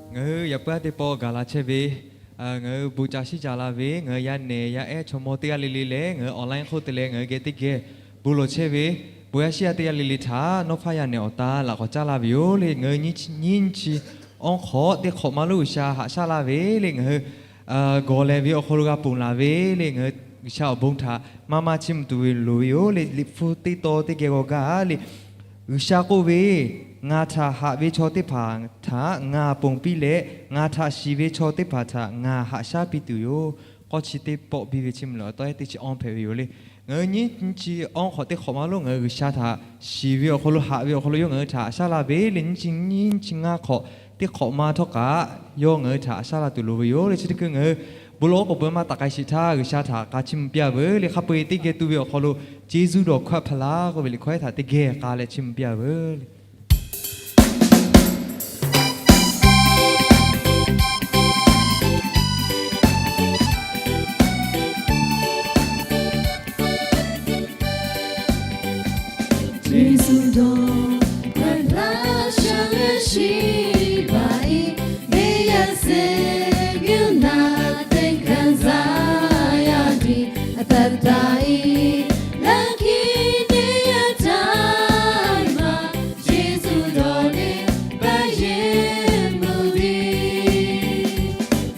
Ngaˬ hui yaꞈ puiˉ aˉ teˇ pawˆ gaˬ la chehˇ ve, ngaˬ hui bon ca shiˉ ca la ve, ngaˬ hui yaˇ nehˬ yaˇ ehˉ chaw mawˇ teˇ g'aˇ le le leh ngaˬ hui online hk'oˆ te leh ngaˬ hui geh teˇ geh bon lawˬ chehˇ ve, bon yaˇ shiˉ yaˇ teˇ g'aˇ le le htaꞈ nawˉ hpaˇ yaˇ nehˬ awˬ ta laꞈ k'awꞈ caˉ laˇ ve yoˬ le. Ngaˬ hui nyiˇ nyiˇ chi awˬ hk'awꞈ teˇ hk'awꞈ ma lo G'uiˬsha haꞈ shaˉ laˇ ve le, ngaˬ hui gawˬ lehˬ ve awˬ hk'aw lo g'a ponˬ laˬ ve le, ngaˬ hui G'uiˬsha awˬ bon htaꞈ maˇ maˇ chiˇ mvuh tuˬ ve loˍ ve yoˬ le. Liꞈ hpu teˇ tawn teˇ geh g'aw gaˇ le, G'uiˬsha k'oˆ ve, Ngaˬ htaꞈ haꞈ ve chaw teˇ hpaˍ htaꞈ ngaˬ ponˬ piˇ leh, ngaˬ htaꞈ shiˍ ve chaw teˇ hpaˍ htaꞈ ngaˬ haꞈ shaˉ piˇ tuˬ yoˬ. K'awˇ chi teˇ pawˆ biˇ ve chiˇ mvuh leh awˬ tawˉ ehˉ teˇ chi awˇ hpehꞈ ve yoˬ le. Ngaˬ hui nyiˇ nyiˇ chi awˇ hk'awꞈ teˇ hk'awꞈ ma lo ngaˬ hui G'uiˬsha htaꞈ shiˍ ve awˬ hk'aw lo haꞈ ve awˬ hk'aw lo yawˇ ngaˬ hui htaꞈ haꞈ shaˉ laˇ ve le, nyiˇ chi nyiˇ chi ngaˇ hk'awꞈ teˇ hk'awꞈ ma htawˇ kaꞈ yawˇ ngaˬ hui htaꞈ haꞈ shaˉ laˇ tuˬ loˍ ve yoˬ le. Chi teˇ hkui ngaˬ hui bon lawˬ k'oˍ pui maˇ taˍ k'ai sheˍ htaˇ G'uiˬsha htaꞈ k'a chiˇ mvuh piˇ a veuˬ le. Hk'a peu-eˬ teˇ geh tu ve awˬ hk'aw lo Jeˇsuˆ dawˬ hkawˇ hpaˍ laˇ k'oˆ ve liꞈ hkawˇ ehˉ htaꞈ teˇ geh k'a leh chiˇ mvuh piˇ a veuˬ le. Jeˇsuˆ dawˬ hkawˇ hpaˍ laˇ sha leh shiˍ baˬ iˉ, neˇ yaˇ suh miˇ naꞈ teˇ hkanˍ zaˇ yaˇ tiˉ a taˍ taˍ iˉ, laˇ hkiˇ teˇ yaˇ htaꞈ maˇ Jeˇsuˆ dawˬ leh paˇ yeˬ mvuh ve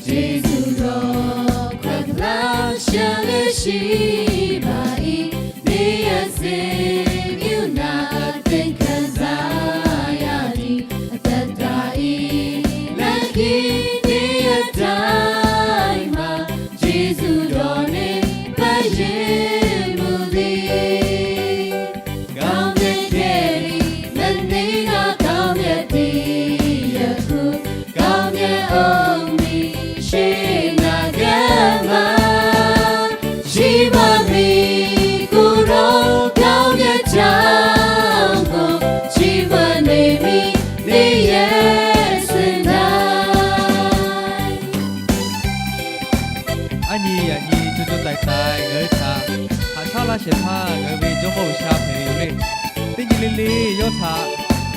Jeˇsuˆ dawˬ hkawˇ hpaˍ laˇ sha leh shiˍ baˬ iˉ, neˇ yaˇ suh miˇ naꞈ teˇ hkanˍ zaˇ yaˇ tiˉ a taˍ taˍ iˉ, laˇ hkiˇ teˇ yaˇ htaꞈ maˇ Jeˇsuˆ dawˬ leh paˇ yeˬ mvuh ve ကောင်းမြတ်ခဲ့ပြီ၊ မနေ့က ကောင်းမြတ်သည် ယခု ကောင်းမြတ်ဦးမည် ရှေ့အနာဂတ်မှာ ချီးမွမ်းမည် ကိုယ်တော် ကောင်းမြတ်ကြောင်းကို ချီးမွမ်းနေမည် နေ့ရက်စဉ်တိုင်း။ Aˉ nyi yaꞈ nyi co co taiˍ taiˍ ngaˬ hui htaꞈ haꞈ shaˉ laˇ shehˍ hpaˇ ngaˬ hui ve Jawˇmawˇ G'uiˬsha hpehꞈ ve yoˬ le. Teˇ nyi le le yawˇ htaꞈ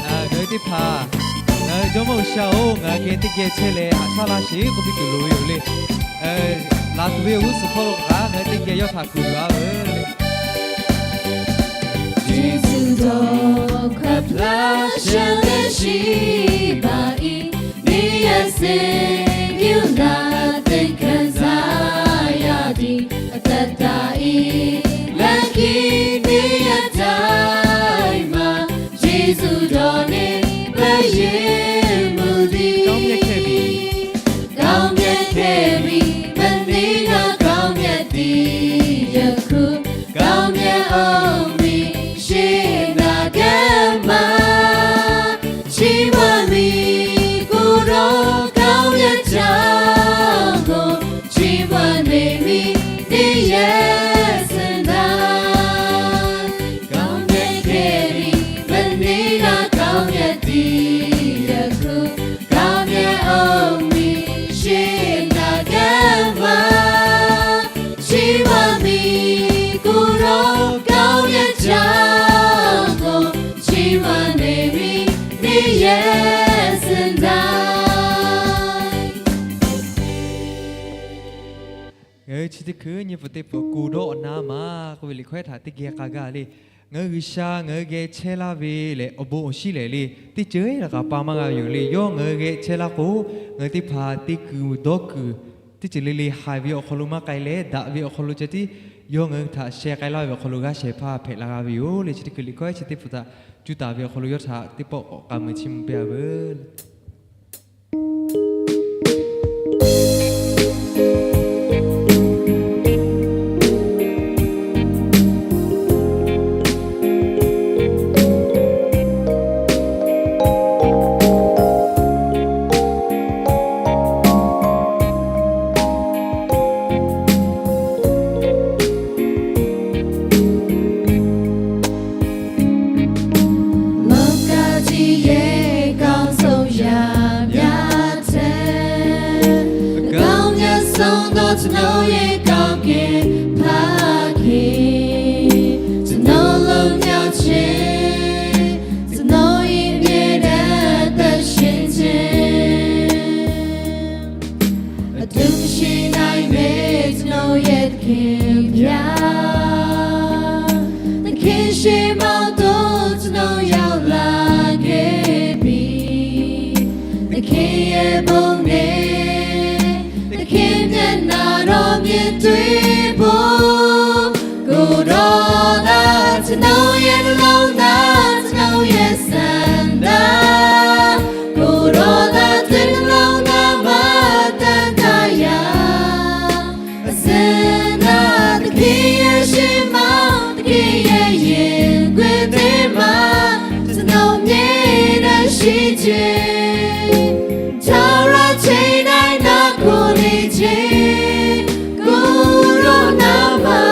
ngaˬ hui teˇ hpaˍ, ngaˬ hui Jawˇmawˇ G'uiˬsha-oˬ, ngaˬ hui geh teˇ geh chehˇ leh haꞈ shaˉ laˇ sheˍ k'oˆ piˇ tuˬ loˍ ve yoˬ le. Laˬ tuˬ ve awˬ g'uˇ suhˍ hpawˇ lo kaꞈ ngaˬ hui teˇ geh yawˇ htaꞈ kuˬ yuˬ a veuˬ le. Jeˇsuˆ dawˬ hkawˇ hpaˍ laˇ sha leh shiˍ baˬ iˉ, neˇ yaˇ suh miˇ naꞈ teˇ hkanˍ zaˇ yaˇ tiˉ a taˍ taˍ iˉ, laˇ hkiˇ teˇ yaˇ htaꞈ maˇ Jeˇsuˆ dawˬ leh paˇ yeˬ mvuh ve ကောင်းမြတ်ခဲ့ပြီ၊ ကောင်းမြတ်ခဲ့ပြီ၊ မနေ့က ကောင်းမြတ်သည် ယခု ကောင်းမြတ်ဦးမည် ရှေ့အနာဂတ်မှာ ချီးမွမ်းမည် ကိုယ်တော် ကောင်းမြတ်ကြောင်းကို ချီးမွမ်းနေမည် နေ့ရက်စဉ်တိုင်း။ ကောင်းမြတ်ခဲ့ပြီ၊ မနေ့က ကောင်းမြတ်သည် ယခု ကောင်းမြတ်ဦးမည် ရှေ့အနာဂတ်မှာ ချီးမွမ်းမည် ကိုယ်တော် ကောင်းမြတ်ကြောင်းကို ချီးမွမ်းနေမည် နေ့ရက်စဉ်တိုင်း။ Ngaˬ hui chi teˇ hkui nyi pfuhˍ teˇ pfuhˍ ကိုယ်တော် အနားမှာ k'oˆ ve liꞈ hkawˇ ehˉ htaꞈ teˇ geh k'a gaˇ le. Ngaˬ hui G'uiˬsha ngaˬ hui geh chehˇ laˇ ve lehˬ, awˬ bon awˬ shinˉ lehˬ le, teˇ ceuˬ le kaꞈ pa maˇ g'a ve yoˬ le. Yawˇ ngaˬ hui geh chehˇ laˇ k'o, ngaˬ hui teˇ hpaˍ te kuiˬ dawˇ kuiˬ teˇ ceuˬ le le haiˬ ve awˬ hk'aw lo maˇ k'ai leh, daꞈ ve awˬ hk'aw lo ceh tiˉ yawˇ ngaˬ hui htaꞈ sheh k'ai laˇ ve awˬ hk'aw lo g'aˇ shehˍ hpaˇ hpehꞈ la g'a ve yoˬ le. Chi teˇ hkui liꞈ hkawˇ ehˉ chi teˇ pfuhˍ htaꞈ cuˇ taˍ ve awˬ hk'aw lo yawˇ htaꞈ teˇ pawˆ k'awꞈ k'a mui chiˇ mvuh piˇ a veuˬ le. ခင်ရဲ့ပုံနဲ့ သခင်မျက်နှာတော်မြင်တွေ့ဖို့ ကိုယ်တော်သာ ကျွန်တော်ရဲ့နှလုံးသား ကျွန်တော်ရဲ့ဆန္ဒ ကိုယ်တော်သာ သူ့နှလုံးသားမှာ တန်တာရာ အစဉ်သာ သခင်ရဲ့ရှေ့မှာ သခင်ရဲ့ရင်ခွင်ထဲမှာ ကျွန်တော်မြဲတမ်းရှိခြင်း ထာဝရချိန်တိုင်းနားခိုနေခြင်း ကိုယ်တော်နားမှာ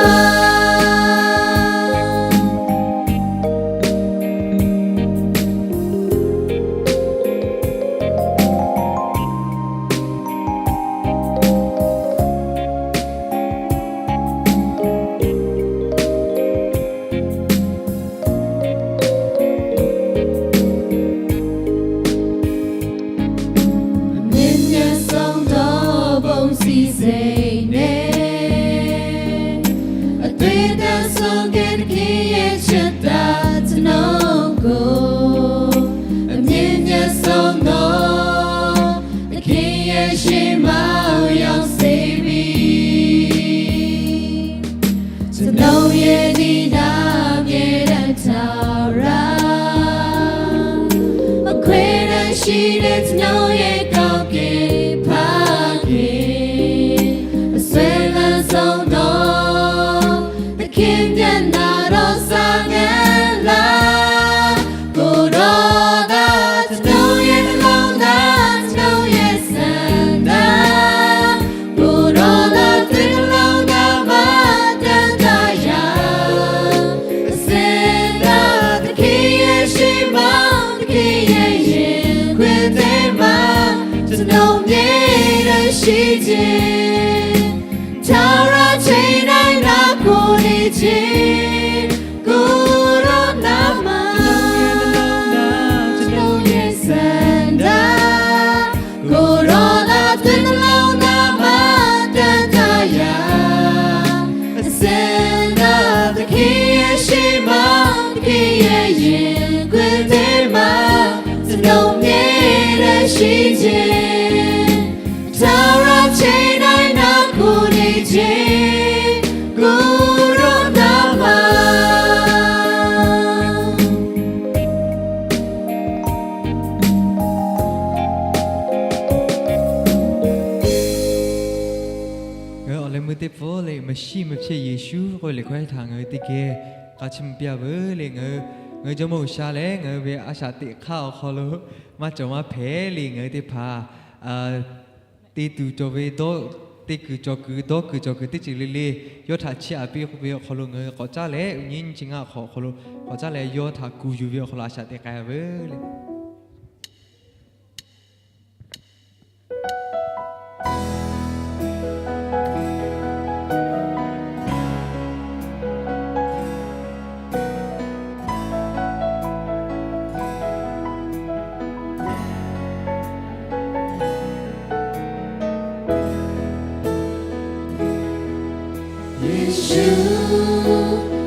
အမြင့်မြတ်ဆုံးသောဘုန်းစည်းစိမ်နဲ့ အသွေးသန့်စွန့်ခဲ့သခင်ရဲ့ချစ်သာကျွန်ုပ်ကို အမြင့်မြတ်ဆုံးသောသခင်ရဲ့ရှေ့မှာရောက်စေပြီ။ ကျွန်ုပ်ရဲ့ဒီနာမျက်နှာထာဝရ မခွဲတမ်းရှိတဲ့ကျွန်ုပ်ရဲ့ကောင်းကင်ဖခင် အစွမ်းလန်းဆုံးသောသခင်မျက်နှာတော်စာငယ်လႃး ကိုယ်တော်သာကျွန်ုပ်ရဲ့နှလုံးသား ကျွန်ုပ်ရဲ့ဆန္ဒ ကိုယ်တော်သာသူ့နှလုံးသားမှာတန်တာရာ အစဉ်သာသခင်ရဲ့ရှေ့မှာ သခင်ရဲ့ရင်ခွင်ထဲမှာ ကျွန်ုပ်မြဲတမ်းရှိခြင်း ထာဝရချိန်တိုင်းနားခိုနေခြင်း ကိုယ်တော်နားမှာ ကျွန်ုပ်ရဲ့ဆန္ဒ ကိုယ်တော်သာသူ့နှလုံးသားမှာတန်တာရာ အစဉ်သာသခင်ရဲ့ရှေ့မှာ သခင်ရဲ့ရင်ခွင်ထဲမှာ ကျွန်ုပ်မြဲတမ်းရှိခြင်း ထာဝရချိန်တိုင်းနားခိုနေခြင်း ကိုယ်တော်နားမှာ Ngaˬ hui awˬ leh meuˇ teˇ pfuhˇ le, မရှိမဖြစ်ယေရှု k'oˆ ve liꞈ hkawˇ htaꞈ ngaˬ hui teˇ geh k'a chiˇ mvuh piˇ-a veuˬ le. Ngaˬ hui, ngaˬ hui Jawˇmawˇ G'uiˬsha lehˬ, ngaˬ hui ve a shaꞈ teꞈ hk'aˇ awˬ hk'aw lo maˇ cawˬ maˇ hpehꞈ le. Ngaˬ hui teˇ hpaˍ te tuˬ cawˬ ve, te kuiˬ cawˬ kuiˬ, dawˇ kuiˬ cawˬ kuiˬ teˇ ceuˬ le le yawˇ htaꞈ chiˇ aꞈ piˇ ve awˬ hk'aw lo ngaˬ hui k'awꞈ caˉ leh, nyi nyi chi ngaˇ awˬ hk'aw lo k'awꞈ caˉ leh yawˇ htaꞈ kuˬ yuˬ ve awˬ hk'aw lo a shaꞈ teꞈ k'ai-a veuˬ le. Yeˍsuˆ,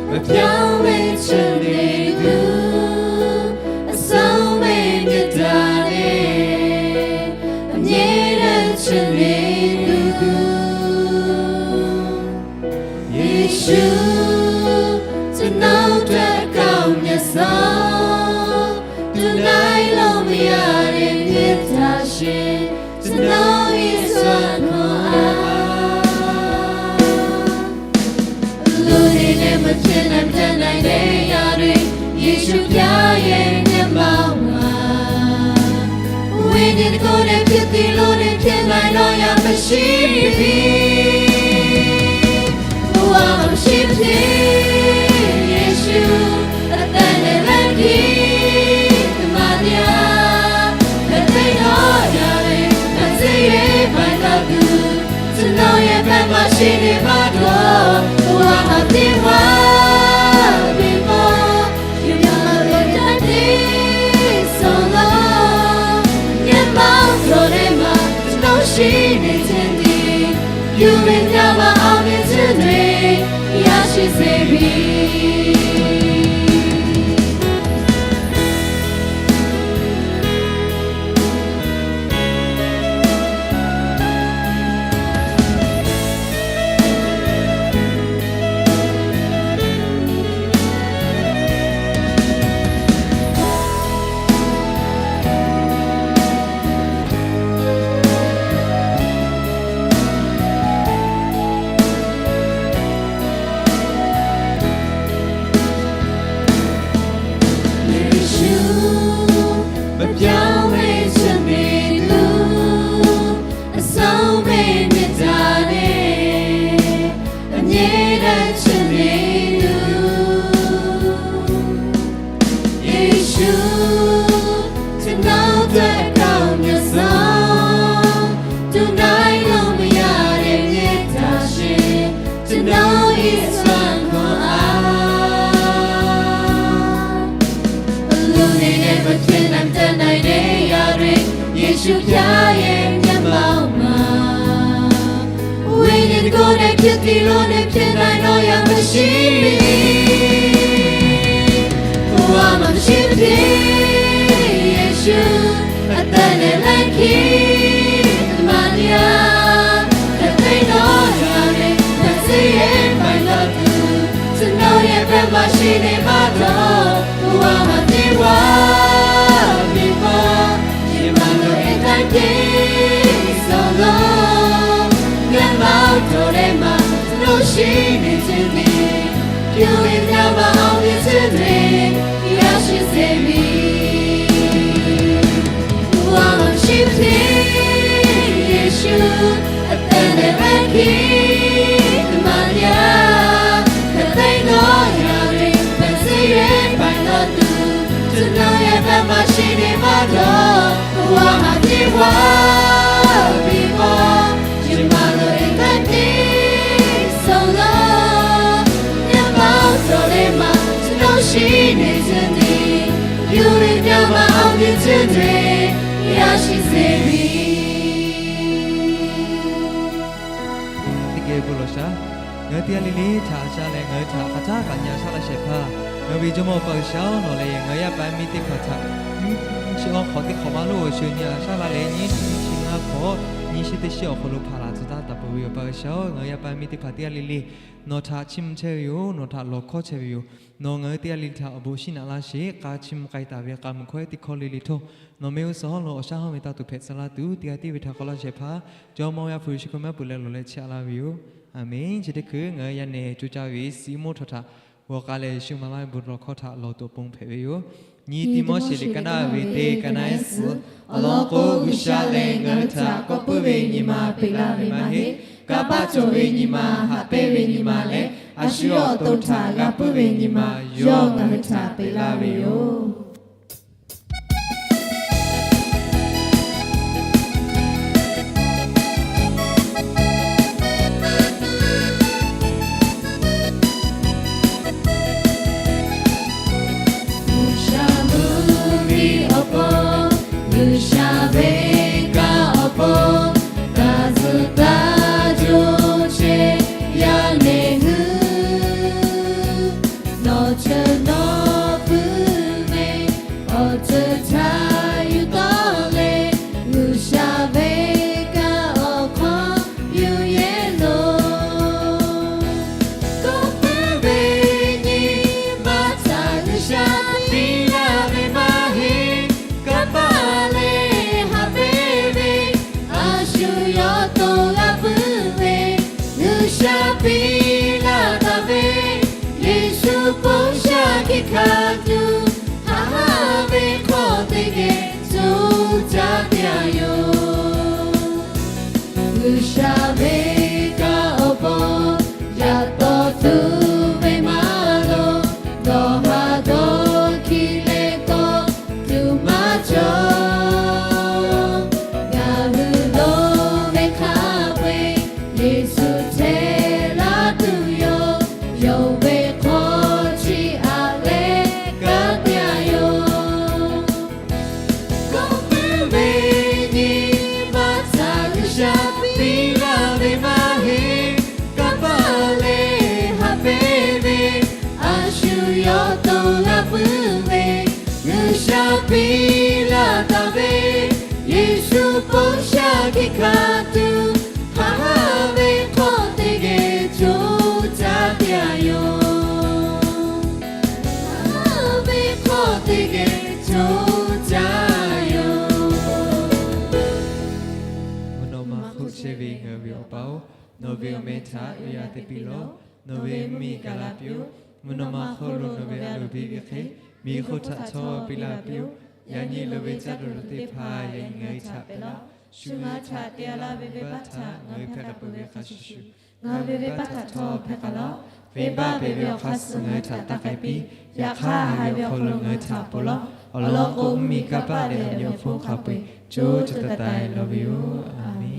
မပြောင်းလဲခြင်းနဲ့သူ, အဆုံးမမေ့တာနဲ့ အမြဲတမ်းချစ်နေသူ။ ယေရှု၊ ကျွန်တော်အတွက်အကောင်းမြတ်ဆုံး၊ သူနိုင်လို့မရတဲ့မေတ္တာရှင်၊ ကျွန်တော်ရဲ့စွမ်းခွန်အား။ လူတွေနဲ့မဖြစ်နိုင်တတ်နိုင်တဲ့အရာတွေ၊ ယေရှုဖျားရဲ့မျက်မှောက်မှာ ဝိညာဉ်တစ်ခုနဲ့ဖြစ်သည်လို့နဲ့ဖြစ်နိုင်တော့ရာမရှိပြီ။ ဘဝမှာမရှိမဖြစ်ယေရှုအသက်နဲ့လက်ခံသမ္မာတရား၊ လက်သိမ်းတော်ရာတွေမစင်ရပိုင်တော့သူ၊ ကျွန်တော်ရဲ့ဘက်မှာရှိနေမှတော့ ဘဝဟာပြည့်ဝပြီပေါ့။ ယူရမလို့တတ်သိဆုံးသောမျက်မှောက်တော်ထဲမှာ ကျွန်တော်ရှိနေခြင်းသည် ယူမင်းများမှာအောင်မြင်ခြင်းတွေရရှိစေပြီ။ Yaˇ yehˬ nyi ma-oˬ ma, ဝိညာဉ်တော်ကိုယ်တိုင် ဖြစ်တည်လို့နေ ဖြစ်နိုင်တော့ရာ မရှိမည်။ ဘဝမှာ မရှိမဖြစ် ယေရှု အသက်နဲ့ လက်ခံ သမ္မာတရား တသိမ်းတော့ရာတွေ ဖန်ဆင်းရဲ ပိုင်တော်သူ ကျွန်တော်ရဲ့ဘက်မှာ ရှိနေမှတော့ ဘဝမှာ ပြည့်ဝပြီးမှ ယဉ်မလို့ အသက်ပြည့်စုံလို့ မျက်မှောက်တော်ထဲမှာ ကျွန်တော်ရှိနေခြင်းသည် ပြုရင်များမှာ အောင်မြင်ခြင်းတွေ ရရှိစေမည်။ ဘဝမှာ ရှိမဖြစ် ယေရှု အသက်နဲ့ လက်ခံ သမ္မာတရား တသိမ်းသော ရာတွေ ဖန်ဆင်းရဲ ပိုင်တော်သူ ကျွန်တော်ရဲ့ဘက်မှာ ရှိနေမှတော့ ဘဝမှာ ပြည့်ဝပြီးမှ ယဉ်မလို့ အသက်ပြည့်စုံလို့ မျက်မှောက်တော်ထဲမှာ ကျွန်တော်ရှိနေခြင်းသည် ပြုရင်များမှာ အောင်မြင်ခြင်းတွေ ရရှိစေမည်။ Teˇ geh bon lawˬ shaˍ. Ngaˬ hui teˇ g'aˇ le le htaꞈ a shaˉ leh, ngaˬ hui htaꞈ hk'aˬ htaˇ kaꞈ nyi a shaˉ laˇ shehˍ hpaˇ, ngaˬ ve Jawˇmawˇ Awˬ pa G'uiˬsha-oˬ, nawˬ lehˬ ngaˬ hui yaˇ paˍ miˇ teˇ hpaˍ htaꞈ nyi chi awˬ hk'awꞈ teˇ hk'awꞈ ma lo awˬ shuˍ nyi a shaˉ laˇ leh, nyi chi nyi chi ngaˇ hk'awꞈ, nyi chi teˇ chi awˬ hk'aw lo hpaˍ laˬ tcuh taˉ taˍ peuˬ ve Awˬ pa G'uiˬsha-oˬ, ngaˬ hui yaˇ paˍ miˇ teˇ hpaˍ teˇ g'aˇ le le nawˬ htaꞈ chiˇ mvuh chehˇ ve yoˬ. Nawˬ htaꞈ lawˬ hkawˇ chehˇ ve yoˬ. Nawˬ ngaˬ hui teˇ g'aˇ le le htaꞈ awˬ bon shinˉ naꞈ laˇ sheˍ. K'a chiˇ mvuh k'ai taˍ ve k'a mvuhˬ hkawˇ ehˉ teˇ hkawˇ le le htawˇ, nawˬ mehˆ g'uˇ suhˍ hawˉ lo awˬ shaˉ hawˉ ve taˇ tuˬ hpehꞈ tcuh laˇ tuˬ, teˇ g'aˇ tiˉ ve htaꞈ k'awꞈ laˇ shehˍ hpaˇ Jawˇmawˇ Yaˇ hpu Yeˍsuˆ Hkriꞈ mehˆ pfuhˍ leh lawˬ leh chiˇ aꞈ laˇ ve yoˬ. Aˍmenˍ. Chi teˇ hkui ngaˬ hui yaˇ nehˬ co caˇ ve siˍ moˇ htaw htaꞈ g'awˬ k'ai leh, Yeˍsuˆ maˍ laˇ ve bon lawˬ hkawˇ htaꞈ lawˬ tuˬ awˬ pon hpehꞈ ve yoˬ. Nyi Tiˆmoˉseˍ liꞈ ka naˆ ve teˇ ka naˆ suhˍ awˬ lawn k'o, G'uiˬsha lehˬ ngaˬ hui htaꞈ kawˆ puiˉ ve nyi ma peꞈ laˇ ve maˇ heˆ. Kanˇ paˆ cawˬ ve nyi ma, haꞈ pehnˇ ve nyi ma leh, a shu awˬ to htaꞈ g'a puiˉ ve nyi ma yawˇ ngaˬ hui htaꞈ peꞈ laˇ ve yoˬ. G'uiˬsha mvuhˇmiˬ awˬ pon, G'uiˬsha ve kanˇ awˬ pon, taˇ zuhˬ taˇ co chehˇ yaˇ nehˬ hui, nawˬ cheuˬ nawˬ puiˉ ve awˬ ceuˬ htaꞈ yuˬ tawˆ leh, G'uiˬsha ve kanˇ awˬ hk'aw yuˬ yehˇ loˬ. Kawˆ puiˉ ve nyi ma htaꞈ G'uiˬsha piˇ laˇ ve maˇ heˆ. Kanˇ paˆ leh haꞈ pehnˇ ve, a shu yawˇ to g'a puiˉ ve, G'uiˬsha piˇ laˇ taˍ ve, Yeˍsuˆ ponˇ sha hkiˆ hkanˍ tuˬ, haꞈ haˉ ve hk'aw teˇ geh co caˇ piˇ a yoˬ. G'uiˬsha ve kanˇ awˬ pon yaꞈ taw tuˬ ve maˇ loˍ, dawˬ haˍ dawˬ hkiˇ leh kawˆ tuˬ maˇ cawˬ. Ngaˬ hui lo ve hk'a peu-eˬ Yeˍsuˆ hteˇ laˇ tuˬ yoˬ. Yonˍ ve hk'aw chiˇ aꞈ leh kanˉ te a yoˬ. Kawˆ puiˉ ve nyi ma htaꞈ G'uiˬsha piˇ laˇ ve maˇ heˆ. Kanˇ paˆ leh haꞈ pehnˇ ve, a shu yawˇ to g'a puiˉ ve, G'uiˬsha piˇ laˇ taˍ ve, Yeˍsuˆ ponˇ sha hkiˆ hkanˍ tuˬ, haꞈ haˉ ve hk'aw teˇ geh co caˇ piˇ a yoˬ. Haꞈ haˉ ve hk'aw teˇ geh co caˇ yoˬ. Mvuhˇ naw ma hk'oˆ chehˇ ve ngaˬ hui ve Awˬ pa-oˬ, nawˬ ve awˬ meh htaꞈ oˇ yaˇ te piˇ lawˬ. Nawˬ ve mvuhˇmiˬ gaˬ la piˇ-oˆ. Mvuhˇ naw ma hk'oˆ lo nawˬ ve a loˍ piˇ ve hk'e, miˬ hk'oˆ htaꞈ htawˇ piˇ laˇ piˇ-oˆ. Yaꞈ nyi loˍ ve caˇ tuˬ loˍ teˇ hpaˍ yaꞈ nyi ngaˬ hui htaꞈ pehꞈ laˇ. Shu ngaˬ hui htaꞈ te a laˇ ve venˇbaˆ htaꞈ ngaˬ hui hpehˇ k'ai peuˬ ve hk'a shuˍ shuˍ, ngaˬ hui ve venˇbaˆ htaꞈ htawˇ hpehˇ k'ai laˇ. Venˇbaˆ hpehꞈ ve awˬ hk'aˇ suh ngaˬ hui htaꞈ taˇ k'ai piˇ. Yaꞈ hk'aˇ, haꞈ ve awˬ hk'aw lo ngaˬ hui htaꞈ ponˬ lawˬ. Awˬ lawn k'o, mvuhˇmiˬ, kanˇ paˆ leh awˬ nyi awˬ hponˇ hk'a peu-eˬ co co taiˍ taiˍ lawˬ ve yoˬ. Aˍmenˍ.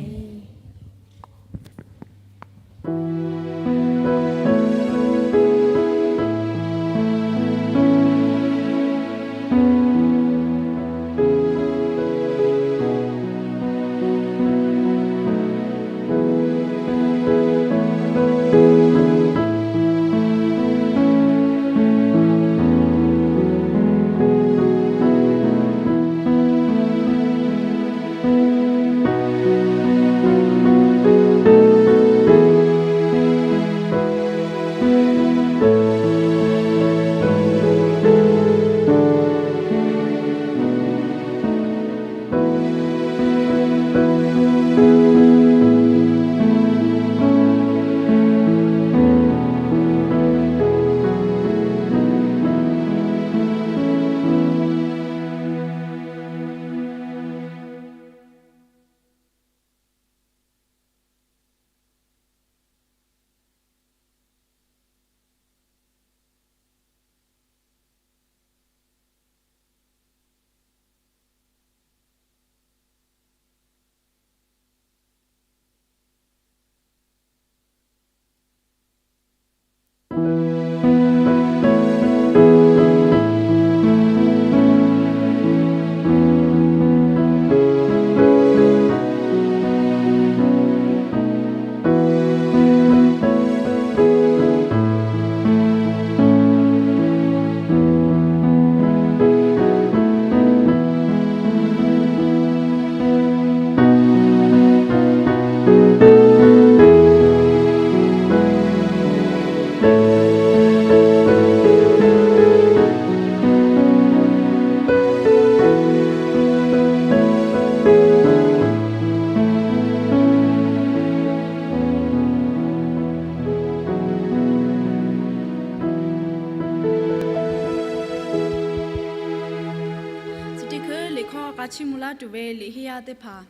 tuˬ ve liꞈ henˇ yaˇ teˇ hpaˍ.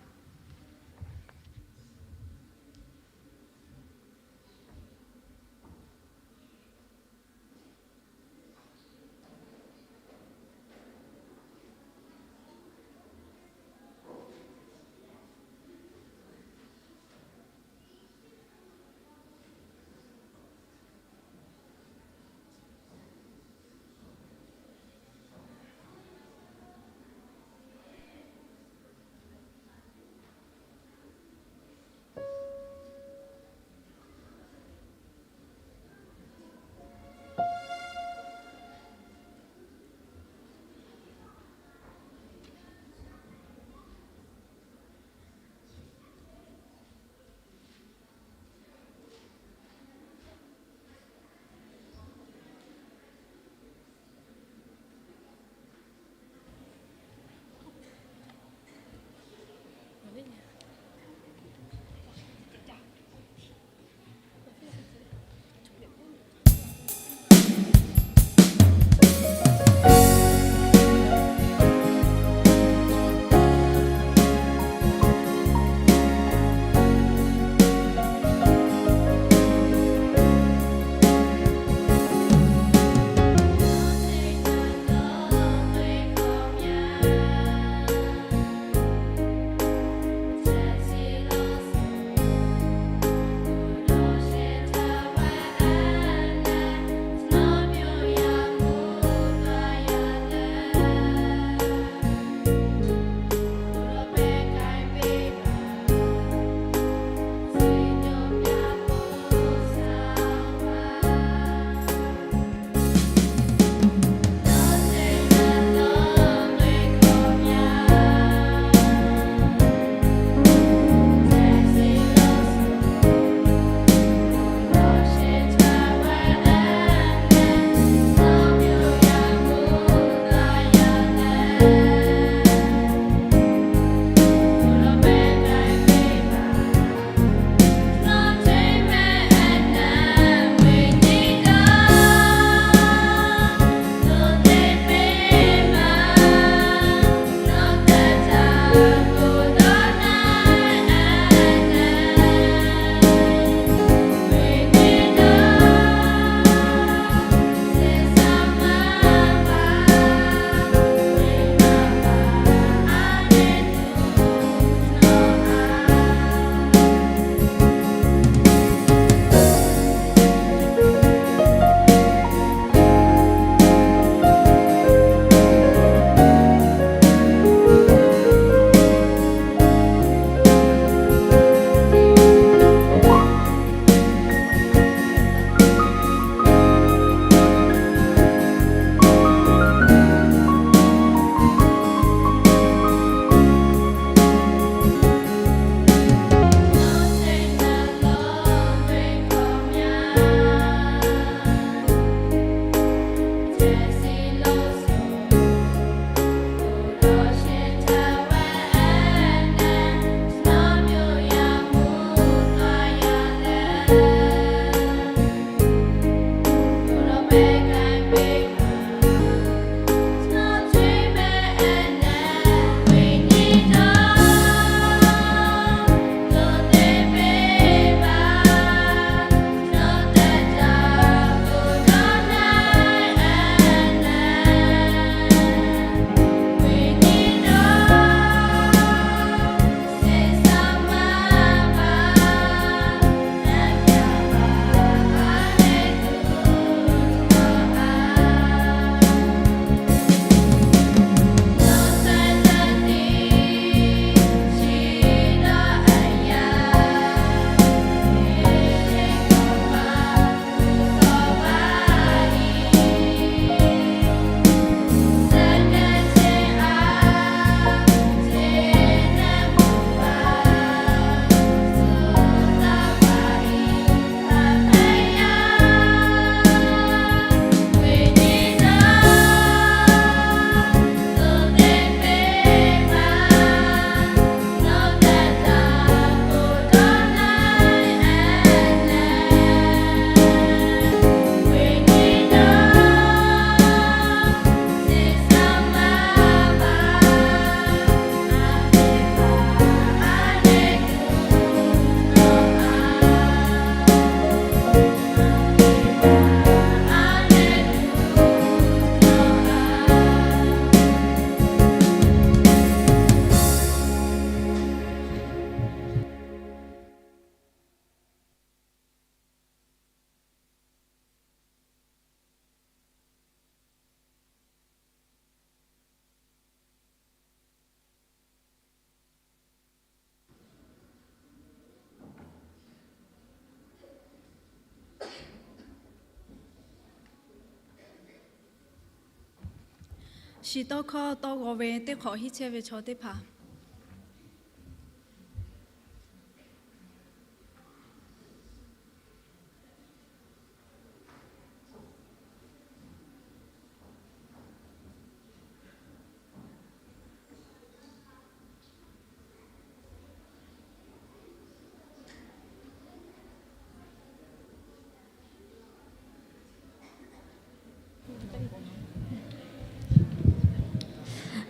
Shi tawˇ hkawˇ tawˇ g'aw ve teˇ hk'awꞈ hiˉ chehˇ ve chaw teˇ hpaˍ.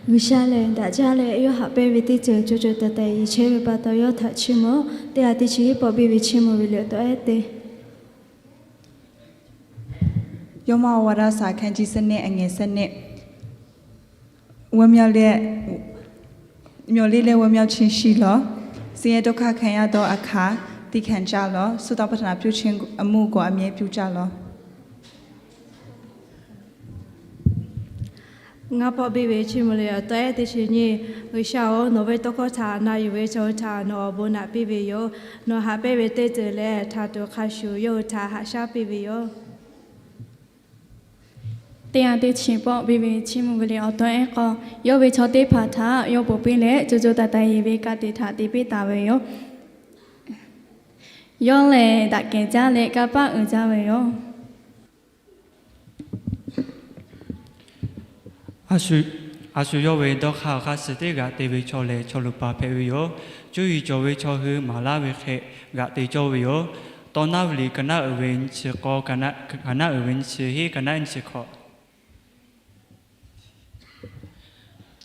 G'uiˬsha lehˬ daꞈ jaˇ leh yawˇ haꞈ pehnˇ ve teˇ ceuˬ co co taiˍ taiˍ yeˬ chehˇ ve pa taw, yawˇ htaꞈ chiˇ mvuh-oˬ. Teˇ ha teˇ chi hiˉ pawˆ biˇ ve chiˇ mvuh ve liꞈ awˬ taw ehˉ te. Yoˇhanˬ အဝါဒစာ အခန်းကြီးဆယ့်နှစ် အငယ်ဆယ့်နှစ်။ ဝမ်းမြောက်လျက် မျှော်လင့်လျက် ဝမ်းမြောက်ခြင်းရှိလော့။ ဆင်းရဲဒုက္ခခံရသောအခါ သည်းခံကြလော့။ ဆုတောင်းပတနာပြုခြင်းအမှုကို အမြဲပြုကြလော့။ Ngaˇ pawˆ biˇ ve chiˇ mvuh liꞈ awˬ taw ehˉ teˇ chi nyiˇ. G'uiˬsha-oˬ, nawˬ ve tawˇ hkawˇ htaꞈ na yuˬ ve chaw hui htaꞈ nawˬ awˬ bon naꞈ piˇ ve yoˬ. Nawˬ haꞈ pehnˇ ve teˇ ceuˬ lehˬ, htaꞈ tuˬ hk'a shuˍ yawˇ hui htaꞈ haꞈ shaˉ piˇ ve yoˬ. Teˇ ha teˇ chi pawˆ biˇ ve chiˇ mvuh ve liꞈ awˬ taw ehˉ k'awˇ. Yawˇ ve chaw teˇ hpaˍ htaꞈ yawˇ ponˬ piˇ leh, co co taiˍ taiˍ yeˬ ve ka tiꞈ htaꞈ te piˇ taˍ ve yoˬ. Yawˇ lehˬ, daꞈ kehˬ jaˇ leh kanˇ paˆ uiˍ jaˇ ve yoˬ. A shu yawˇ ve dawˇ hk'aˇ awˬ hk'aˇ suh teˇ g'aꞈ te ve chaw lehˬ, chaw luˬ paˍ hpehꞈ ve yoˬ. Cuˇ yiˍ cawˬ ve chaw hui maˍ laˇ ve hk'e g'aꞈ te cawˇ ve yoˬ. Tawˇ naˉ ve liꞈ ka naˉ uiˍ ve nyiˇ chi k'awˇ, ka naˉ uiˍ ve nyiˇ chi hiˉ, ka naˉ ehˉ nyiˇ chi hkawꞈ.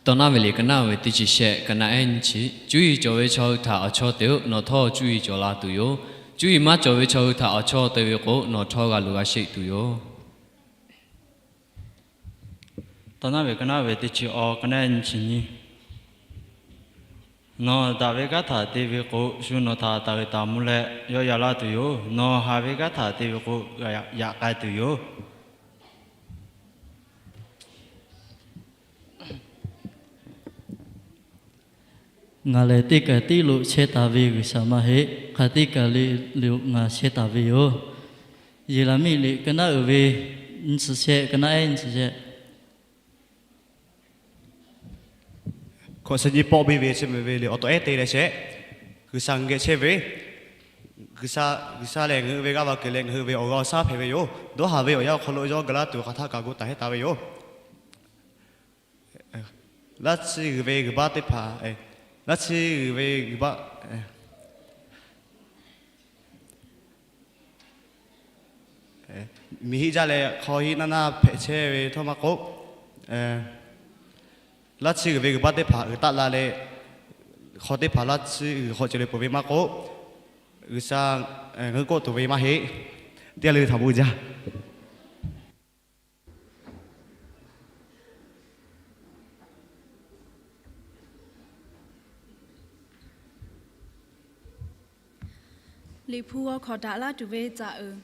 Tawˇ naˉ ve liꞈ ka naˉ uiˍ ve teˇ chi shehˆ, ka naˉ ehˉ nyiˇ chi. Cuˇ yiˍ cawˬ ve chaw hui htaꞈ awˬ chawˇ te-oˆ. Nawˬ htawˇ cuˇ yiˍ cawˬ la tuˬ yoˬ. Cuˇ yiˍ maˇ cawˬ ve chaw hui htaꞈ awˬ chawˇ te ve k'o, nawˬ htawˇ g'a luˬ g'a sheˆ tuˬ yoˬ. Tawˇ naˉ ve ka naˉ uiˍ ve teˇ chi awˇ, ka naˉ ehˉ nyiˇ chi nyiˇ. Nawˬ daꞈ ve kanˉ htaꞈ te ve k'o, shu nawˬ htaꞈ taˍ g'eˬ taˍ mvuh leh yawˆ yan laˇ tuˬ yoˬ. Nawˬ haˍ ve kanˉ htaꞈ te ve k'o, yaꞈ k'ai tuˬ yoˬ. Ngaˬ lehˬ teˇ kaˬ tiˉ lo chehˇ taˍ ve G'uiˬsha maˇ heˆ. Hk'aˬ teˇ kaˬ le lo ngaˬ chehˇ taˍ ve yoˬ. Yeˍraˍmiˆ liꞈ ka naˉ uiˍ ve nyiˇ chi shehˆ, ka naˉ ehˉ nyiˇ chi shehˆ. Hkawꞈ suh nyiˇ pawˆ biˇ ve chi mvuh ve liꞈ awˬ taw ehˉ te leh shehˆ. G'uiˬsha geh chehˇ ve, G'uiˬsha lehˬ ngaˬ hui ve g'aˇ va kuiˬ leh ngaˬ hui ve awˬ g'aˇ awˬ shaˉ hpehꞈ ve yoˬ. Dawˇ haˍ ve awˬ yanˇ awˬ hk'aw lo yawˇ ga laˇ tuˬ hk'aˬ htaˇ kaꞈ gu taˍ heˆ taˍ ve yoˬ. Laˇ chi g'uiˬ ve g'uiˬ baˆ teˇ hpaˍ, laˇ chi g'uiˬ ve g'uiˬ baˆ miˬ hiˆ jaˇ leh hk'aw hiˆ naˇ naˇ hpehꞈ chehˇ ve htawˇ maˇ k'oˆ, laˇ chi g'uiˬ ve g'uiˬ baˆ teˇ hpaˍ uiˍ taˆ la leh, hk'aw teˇ hpaˍ laˇ chi g'uiˬ hk'aw ceuˬ le peuˬ ve maˇ k'oˆ, G'uiˬsha ngaˬ hui kawˆ tuˬ ve maˇ heˆ. Teˇ g'aˇ le htaꞈ bon jaˇ. Liꞈ hpu g'aw hkawꞈ daꞈ laˇ tuˬ ve caꞈ uiˍ.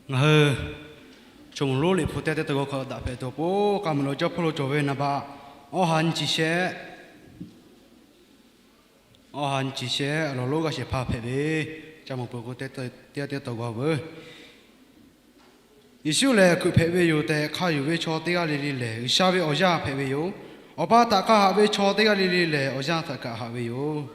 Ngaˬ hui chaw mawˬ lonˉ liꞈ hpu teˇ teˇ taw g'aw hk'aw daꞈ hpehꞈ tuˬ awˬ pon, k'a meuꞈ lo jawˇ hpawˇ lo cawˬ ve naˍ baꞈ awˇ ha nyi chi shehˆ, awˇ ha nyi chi shehˆ, awˬ lawn lonˉ g'a shehˍ hpaˇ hpehꞈ ve, ca mawˬ peuˬ k'o teˇ teˇ taw g'aw veuˬ. Yeˍsuˆ lehˬ hkui hpehꞈ ve yoˬ tehꞈ hk'a yonˍ ve chaw teˇ g'aˇ le le lehˬ, G'uiˬsha ve awˬ yaˇ hpehꞈ ve yoˬ. Awˬ pa htaꞈ k'a haꞈ ve chaw teˇ g'aˇ le le lehˬ, awˬ yaˇ htaꞈ kaꞈ haꞈ ve yoˬ.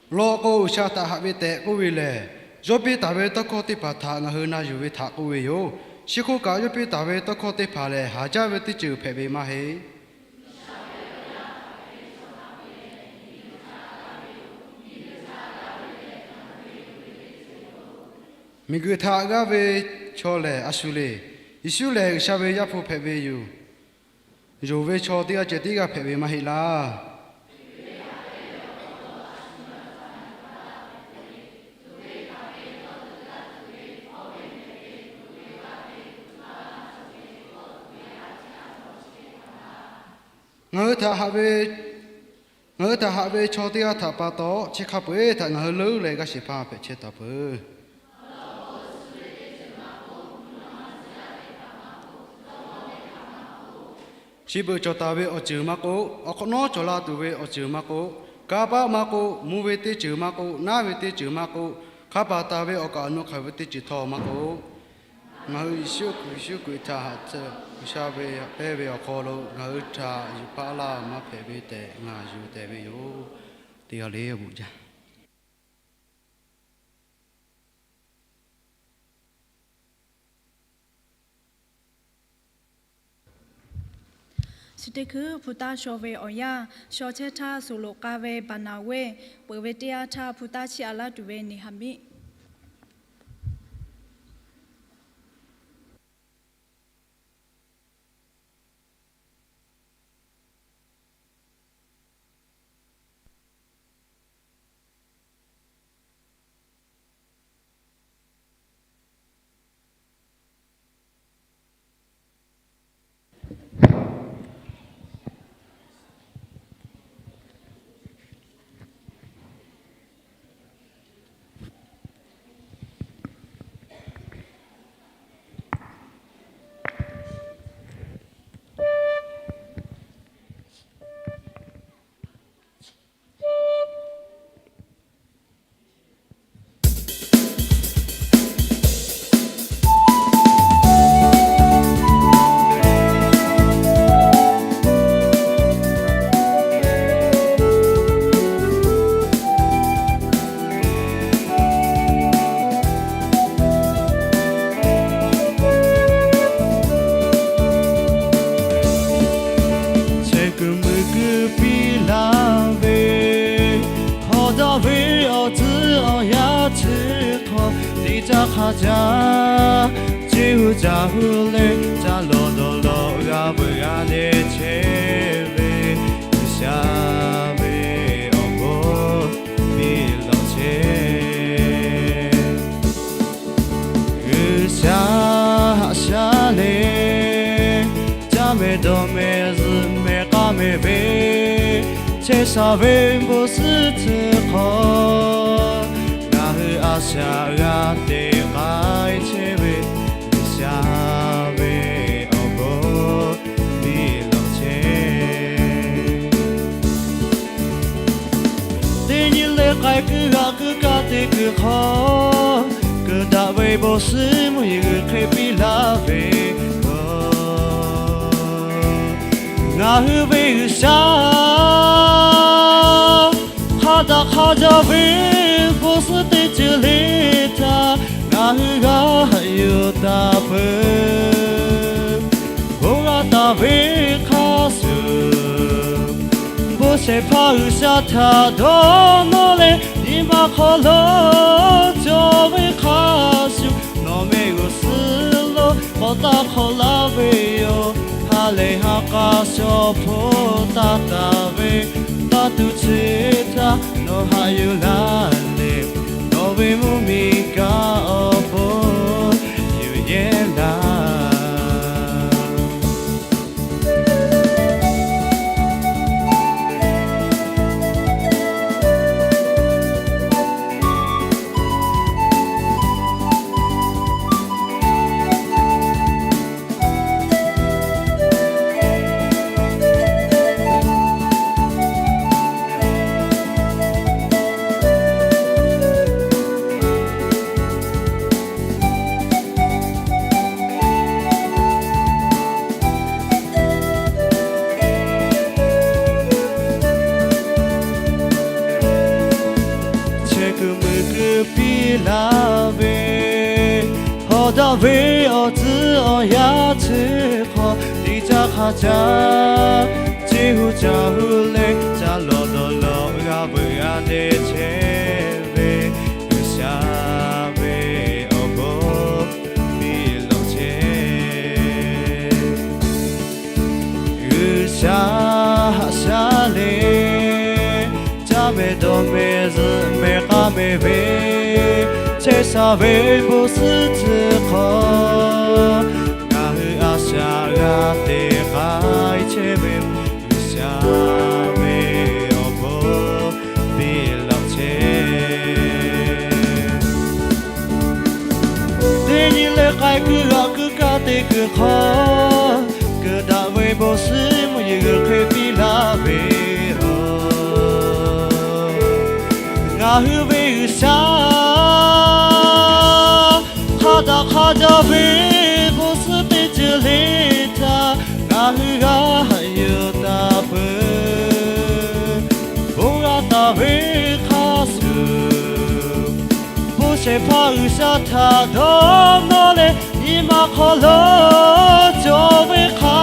Lawˬ k'o, G'uiˬsha htaꞈ haꞈ ve tehꞈ k'oˆ ve lehˬ, yawˇ piˇ taˍ ve tawˇ hkawˇ teˇ hpaˍ htaꞈ ngaˬ hui na yuˬ ve htaꞈ k'oˆ ve yoˬ. Chi hk'oˆ kaꞈ, yawˇ piˇ taˍ ve tawˇ hkawˇ teˇ hpaˍ lehˬ, haˍ jaˇ ve teˇ ceuˬ hpehꞈ ve maˇ heˆ. Miˬguiˬ htaꞈ g'aˇ ve chaw lehˬ a shu le. Yeˍsuˆ lehˬ, G'uiˬsha ve Yaˇ hpu hpehꞈ ve yoˬ. Yonˍ ve chaw teˇ g'aˇ ceh tiˉ g'aˇ hpehꞈ ve maˇ heˆ laˇ. Ngaˬ hui htaꞈ haꞈ ve, ngaˬ hui htaꞈ haꞈ ve chaw teˇ g'aˇ htaꞈ pa taw, chi hk'a peu-eˬ htaꞈ ngaˬ hui leuˉ leh g'aˇ shehˍ hpaˇ hpehꞈ chehˇ taˍ peuˬ. Chi beuꞈ cawˬ taˍ ve awˬ ceuˬ maˇ k'oˆ, awˬ hk'awꞈ nawˉ cawˬ la tuˬ ve awˬ ceuˬ maˇ k'oˆ, kanˇ paˆ maˇ k'oˆ, mvuh ve teˇ ceuˬ maˇ k'oˆ, naˉ ve teˇ ceuˬ maˇ k'oˆ, hk'a paˍ taˍ ve awˬ kaˍ awˬ nu hk'aˬ ve teˇ ceuˬ htawˇ maˇ k'oˆ, ngaˬ hui Yeˍsuˆ Hkriꞈ, Yeˍsuˆ Hkriꞈ htaꞈ haꞈ tcuh G'uiˬsha ve htaꞈ pehnˇ ve awˬ hk'aw lo ngaˬ hui htaꞈ yuˬ paˇ laˇ maˇ hpehꞈ ve tehꞈ ngaˬ yuˬ tehꞈ ve yoˬ. Teˇ g'aˇ le awˬ bon jaˇ. Chi teˇ hkui hpu taˇ shaw ve awˬ yanˇ, shaw chehˇ htaˇ suhˍ loꞈ k'a ve baˬ naˬ ve peuˬ ve teˇ yanˇ htaˇ hpu taˇ chiˇ aꞈ laˇ tuˬ ve Neˍhaˍmiˆ. Chehˇ kuiˬ mui kuiˬ piˇ laˇ ve, hawˉ daꞈ ve awˬ tcuhˉ awˬ yaˇ chi hk'aw teˇ caˉ hk'a caˇ, ceˇ hu caˇ hu leh caˇ lawˬ dawˬ lawˬ g'a veuꞈ g'a leh chehˇ ve, G'uiˬsha ve awˬ bon biˇ lawˬ chehˇ. G'uiˬsha haꞈ shaˉ leh, caˇ mehˍ dawˬ mehˍ zuhꞈ mehˍ k'a mehˍ ve, chehˇ sha ve bon suhˉ tcuh hk'aw, ngaˬ hui a shaꞈ g'a teꞈ k'ai chehˇ ve, G'uiˬsha ve awˬ bon biˇ lawˬ chehˇ. Teˇ nyi leh k'ai kuiˬ g'aꞈ kuiˬ kaˇ te kuiˬ hk'aw, keu daꞈ ve bon suhˉ mvuhˇ yeˬ g'uiˬ hk'e piˇ laˇ ve yoˬ. Ngaˬ hui ve G'uiˬsha, hk'a daꞈ hk'a jaˇ ve bon suhˉ teˇ ceuˬ le htaꞈ ngaˬ hui g'a haꞈ yuˬ taˍ peuˬ. Bon g'a taˍ ve hk'a shuˍ, bon shehˍ hpaˇ G'uiˬsha htaꞈ dawˇ nawˇ leh, nyi ma hk'aw lo cawˬ ve hk'a shuˍ, nawˬ mehˆ g'uˇ suhˍ lo k'awꞈ taˇ hk'awꞈ laˇ ve yoˬ. Ha lehˬ ha k'a shaw hpoˇ taˇ taˍ ve, taˇ tuˬ chi htaꞈ nawˬ haꞈ yuˬ laˇ leh, nawˬ ve mvuhˇmiˬ kaꞈ awˬ bon yuˬ yehˇ laˇ. Chehˇ kuiˬ mui kuiˬ piˇ laˇ ve, hawˉ daꞈ ve awˬ tcuhˉ awˬ yaˇ chi hk'aw teˇ caˉ hk'a caˇ, ceˇ hu caˇ hu leh caˇ lawˬ dawˬ lawˬ g'a veuꞈ g'a leh chehˇ ve, G'uiˬsha ve awˬ bon biˇ lawˬ chehˇ. G'uiˬsha haꞈ shaˉ leh, caˇ mehˍ dawˬ mehˍ zuhꞈ mehˍ k'a mehˍ ve, chehˇ sha ve bon suhˉ tcuh hk'aw, ngaˬ hui a shaꞈ g'a teꞈ k'ai chehˇ ve, G'uiˬsha teˇ kuiˬ hk'aw, kuiˬ daꞈ ve bon suhˉ mvuhˇ yeˬ g'uiˬ hk'e piˇ laˇ ve yoˬ. Ngaˬ hui ve G'uiˬsha, hk'a daꞈ hk'a jaˇ ve bon suhˉ teˇ ceuˬ le htaꞈ ngaˬ hui g'a haꞈ yuˬ taˍ peuˬ. Bon g'a taˍ ve hk'a shuˍ, bon shehˍ hpaˇ G'uiˬsha htaꞈ dawˇ nawˇ leh, nyi ma hk'aw lo cawˬ ve hk'a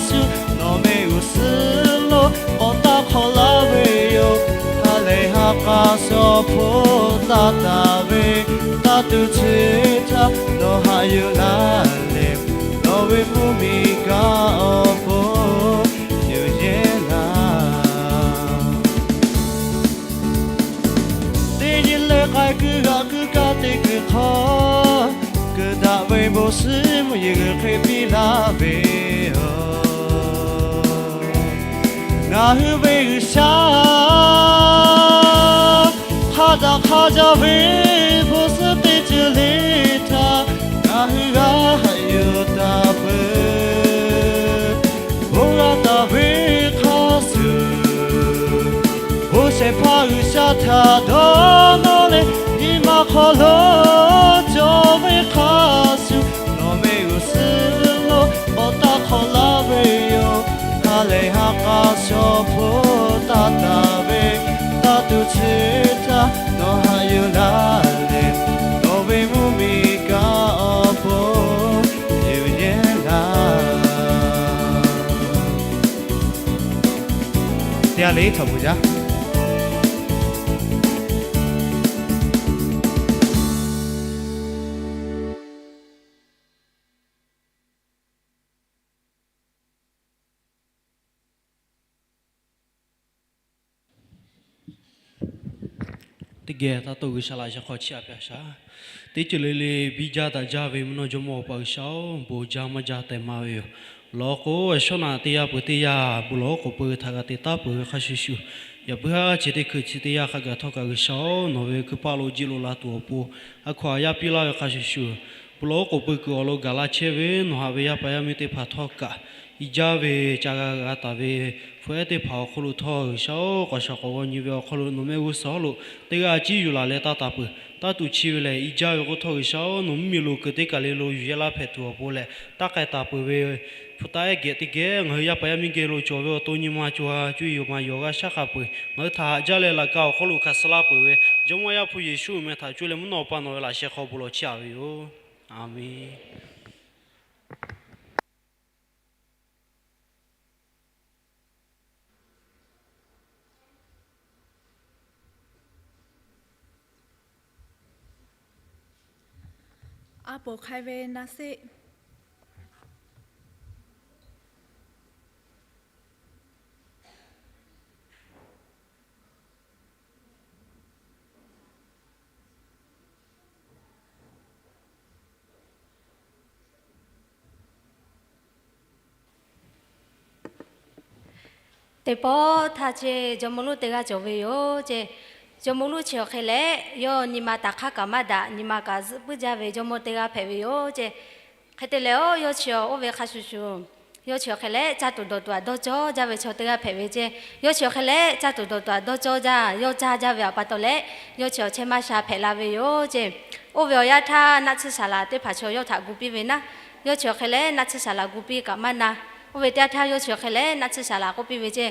shuˍ, nawˬ mehˆ g'uˇ suhˉ lo k'awꞈ taˇ hk'awꞈ laˇ ve yoˬ. Ha lehˬ ha k'a shaw hpu taˇ taˍ ve, taˇ tuˬ chi htaˇ nawˬ haꞈ yuˬ laˇ leh, nawˬ ve mvuhˇmiˬ kaꞈ awˬ pon yuˬ yehˇ laˇ. Teˇ nyi leh k'ai kuiˬ g'aꞈ kuiˬ kaˇ teˇ kuiˬ hk'aw, kuiˬ daꞈ ve bon suhˉ mvuhˇ yeˬ g'uiˬ hk'e piˇ laˇ ve yoˬ. Ngaˬ hui ve G'uiˬsha, hk'a daꞈ hk'a jaˇ ve bon suhˉ teˇ ceuˬ le htaꞈ ngaˬ hui g'a haꞈ yuˬ taˍ peuˬ. Bon g'a taˍ ve hk'a shuˍ, bon shehˍ hpaˇ G'uiˬsha htaꞈ dawˇ nawˇ leh, nyi ma hk'aw lo cawˬ ve hk'a shuˍ, nawˬ mehˆ g'uˇ suhˉ lo k'awꞈ taˇ hk'awꞈ laˇ ve yoˬ. Ha lehˬ ha k'a shaw hpu taˇ taˍ ve, taˇ tuˬ chi htaˇ nawˬ haꞈ yuˬ laˇ leh, nawˬ ve mvuhˇmiˬ kaꞈ awˬ pon yuˬ yehˇ laˇ. Teˇ g'aˇ le htaꞈ bvuhꞈ jaˇ. Teˇ geh taˇ toˇ G'uiˬsha laꞈ sheh hk'aw chiˇ aꞈ piˇ a shaˍ. Teˇ ceuˬ le le biˇ jaˇ daꞈ jaˇ ve mvuhˇ naw jawˇmawˇ Awˬ pa G'uiˬsha-oˬ, bon jaˇ maˇ jaˇ tehꞈ maˍ ve yoˬ. Lawˬ k'o, shawˉ naꞈ teˇ yanˇ peuˬ teˇ yanˇ bon lawˬ oˉ k'oˍ pui htaꞈ g'a te taˉ peuˬ ve hk'a shuˍ shuˍ, yaꞈ puiˉ haˉ chi teˇ hkui chi teˇ yanˇ hk'a gaˬ htawˇ kaꞈ G'uiˬsha-oˬ, nawˬ ve hkui paˆ lo jiˆ lo la tuˬ awˬ pon a hkaw aꞈ yaˇ piˇ laˇ ve hk'a shuˍ shuˍ, bon lawˬ oˉ k'oˍ pui kuiˬ awˬ lo gaˬ la chehˇ ve nawˬ haꞈ ve yaˇ paˍ yaˇ miˇ teˇ hpaˍ htawˇ kaꞈ, i jaˇ ve ca g'a g'a taˍ ve hpu ehˉ teˇ hpaˍ awˬ hk'aw lo htawˇ G'uiˬsha-oˬ, k'awꞈ shaˍ k'awꞈ g'aw nyi ve awˬ hk'aw lo nawˬ mehˆ g'uˇ suhˍ lo teˇ g'aˇ ciˉ yuˬ laˬ leh taˇ taˍ peuˬ. Taˇ tuˬ chi ve lehˬ, i jaˇ ve k'o htawˇ G'uiˬsha-oˬ, nawˬ mvuhˇmiˬ lo kuiˬ teˇ kaˬ le lo yuˬ yehˇ laˇ hpehꞈ tuˬ awˬ pon leh taˇ k'ai taˍ peuˬ ve hpu taˆ ehˉ geh teˇ geh ngaˬ hui yaˇ paˍ yaˇ miˇ geh lo cawˬ ve awˬ to nyi ma co ha cuˇ yiˍ ma yawˬ g'a shaˉ hk'a peuˬ. Ngaˬ hui htaꞈ haꞈ jaˇ leh laꞈ ka awˬ hk'aw lo hkanˍ suh laˇ peuˬ ve Jawˇmawˇ Yaˇ hpu Yeˍsuˆ meh htaꞈ cuˇ leh mvuhˇ naw pa nawˬ ve laꞈ sheh hk'aw bon lawˬ chiˇ aꞈ ve yoˬ. Aˬmenˍ. A poˍ hk'ai ve naˆ seˆ. Teˇ pawˆ htaˇ ce, jawˇmawˇ lonˉ teˇ g'aˇ cawˬ ve yoˬ ce. Jawˇmawˇ lonˉ chi awˬ hk'e leh, yawˇ nyi ma taꞈ hk'aˇ kaꞈ maˇ daꞈ, nyi ma kaꞈ zuhˆ puiˉ jaˇ ve jawˇmawˇ teˇ g'aˇ hpehꞈ ve yoˬ ce. Hk'e te leh, oˇ yawˇ chi awˬ oˇ ve hk'a shuˍ shuˍ, yawˇ chi awˬ hk'e leh caˇ tuˬ dawˬ tuˬ aꞈ dawˇ cawˇ jaˇ ve chaw teˇ g'aˇ hpehꞈ ve ce. Yawˇ chi awˬ hk'e leh caˇ tuˬ dawˬ tuˬ aꞈ dawˇ cawˇ jaˇ, yawˇ caˇ jaˇ ve awˬ pa taw leh, yawˇ chi awˬ chehˇ maˇ sha hpehꞈ la ve yoˬ ce. Oˇ ve awˬ yanˇ htaˇ naˆ tsuhˇ saˍ laꞈ teˇ hpaˍ chaw yawˇ htaꞈ gu piˇ ve naˆ, yawˇ chi awˬ hk'e leh naˆ tsuhˇ saˍ laꞈ gu piˇ kaꞈ maˇ na. Oˇ ve teˇ yanˇ htaˇ yawˇ chi awˬ hk'e leh naˆ tsuhˇ saˍ laꞈ k'oˆ piˇ ve ce.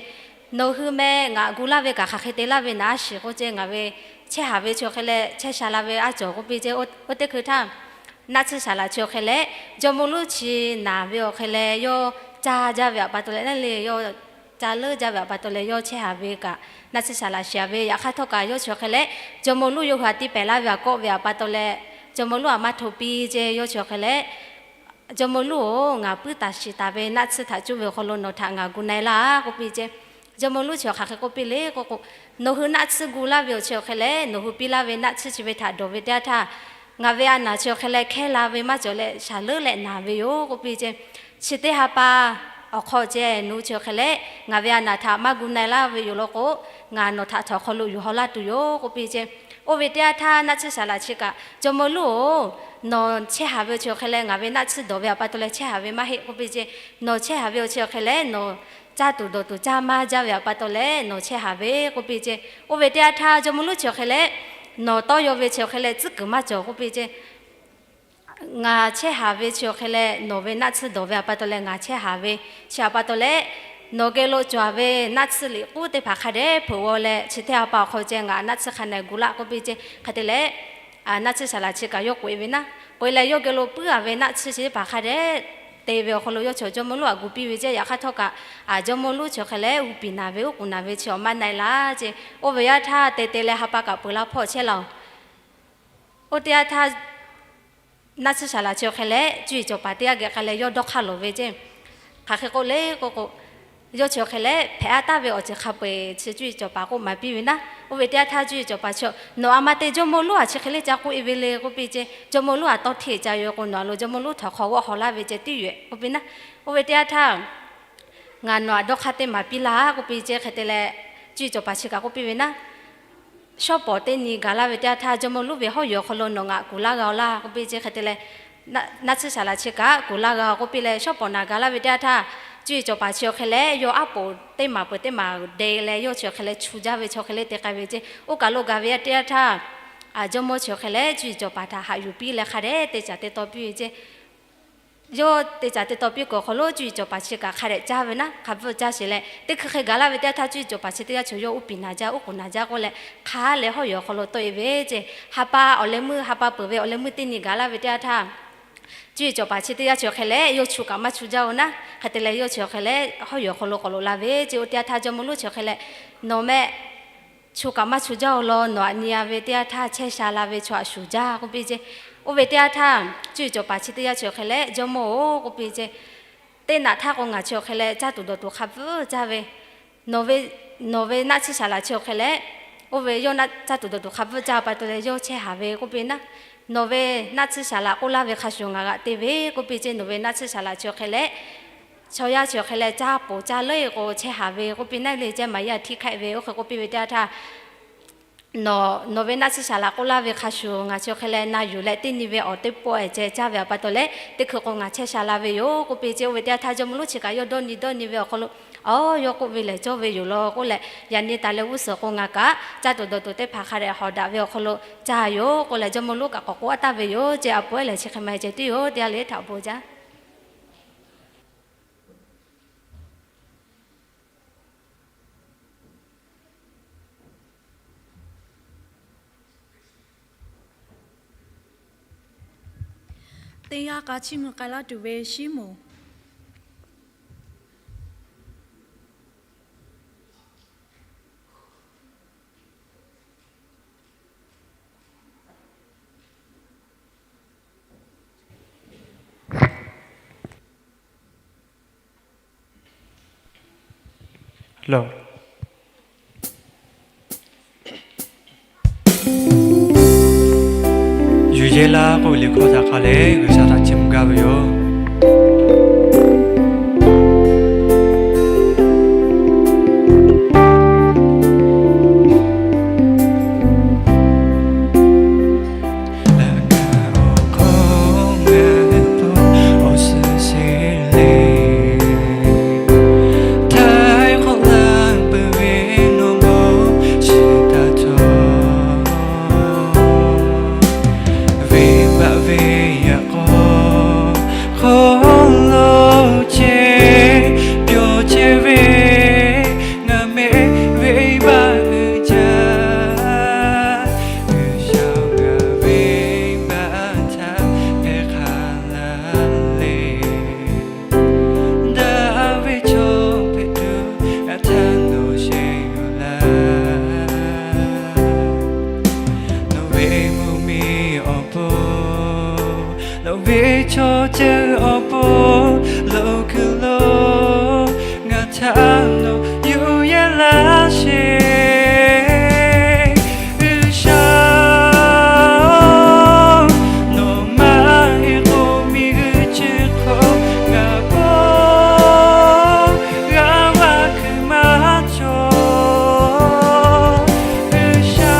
Nawˬ hui meh ngaˬ gu laˇ ve kaꞈ hk'aˬ hk'e te laˇ ve naˍ a shiˍ k'oˆ ce, ngaˬ ve chehˇ haˍ ve chi awˬ hk'e leh chehˇ sha la ve a cawˬ k'oˆ piˇ ce. Oˇ teˇ hkui htaˇ, naˆ tsuhˇ saˍ laꞈ chi awˬ hk'e leh, jawˇmawˇ lonˉ chi naˍ ve awˬ hk'e leh yawˇ caˇ jaˇ ve awˬ pa taw leh naˆ le, yawˇ caˇ leuˉ jaˇ ve awˬ pa taw leh yawˇ chehˇ haˍ ve kaꞈ naˆ tsuhˇ saˍ laꞈ shiˍ ve. Yaꞈ hk'aˇ htawˇ kaꞈ yawˇ chi awˬ hk'e leh, jawˇmawˇ lonˉ yawˇ hui htaꞈ tiˇ pehˍ laˇ ve aꞈ kawˆ ve awˬ pa taw leh, jawˇmawˇ lonˉ aꞈ maˇ hto piˇ ce. Yawˇ chi awˬ hk'e leh, jawˇmawˇ lonˉ-oˬ, ngaˬ puiˉ taˍ shiˍ taˍ ve naˆ tsuhˇ htaꞈ cuˇ ve awˬ hk'aw lo nawˬ htaꞈ ngaˬ gu na-e laˇ k'oˆ piˇ ce. Jawˇmawˇ lonˉ chi awˬ hk'aˬ hk'e k'oˆ piˇ le k'o k'o, nawˬ hui naˆ tsuhˇ gu laˇ ve awˬ chi awˬ hk'e leh nawˬ hui piˇ laˇ ve naˆ tsuhˇ chi ve htaꞈ dawˬ ve teˇ yanˇ htaˇ, ngaˬ ve a naˍ chi awˬ hk'e leh hkehˇ la ve maˇ cawˬ leh shaˍ leuˉ leh naˍ ve yoˬ k'oˆ piˇ ce. Chi teˇ ha pa awˬ hk'aw ceh nawˬ hui chi awˬ hk'e leh ngaˬ ve a naˍ htaꞈ maˇ gu na-e laˇ ve yoˬ law k'o, ngaˬ nawˬ htaꞈ htawnˍ hk'aw lo yuˬ haw laˇ tuˬ yoˬ k'oˆ piˇ ce. Oˇ ve teˇ yanˇ htaˇ naˆ tsuhˇ saˍ laꞈ chi kaꞈ, Jawˇmawˇ lonˉ-oˬ, nawˬ chehˇ haˍ ve awˬ chi awˬ hk'e leh ngaˬ ve naˆ tsuhˇ dawˬ ve awˬ pa taw leh chehˇ haˍ ve maˇ heˆ k'oˆ piˇ ceˇ. Nawˬ chehˇ haˍ ve awˬ chi awˬ hk'e leh nawˬ caˇ tuˬ dawˬ tuˬ caˇ maˇ jaˇ ve awˬ pa taw leh nawˬ chehˇ haˍ ve k'oˆ piˇ ceˇ. Oˇ ve teˇ yanˇ htaˇ Jawˇmawˇ lonˉ chi awˬ hk'e leh, nawˬ tawˇ yaw ve chi awˬ hk'e leh tcuhˉ kuiˬ maˇ cawˬ k'oˆ piˇ ceˇ. Ngaˬ chehˇ haˍ ve chi awˬ hk'e leh nawˬ ve naˆ tsuhˇ dawˬ ve awˬ pa taw leh ngaˬ chehˇ haˍ ve chi awˬ pa taw leh, nawˬ geh lo cawˬ ve naˆ tsuhˇ liꞈ k'uˉ teˇ hpaˍ hk'a dehꞈ hpeuꞈ g'aw leh chi teˇ ha pa awˬ hk'aw ceh ngaˬ naˆ tsuhˇ hk'a na gu laˇ k'oˆ piˇ ceˇ. Hk'e te leh, naˆ tsuhˇ saˍ laꞈ chi kaꞈ yawˇ k'oꞈ-e ve naˉ, k'oꞈ-e leh yawˇ geh lo puiˉ-a ve naˆ tsuhˇ chi teˇ hpaˍ hk'a dehꞈ te ve awˬ hk'aw lo yawˇ chi Jawˇmawˇ lonˉ htaꞈ gu piˇ ve ceˇ. Yaꞈ hk'aˇ htawˇ kaꞈ, Jawˇmawˇ lonˉ chi awˬ hk'e leh g'uˇ piˍ naˍ ve uˉ k'oˍ naˍ ve chi awˬ maˇ na-e laˇ ceˇ. Oˇ ve yanˇ htaˇ te te leh ha pa kaꞈ peuˬ laˇ hpawˇ chehˇ laˬ-oˬ. Oˇ teˇ yanˇ htaˇ naˆ tsuhˇ saˍ laꞈ chi awˬ hk'e leh cuˇ yiˍ cawˬ paˍ teˇ g'aˇ geh k'ai leh yawˇ dawˇ hk'aˇ lawˬ ve ceˇ. Hk'aˬ hk'e k'oˆ le k'o k'o, yawˇ chi awˬ hk'e leh hpehꞈ-a taˍ ve awˬ ceuˬ hk'a peu-eˬ chi cuˇ yiˍ cawˬ paˍ k'oˆ maˍ piˇ ve naˉ. Oˇ ve teˇ yanˇ htaˇ cuˇ yiˍ cawˬ paˍ chi nawˬ a ma te Jawˇmawˇ lonˉ-a chi hk'e leh ca k'oˆ-e ve le k'oˆ piˇ ceˇ. Jawˇmawˇ lonˉ-a tawˇ hteˇ ca yoˬ k'o, nawˬ a lo Jawˇmawˇ lonˉ htaꞈ hk'aw g'awˆ haw laˇ ve ceh tiˉ yoˬ k'oˆ piˇ naˉ. Oˇ ve teˇ yanˇ htaˇ ngaˬ nawˬ htaꞈ dawˇ hk'aˇ teˇ maˍ piˇ laˇ k'oˆ piˇ ceˇ. Hk'e te leh, cuˇ yiˍ cawˬ paˍ chi kaꞈ k'oˆ piˇ ve naˉ, shawˉ pawˍ teˇ nyi gaˬ laˇ ve teˇ yanˇ htaˇ Jawˇmawˇ lonˉ ve hawˉ yuˬ awˬ hk'aw lo nawˬ ngaˬ kuˬ laˇ g'a-oˬ laˇ k'oˆ piˇ ceˇ. Hk'e te leh, naˆ tsuhˇ saˍ laꞈ chi kaꞈ kuˬ laˇ g'a k'oˆ piˇ leh, shawˉ pawˍ naˬ gaˬ laˇ ve teˇ yanˇ htaˇ, cuˇ yiˍ cawˬ paˍ chi awˬ hk'e leh yawˇ aˉ poꞈ teˇ maˍ peuˬ teˇ maˍ deh leh yawˇ chi awˬ hk'e leh chu jaˇ ve chi awˬ hk'e leh te k'ai ve ceˇ. Oˇ kaˬ lo gaˬ ve teˇ yanˇ htaˇ, Jawˇmawˇ chi awˬ hk'e leh cuˇ yiˍ cawˬ paˍ htaꞈ haꞈ yuˬ piˇ leh hk'a dehꞈ te caˍ te taw piˇ ve ceˇ. Yawˇ te caˍ te taw piˇ kuiˬ awˬ hk'aw lo cuˇ yiˍ cawˬ paˍ chi kaꞈ hk'a dehꞈ caˇ ve naˉ, hk'a pfuhˇ caˇ sheˍ leh, teˇ hkui hk'e gaˬ laˇ ve teˇ yanˇ htaˇ cuˇ yiˍ cawˬ paˍ chi teˇ g'aˇ chaw yawˇ uˉ piˍ naˍ jaˇ, uˉ k'oˍ naˍ jaˇ k'oˆ leh, hk'a leh hawˉ yuˬ awˬ hk'aw lo tawˆ-e ve ceˇ. Ha pa awˬ leh meuˇ, ha pa peuˬ ve awˬ leh meuˇ teˇ nyi gaˬ laˇ ve teˇ yanˇ htaˇ, cuˇ yiˍ cawˬ paˍ chi teˇ g'aˇ chi awˬ hk'e leh yawˇ chu kaꞈ maˇ chu jaˇ-oˬ naˉ. Hk'e te leh yawˇ chi awˬ hk'e leh hawˉ yuˬ awˬ hk'aw lo k'awꞈ loꞈ la ve ceˇ. Oˇ teˇ yanˇ htaˇ Jawˇmawˇ lonˉ chi awˬ hk'e leh, nawˬ meh chu kaꞈ maˇ chu jaˇ-oˬ law, nawˬ htaꞈ nyi-a ve teˇ yanˇ htaˇ chehˇ sha la ve chaw htaꞈ shuˍ jaˇ k'oˆ piˇ ceˇ. Oˇ ve teˇ yanˇ htaˇ cuˇ yiˍ cawˬ paˍ chi teˇ g'aˇ chi awˬ hk'e leh, Jawˇmawˇ-oˬ k'oˆ piˇ ceˇ, teˇ naꞈ htaˇ k'o ngaˬ chi awˬ hk'e leh caˇ tuˬ dawˬ tuˬ hk'a pfuhˇ caˇ ve, nawˬ ve, nawˬ ve naˆ tsuhˇ saˍ laꞈ chi awˬ hk'e leh, oˇ ve yawˇ caˇ tuˬ dawˬ tuˬ hk'a pfuhˇ caˇ pa taw leh yawˇ chehˇ haˍ ve k'oˆ piˇ naˉ, nawˬ ve naˆ tsuhˇ saˍ laꞈ k'oˆ laˇ ve hk'a shuˍ ngaˬ g'aꞈ te ve k'oˆ piˇ ceˇ. Nawˬ ve naˆ tsuhˇ saˍ laꞈ chi awˬ hk'e leh chaw yaˇ chi awˬ hk'e leh caˇ poˬ caˇ leuˉ-e k'o chehˇ haˍ ve k'oˆ piˇ naˉ le ceˇ. Maˍ yaˇ htiˇ hk'ehˆ ve oˇ hk'e k'oˆ piˇ ve teˇ yanˇ htaˇ, nawˬ, nawˬ ve naˆ tsuhˇ saˍ laꞈ k'oˆ laˇ ve hk'a shuˍ ngaˬ chi awˬ hk'e leh na yuˬ leh teˇ nyi ve awˬ teˇ pawˆ-e ceh caˇ ve awˬ pa taw leh, teˇ hkui k'o ngaˬ chehˇ sha la ve yoˬ k'oˆ piˇ ceˇ. Oˇ ve teˇ yanˇ htaˇ Jawˇmawˇ lonˉ chi kaꞈ yawˇ dawˇ nyi dawˇ nyi ve awˬ hk'aw lo, Awˬ, yawˇ k'oˆ ve lehˬ cawˇ ve yoˬ law k'oˆ leh, yaꞈ nyi taˍ leh g'uˇ suhˍ k'o ngaˬ kaꞈ caˇ tuˬ dawˬ tuˬ teˇ hpaˍ hk'a dehꞈ hawˍ daꞈ ve awˬ hk'aw lo caˇ yoˬ k'oˆ leh, Jawˇmawˇ lonˉ kaꞈ k'awꞈ k'oˆ-a taˍ ve yoˬ ceˇ. A pu ehˉ lehˬ chi hk'e ma ceh tiˉ yoˬ. Teˇ g'aˇ le htaꞈ awˬ bon jaˇ. Teˇ g'aˇ k'a chiˇ mvuh k'ai laˇ tuˬ ve Siˉmonˍ. Yuˬ yehˇ laˇ k'oˆ ve liꞈ hkawˇ htaꞈ hk'a leh G'uiˬsha htaꞈ chiˇ mvuh gaˇ ve yoˬ. Venˇbaˆ ve yaꞈ k'aw hk'aw lo ceh, pyawˇ chehˇ ve ngaˬ meh venˇbaˆ uiˍ jaˇ. G'uiˬsha ngaˬ venˇbaˆ htaꞈ hpehˇ hk'a laˇ leh, daꞈ ve chaw hpehꞈ tuˬ ngaˬ htaꞈ nawˬ sheh yuˬ laˇ. Nawˬ ve mvuhˇmiˬ awˬ pon, nawˬ ve chaw ceuˬ awˬ pon lo kuiˬ lo ngaˬ htaꞈ nawˬ yuˬ yehˇ laˇ sheˍ. G'uiˬsha-oˬ, nawˬ maˇ heˆ k'o miˬguiˬ chi hk'aw ngaˬ k'o g'a vaˇ kuiˬ maˇ cawˬ. G'uiˬsha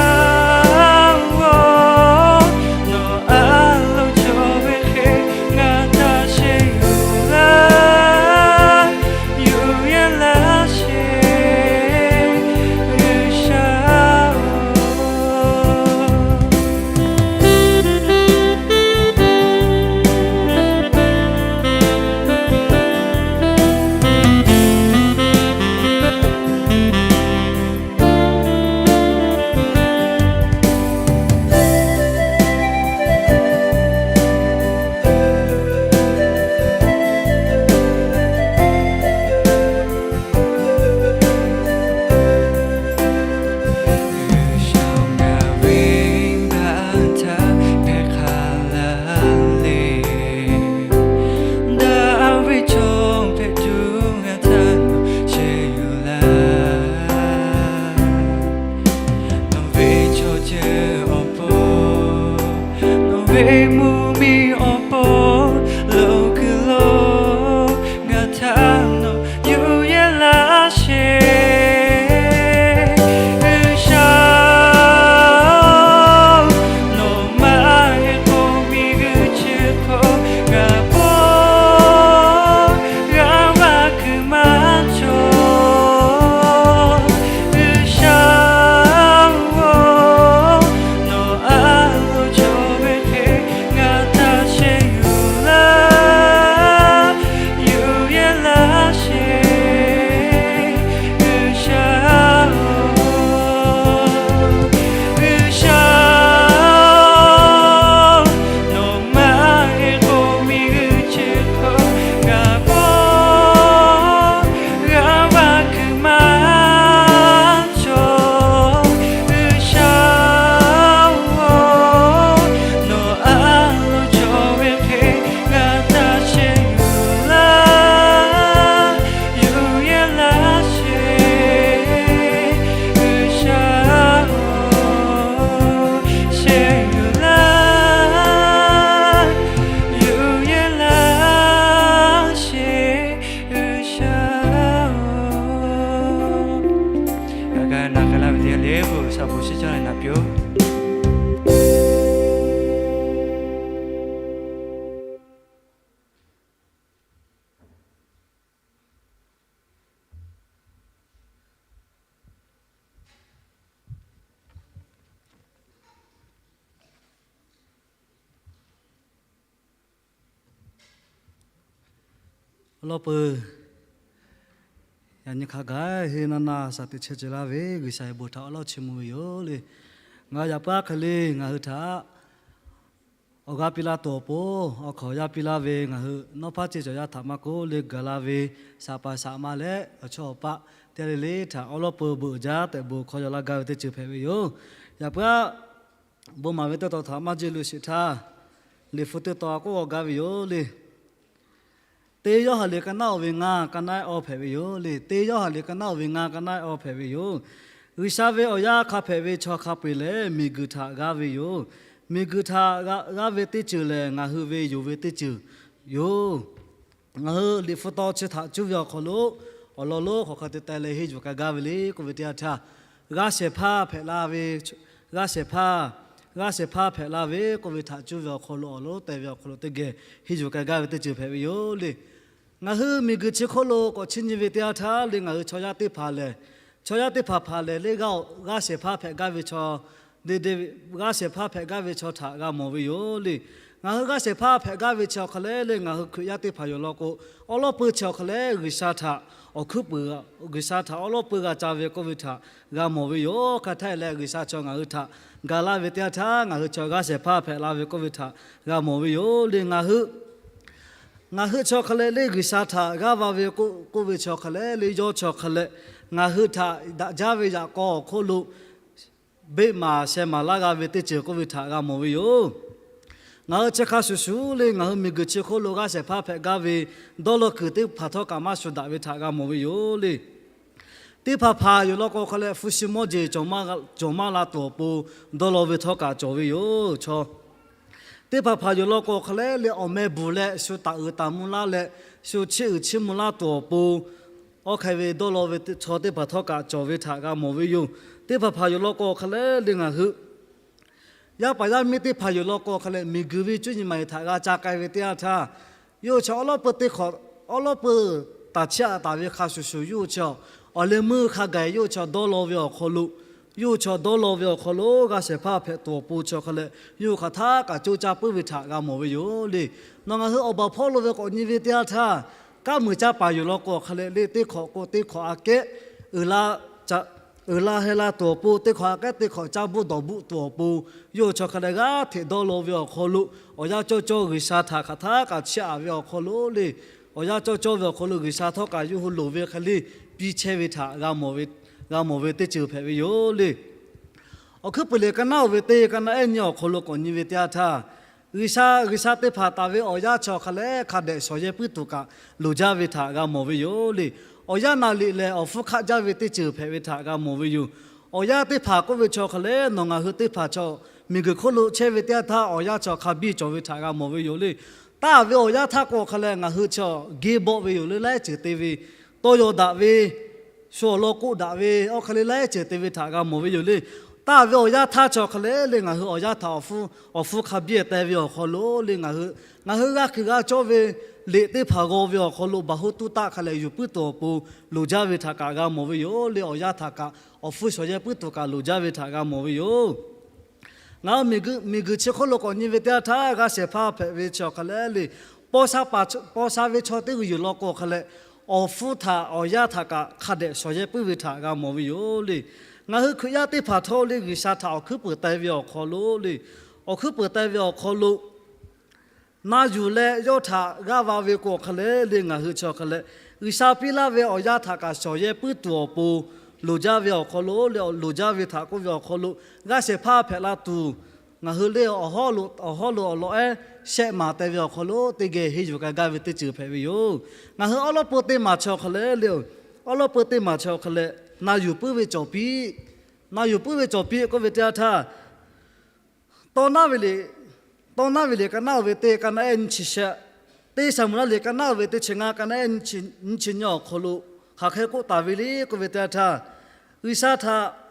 Mvuhˇ miˬ awˬ pon lo kuiˬ lo ngaˬ htaꞈ nawˬ yuˬ yehˇ laˇ sheˍ. G'uiˬsha-oˬ, nawˬ maˇ heˆ k'o miˬguiˬ chi hk'oˆ ngaˬ pawˆ g'a vaˇ kuiˬ maˇ cawˬ. G'uiˬsha-oˬ, nawˬ a loˍ cawˬ ve hk'e ngaˬ htaꞈ sheh yuˬ laˇ, yuˬ yehˇ laˇ sheˍ. G'uiˬsha-oˬ, G'uiˬsha-oˬ, nawˬ maˇ heˆ k'o miˬguiˬ chi hk'oˆ ngaˬ pawˆ g'a vaˇ kuiˬ maˇ cawˬ. G'uiˬsha-oˬ, nawˬ a loˍ cawˬ ve hk'e ngaˬ htaꞈ sheh yuˬ laˇ, yuˬ yehˇ laˇ sheˍ. G'uiˬsha-oˬ, sheh yuˬ laˇ, yuˬ yehˇ laˇ sheˍ. G'uiˬsha-oˬ, ngaˬ g'a na hk'e laˇ ve teˇ g'aˇ le k'o, G'uiˬsha bon shiˍ caˇ leh naˍ piˇ-oˆ. Awˬ lawn peuˬ, yaꞈ nyi hk'a gaˬ heˆ naˇ naˇ shaˍ teꞈ chehˇ ceh laˇ ve G'uiˬsha ve bon htaꞈ awˉ lawˉ chiˇ mvuh ve yoˬ le. Ngaˬ yaꞈ puiˉ hk'e le ngaˬ hui htaꞈ awˬ g'aˇ piˇ laˇ tuˬ awˬ pon, awˬ hkawnˍ yaˇ piˇ laˇ ve ngaˬ hui nawˉ hpaˇ ceˇ cawˬ yaˇ htaꞈ maˇ k'oˆ le gaˬ la ve, saˍ paˍ saˍ ma leh awˬ chawˇ awˬ paˆ teˇ g'aˇ le le htaꞈ awˉ lawˉ peuˬ beuꞈ jaˇ tehꞈ bon hkawˇ yaw laˇ gaˇ ve teˇ ceuˬ hpehꞈ ve yoˬ. Yaꞈ puiˉ-aˆ, bon maˍ ve teˇ tawn htaꞈ maˇ jehˇ lo sheˍ htaˇ, Liꞈ hpu teˇ tawn k'oˆ g'awˬ gaˇ ve yoˬ le. Teˇ Yoˇhanˬ liꞈ ka naˉ-oˬ ve ngaˇ ka naˉ-ehˉ awˇ hpehꞈ ve yoˬ le. Teˇ Yoˇhanˬ liꞈ ka naˉ-oˬ ve ngaˇ ka naˉ-ehˉ awˇ hpehꞈ ve yoˬ. G'uiˬsha ve awˬ yaˇ hk'a hpehꞈ ve chaw hk'a peu-eˬ lehˬ, miˬguiˬ htaꞈ g'aˇ ve yoˬ. Miˬguiˬ htaꞈ g'aˇ ve teˇ ceuˬ lehˬ, ngaˬ hui ve yonˍ ve teˇ ceuˬ yoˬ. Ngaˬ hui Liꞈ hpu tawn chi htaꞈ cuˇ ve awˬ hk'aw lo awˬ lawn lonˉ hk'aˬ hk'e te teh leh henˇ yuˬ k'ai gaˇ ve le k'oˆ ve teˇ yanˇ htaˇ, g'aˇ shehˍ hpaˇ hpehꞈ la ve, g'aˇ shehˍ hpaˇ, g'aˇ shehˍ hpaˇ hpehꞈ la ve k'oˆ ve htaꞈ cuˇ ve awˬ hk'aw lo awˬ lonˉ teh ve awˬ hk'aw lo teˇ geh henˇ yuˬ k'ai gaˇ ve teˇ ceuˬ hpehꞈ ve yoˬ le. Ngaˬ hui miˬguiˬ chi hk'oˆ lo k'awꞈ chiˇ nyi ve teˇ yanˇ htaˇ le, ngaˬ hui chaw yaˇ teˇ hpaˍ lehˬ, chaw yaˇ teˇ hpaˍ hpaˍ lehˬ le, g'aˇ shehˍ hpaˇ hpehꞈ gaˇ ve chaw, de de, g'aˇ shehˍ hpaˇ hpehꞈ gaˇ ve chaw htaꞈ g'a mawˬ ve yoˬ le. Ngaˬ hui g'aˇ shehˍ hpaˇ hpehꞈ gaˇ ve chi awˬ hk'aw lehˬ le, ngaˬ hui Hkriꞈ yaˇ teˇ hpaˍ yoˬ law k'o, awˉ lawˉ peuˬ chi awˬ hk'aw lehˬ G'uiˬsha htaꞈ awˬ hkuiˉ puiˍ, G'uiˬsha htaꞈ awˉ lawˉ peuˬ g'a ca ve k'oˆ ve htaꞈ g'a mawˬ ve yoˬ. Hk'aˬ htaˇ leh G'uiˬsha chaw ngaˬ hui htaꞈ ga laˇ ve teˇ yanˇ htaˇ, ngaˬ hui chaw g'aˇ shehˍ hpaˇ hpehꞈ la ve k'oˆ ve htaꞈ g'a mawˬ ve yoˬ le. Ngaˬ hui, ngaˬ hui chi awˬ hk'aw lehˬ le G'uiˬsha htaꞈ g'aˇ va ve k'oˆ ve chi awˬ hk'aw lehˬ le, yawˇ chi awˬ hk'aw lehˬ ngaˬ hui htaꞈ daꞈ jaˇ ve yaꞈ k'aw awˬ hk'oˆ lo beˆ maˍ sheh maˍ laˇ g'a ve teˇ ceuˬ k'oˆ ve htaꞈ g'a mawˬ ve yoˬ. Ngaˬ hui chi hk'a shuˍ shuˍ le, ngaˬ hui miˬguiˬ chi hk'oˆ lo g'aˇ shehˍ hpaˇ hpehꞈ gaˇ ve dawˇ law kuiˬ teˇ hpaˍ htawˇ kaꞈ maˇ shuˍ daꞈ ve htaꞈ g'a mawˬ ve yoˬ le. Teˇ hpaˍ hpaˍ yoˬ law k'o hk'aw lehˬ, hpu shi mawˇ jeˬ cawˬ maˇ la tuˬ awˬ pon dawˇ law ve htawˇ kaꞈ cawˬ ve yoˬ. Chaw teˇ hpaˍ hpaˍ yoˬ law k'o hk'aw lehˬ le, awˬ meh bvuhˬ leh shu taˍ uiˍ taˍ mvuh laˇ leh, shu chiˇ uiˍ chiˇ mvuh laˇ tuˬ awˬ pon, awˬ hk'e ve dawˇ law ve chaw teˇ hpaˍ htawˇ kaꞈ cawˬ ve htaꞈ g'a mawˬ ve yoˬ. Teˇ hpaˍ hpaˍ yoˬ law k'o hk'aw lehˬ le, ngaˬ hui yaˇ paˍ yaˇ miˇ teˇ hpaˍ yoˬ law k'o hk'aw lehˬ, miˬguiˬ ve cuˇ nyi maˬ eˬ htaꞈ g'a ca k'ai ve teˇ yanˇ htaˇ, yawˇ hui chaw awˉ lawˉ peuˬ teˇ hk'awꞈ, awˉ lawˉ peuˬ taˍ chiˇ aꞈ taˍ ve hk'a shuˍ shuˍ, yawˇ hui chaw awˬ leh meuˇ hk'a gaˬ yawˇ hui chaw dawˇ law ve awˬ hk'aw lo, yawˇ hui chaw dawˇ law ve awˬ hk'aw lo g'aˇ shehˍ hpaˇ hpehꞈ tuˬ awˬ pon chi awˬ hk'aw lehˬ, yawˇ hui hk'aˬ htaˇ kaꞈ coˇ caˇ puiˉ ve htaꞈ g'a mawˬ ve yoˬ le. Nawˬ ngaˬ hui awˬ baˬ hpawˇ lo ve k'awꞈ nyi ve teˇ yanˇ htaˇ, kaˉ muiˬ caˇ paˍ yoˬ law k'o hk'aw lehˬ le, teˇ hk'awꞈ k'o teˇ hk'awꞈ aꞈ kehˉ uiˍ la heh la tuˬ awˬ pon, teˇ hk'awꞈ aꞈ kehˉ teˇ hk'awꞈ caˇ buˆ dawˬ buˆ tuˬ awˬ pon, yawˇ hui chaw hk'a lehˬ g'aˇ hteꞈ dawˇ law ve awˬ hk'aw lo, awˬ yanˇ cawˇ cawˇ G'uiˬsha htaꞈ hk'aˬ htaˇ kaꞈ chiˇ aꞈ ve awˬ hk'aw lo le, awˬ yanˇ cawˇ cawˇ ve awˬ hk'aw lo G'uiˬsha htawˇ kaꞈ yawˇ hui loˍ ve hk'e le piˇ chehˇ ve htaꞈ g'a mawˬ ve teˇ ceuˬ hpehꞈ ve yoˬ le. Awˬ hkuiˉ puiˍ liꞈ ka naˉ-oˬ ve teˇ ka naˉ ehˉ nyi awˬ hk'aw lo k'awꞈ nyi ve teˇ yanˇ htaˇ, G'uiˬsha, G'uiˬsha teˇ hpaˍ taˍ ve awˬ yanˇ chi awˬ hk'a lehˬ hk'a dehꞈ shawˍ yehˇ puiˉ tuˬ kaꞈ loˍ jaˇ ve htaꞈ g'a mawˬ ve yoˬ le. Awˬ yanˇ naˍ liꞈ lehˬ awˬ hpfuhˇ hk'aˆ jaˇ ve teˇ ceuˬ hpehꞈ ve htaꞈ g'a mawˬ ve yoˬ. Awˬ yanˇ teˇ hpaˍ k'oˆ ve chi awˬ hk'a lehˬ nawˬ ngaˬ hui teˇ hpaˍ chaw miˬguiˬ hk'oˆ lo chehˇ ve teˇ yanˇ htaˇ awˬ yanˇ chi hk'a biˇ cawˬ ve htaꞈ g'a mawˬ ve yoˬ le. Taˇ ve awˬ yanˇ htaˇ k'o hk'a leh ngaˬ hui chi geh bawˆ ve yoˬ le, laiˉ ceuˬ te ve, tawˇ yaw daꞈ ve, shu awˬ lawn k'oˆ daꞈ ve, awˬ hk'e le laiˉ ceuˬ te ve htaꞈ g'a mawˬ ve yoˬ le. Taˇ ve awˬ yanˇ htaˇ chi awˬ hk'a leh le ngaˬ hui awˬ yanˇ htaꞈ awˬ hpfuhˇ awˬ hpfuhˇ hk'a biˇ teh ve awˬ hk'aw lo le ngaˬ hui, ngaˬ hui g'a kuiˬ g'a cawˇ ve liꞈ teˇ hpaˍ g'aw ve awˬ hk'aw lo baˬ hoˉ tuˉ taˆ hk'a leh yuˬ puiˉ tuˬ awˬ pon loˍ jaˇ ve htaꞈ kaꞈ g'a mawˬ ve yoˬ le. Awˬ yanˇ htaꞈ kaꞈ awˬ hpfuhˇ shawˍ yehˇ puiˉ tuˬ kaꞈ loˍ jaˇ ve htaꞈ g'a mawˬ ve yoˬ. Ngaˬ hui miˬguiˬ chi hk'oˆ lo k'awꞈ nyi ve teˇ yanˇ htaˇ g'a shehˍ hpaˇ hpehꞈ ve chi awˬ hk'a leh le, paw sha ve chaw teˇ g'uiˬ yuˬ law k'o awˬ hk'a leh, awˬ hpfuhˇ htaꞈ awˬ yanˇ htaꞈ kaꞈ hk'a dehꞈ shawˍ yehˇ puiˉ ve htaꞈ g'a mawˬ ve yoˬ le. Ngaˬ hui Hkriꞈ yaˇ teˇ hpaˍ htawˇ le G'uiˬsha htaꞈ awˬ hkuiˉ peuˍ teh ve awˬ hk'aw lo le, awˬ hkuiˉ peuˍ teh ve awˬ hk'aw lo na yuˬ leh yawˇ htaꞈ g'aˇ va ve k'o awˬ hk'a leh le ngaˬ hui chi awˬ hk'a leh, G'uiˬsha piˇ laˇ ve awˬ yanˇ htaꞈ kaꞈ shawˍ yehˇ puiˉ tuˬ awˬ pon loˍ jaˇ ve awˬ hk'aw lo le, loˍ jaˇ ve htaꞈ k'oˆ ve awˬ hk'aw lo g'a shehˍ hpaˇ hpehꞈ la tuˬ, ngaˬ hui le awˬ hawˉ lo awˬ lawn ehˉ shehˆ maˍ teh ve awˬ hk'aw lo teˇ geh henˇ yuˬ k'ai gaˇ ve teˇ ceuˬ hpehꞈ ve yoˬ. Ngaˬ hui awˉ lawˉ peu teˇ maˬ chi awˬ hk'a leh le, awˉ lawˉ peu teˇ maˬ chi awˬ hk'a leh, na yuˬ puiˉ ve cawˬ piˇ, na yuˬ puiˉ ve cawˬ piˇ k'oˆ ve teˇ yanˇ htaˇ, tawˇ naˉ ve liꞈ, tawˇ naˉ ve liꞈ ka naˉ oˇ ve teˇ ka naˉ ehˉ nyiˇ chi shehˆ, teˇ Saˍmo-eˍlaˆ liꞈ ka naˉ oˇ ve teˇ chi ngaˇ ka naˉ ehˉ nyiˇ chi nyiˇ chi nyiˇ awˬ hk'aw lo hk'aˬ hk'e k'oˆ taˍ ve le k'oˆ ve teˇ yanˇ htaˇ, G'uiˬsha htaꞈ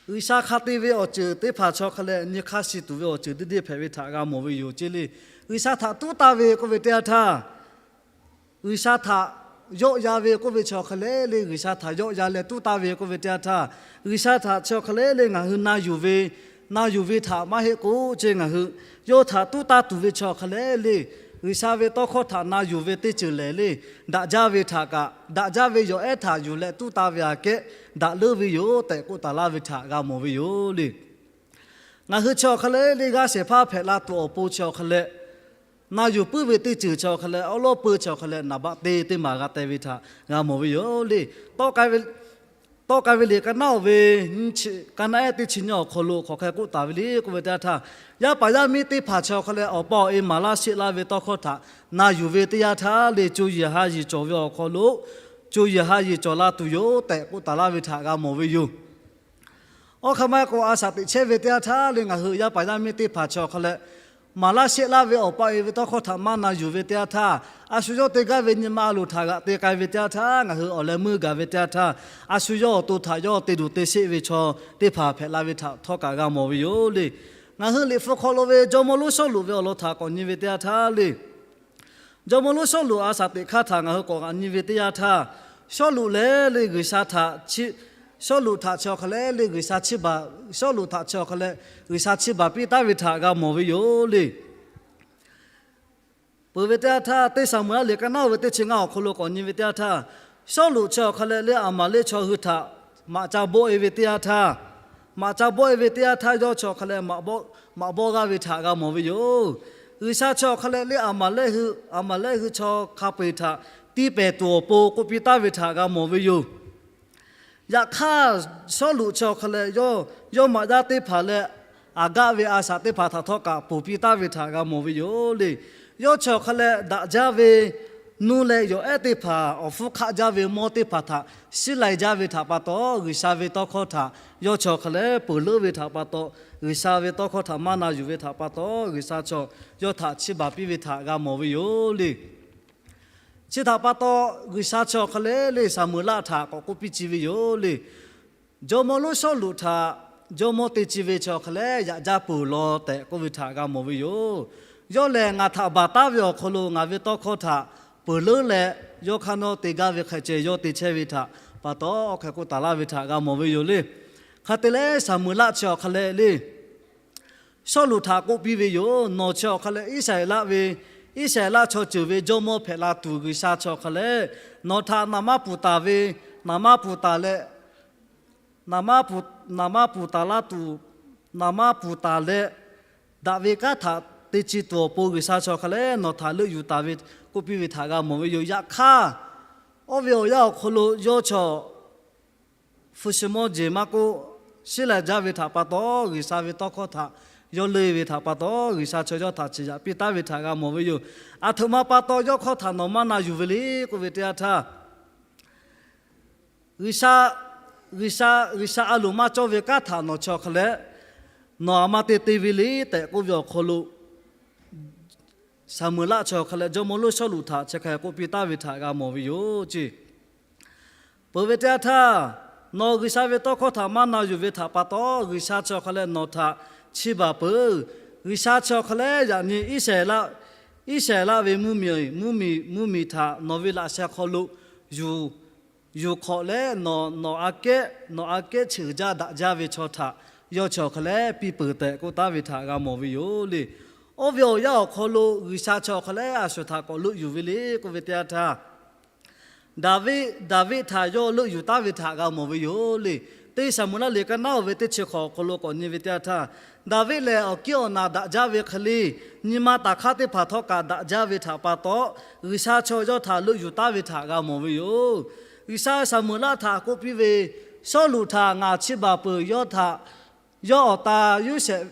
G'uiˬsha hk'a te ve awˬ ceuˬ teˇ hpaˍ chi awˬ hk'a leh nyi hk'aˇ shi tuˬ ve awˬ ceuˬ deˇ deˇ hpehꞈ ve htaꞈ g'a mawˬ ve yoˬ ceˇ le. G'uiˬsha htaꞈ tuˉ taˇ ve k'oˆ ve teˇ yanˇ htaˇ, G'uiˬsha htaꞈ yawˆ yan ve k'oˆ ve chi awˬ hk'a leh le, G'uiˬsha htaꞈ yawˆ yan leh tuˉ taˇ ve k'oˆ ve teˇ yanˇ htaˇ, G'uiˬsha htaꞈ chi awˬ hk'a leh le ngaˬ hui na yuˬ ve, na yuˬ ve htaꞈ maˇ heˆ k'o ceˇ ngaˬ hui yawˇ htaꞈ tuˉ taˇ tuˬ ve chi awˬ hk'a leh le, G'uiˬsha ve tawˇ hkawˇ htaꞈ na yuˬ ve teˇ ceuˬ lehˬ le, daꞈ jaˇ ve htaꞈ kaꞈ daꞈ jaˇ ve yawˬ ehˉ htaꞈ yuˬ leh tuˉ taˇ ve aꞈ kehˉ daꞈ leuˉ ve yoˬ tehꞈ k'oˆ taˍ laˇ ve htaꞈ g'a mawˬ ve yoˬ le. Ngaˬ hui chi awˬ hk'a leh le g'a shehˍ hpaˇ hpehꞈ la tuˬ awˬ pon chi awˬ hk'a leh, na yuˬ puiˉ ve teˇ ceuˬ chi awˬ hk'a leh awˉ lawˉ peu chi awˬ hk'a leh naˍ baˆ te teˇ maˬ g'a teh ve htaꞈ g'a mawˬ ve yoˬ le. Tawˆ k'ai ve liꞈ ka naˉ oˇ ve ka naˉ ehˉ teˇ chi nyiˇ awˬ hk'aw lo hk'aˬ hk'e k'oˆ taˍ ve le k'oˆ ve teˇ yanˇ htaˇ, yaˇ paˍ yaˇ miˇ teˇ hpaˍ chi awˬ hk'a leh awˬ pa awˬ e maˍ laˇ sheˆ laˇ ve tawˇ hkawˇ htaꞈ na yuˬ ve teˇ yanˇ htaˇ le, co yiˍ ha yiˍ cawˬ ve awˬ hk'aw lo co yiˍ ha yiˍ cawˬ la tuˬ yoˬ tehꞈ k'oˆ taˍ laˇ ve htaꞈ g'a mawˬ ve yoˬ. Awˬ hk'aˬ ma k'o, a shaꞈ teꞈ chehˇ ve teˇ yanˇ htaˇ le, ngaˬ hui yaˇ paˍ yaˇ miˇ teˇ hpaˍ chi awˬ hk'a leh, maˍ laˇ sheˆ laˇ ve awˬ pa awˬ e ve tawˇ hkawˇ htaꞈ maˇ na yuˬ ve teˇ yanˇ htaˇ, a shu yawˇ te gaˇ ve nyi ma a loˍ htaꞈ g'aꞈ te k'ai ve teˇ yanˇ htaˇ, ngaˬ hui awˬ leh meuˇ gaˬ ve teˇ yanˇ htaˇ, a shu yawˇ awˬ to htaꞈ yawˇ te duˬ te sheˆ ve chaw teˇ hpaˍ hpehꞈ la ve htaꞈ htawˇ kaꞈ g'a mawˬ ve yoˬ le. Ngaˬ hui liꞈ hpu hk'aw lo ve jawˇmawˇ lonˉ Sawˉluꞈ ve awˬ lawn htaꞈ k'awꞈ nyi ve teˇ yanˇ htaˇ le, jawˇmawˇ lonˉ Sawˉluꞈ a shaꞈ teꞈ hk'aˇ htaꞈ ngaˬ hui k'awꞈ g'aꞈ nyi ve teˇ yanˇ htaˇ, Sawˉluꞈ lehˬ le G'uiˬsha htaꞈ, Sawˉluꞈ htaꞈ chi awˬ hk'a leh le G'uiˬsha chiˇ baˬ, Sawˉluꞈ htaꞈ chi awˬ hk'a leh G'uiˬsha chiˇ baˬ piˇ taˉ ve htaꞈ g'a mawˬ ve yoˬ le. Peuˬ ve teˇ yanˇ htaˇ, teˇ Saˍmo-eˍlaˆ liꞈ ka naˉ oˇ ve teˇ chi ngaˇ awˬ hk'aw lo k'awꞈ nyi ve teˇ yanˇ htaˇ, Sawˉluꞈ chi awˬ hk'a leh le Aˍmaˍlehˆ chaw hui htaꞈ maꞈ ca bawˆ e ve teˇ yanˇ htaˇ, maꞈ ca bawˆ e ve teˇ yanˇ htaˇ yawˇ chi awˬ hk'a leh maꞈ bawˆ g'aˇ ve htaꞈ g'a mawˬ ve yoˬ. G'uiˬsha chi awˬ hk'a leh le Aˍmaˍlehˆ hui, Aˍmaˍlehˆ hui chaw hk'a peu-eˬ htaꞈ tiˇ pehˍ tuˬ awˬ pon k'oˆ piˇ taˉ ve htaꞈ g'a mawˬ ve yoˬ. Yaꞈ hk'aˇ, Sawˉluꞈ chi awˬ hk'a leh yawˇ, yawˇ maꞈ yaˇ teˇ hpaˍ leh Aˍgaˆ ve a shaꞈ teˇ hpaˍ htaꞈ htawˇ kaꞈ ponˬ piˇ taˉ ve htaꞈ g'a mawˬ ve yoˬ le. Yawˇ chi awˬ hk'a leh daꞈ jaˇ ve nuˇ leh yawˬ ehˉ teˇ hpaˍ, awˬ hpfuhˇ hk'aˆ jaˇ ve mawˇ teˇ hpaˍ htaꞈ shiˉ lai jaˇ ve htaꞈ pa taw, G'uiˬsha ve tawˇ hkawˇ htaꞈ yawˇ chi awˬ hk'a leh peuˬ leuˉ ve htaꞈ pa taw, G'uiˬsha ve tawˇ hkawˇ htaꞈ maˇ na yuˬ ve htaꞈ pa taw, G'uiˬsha chaw yawˇ htaꞈ chiˇ baˬ piˇ ve htaꞈ g'a mawˬ ve yoˬ le. Chi htaꞈ pa taw, G'uiˬsha chi awˬ hk'a leh le Saˍmo-eˍlaˆ htaꞈ k'awꞈ k'oˆ piˇ ci ve yoˬ le. Jawˇmawˇ lonˉ Sawˉluꞈ htaꞈ jawˇmawˇ te ci ve chi awˬ hk'a leh yaꞈ jaˇ peuˬ law tehꞈ k'oˆ ve htaꞈ g'a mawˬ ve yoˬ. Yawˇ lehˬ ngaˬ htaꞈ baˬ taˉ ve awˬ hk'aw lo ngaˬ ve tawˇ hkawˇ htaꞈ peuˬ leuˉ leh, yawˇ hk'aˇ nawˉ te gaˇ ve hk'a ceh yawˇ te chehˇ ve htaꞈ pa taw, awˬ hk'e k'oˆ taˍ laˇ ve htaꞈ g'a mawˬ ve yoˬ le. Hk'a te leh Saˍmo-eˍlaˆ chi awˬ hk'a leh le Sawˉluꞈ htaꞈ k'oˆ piˇ ve yoˬ. Nawˬ chi awˬ hk'a leh Iˉsaˍreˍlaˆ ve, Iˉsaˍreˍlaˆ chaw ceuˬ ve jawˇmawˇ hpehꞈ la tuˬ G'uiˬsha chi awˬ hk'a leh, nawˬ htaꞈ naˍ maˇ puˬ taˍ ve, naˍ maˇ puˬ taˍ leh, naˍ maˇ puˬ, naˍ maˇ puˬ taˍ laˇ tuˬ, naˍ maˇ puˬ taˍ leh, daꞈ ve kanˉ htaꞈ te ci tuˬ awˬ pon G'uiˬsha chi awˬ hk'a leh nawˬ htaꞈ leuˆ yuˬ taˍ ve k'oˆ piˇ ve htaꞈ g'a mawˬ ve yoˬ. Yaꞈ hk'aˇ, oˇ ve awˬ yanˇ awˬ hk'aw lo yawˇ chi awˬ hpu shi mawˇ jeˬ maˇ k'oˆ, shiˉ lai jaˇ ve htaꞈ pa taw, G'uiˬsha ve tawˇ hkawˇ htaꞈ yawˇ leuˆ ve htaꞈ pa taw, G'uiˬsha chaw yawˇ htaꞈ ciˍ yaꞈ piˇ taˉ ve htaꞈ g'a mawˬ ve yoˬ. Aˬ htoꞈ ma pa taw yawˇ hkawˇ htaꞈ nawˬ maˇ na yuˬ ve le k'oˆ ve teˇ yanˇ htaˇ, G'uiˬsha, G'uiˬsha, G'uiˬsha a loˍ maˇ cawˇ ve kanˉ htaꞈ nawˬ chi awˬ hk'a leh nawˬ aˬ ma te te ve le tehꞈ k'oˆ ve awˬ hk'aw lo, Saˍmeˍlaˆ chi awˬ hk'a leh jawˇmawˇ lonˉ Sawˉluꞈ htaꞈ chi hk'e k'oˆ piˇ taˍ ve htaꞈ g'a mawˬ ve yoˬ ceˇ. Peuˬ ve teˇ yanˇ htaˇ, nawˬ G'uiˬsha ve tawˇ hkawˇ htaꞈ maˇ na yuˬ ve htaꞈ pa taw, G'uiˬsha chi awˬ hk'a leh nawˬ htaꞈ chiˇ baˬ peuˬ. G'uiˬsha chi awˬ hk'a leh yaꞈ nyi Iˉsaˍreˍlaˆ, Iˉsaˍreˍlaˆ ve mvuhˇmiˬ, mvuhˇmiˬ, mvuhˇmiˬ htaꞈ nawˬ ve laꞈ sheh hk'aw lo yuˬ, yuˬ hk'awꞈ leh nawˬ, nawˬ aꞈ kehˉ, nawˬ aꞈ kehˉ cheꞈ jaˇ daꞈ jaˇ ve chaw htaꞈ yawˇ chi awˬ hk'a leh piˇ peuˬ tehꞈ k'oˆ taˍ ve htaꞈ g'a mawˬ ve yoˬ le. Oˇ ve awˬ yanˇ awˬ hk'aw lo G'uiˬsha chi awˬ hk'a leh a shu htaꞈ k'awꞈ leuˆ yuˬ ve le k'oˆ ve teˇ yanˇ htaˇ, Daˍviˆ, Daˍviˆ htaꞈ yawˇ leuˆ yuˬ taˍ ve htaꞈ g'a mawˬ ve yoˬ le. Teˇ Saˍmeˍlaˆ liꞈ ka naˉ oˇ ve teˇ chi hk'awꞈ awˬ hk'aw lo k'awꞈ nyi ve teˇ yanˇ htaˇ, Daˍviˆ lehˬ awˬ kiˉ awˬ naˬ daꞈ jaˇ ve hk'e le, nyi ma taˍ hk'aˇ teˇ hpaˍ htawˇ kaꞈ daꞈ jaˇ ve htaꞈ pa taw, G'uiˬsha chaw yawˇ htaꞈ leuˆ yuˬ taˍ ve htaꞈ g'a mawˬ ve yoˬ. G'uiˬsha Saˍmeˍlaˆ htaꞈ k'oˆ piˇ ve, Sawˉluꞈ htaꞈ ngaˬ chiˇ baˬ peuˬ, yawˇ htaꞈ, yawˇ awˬ ta Yoˇsehꞈ,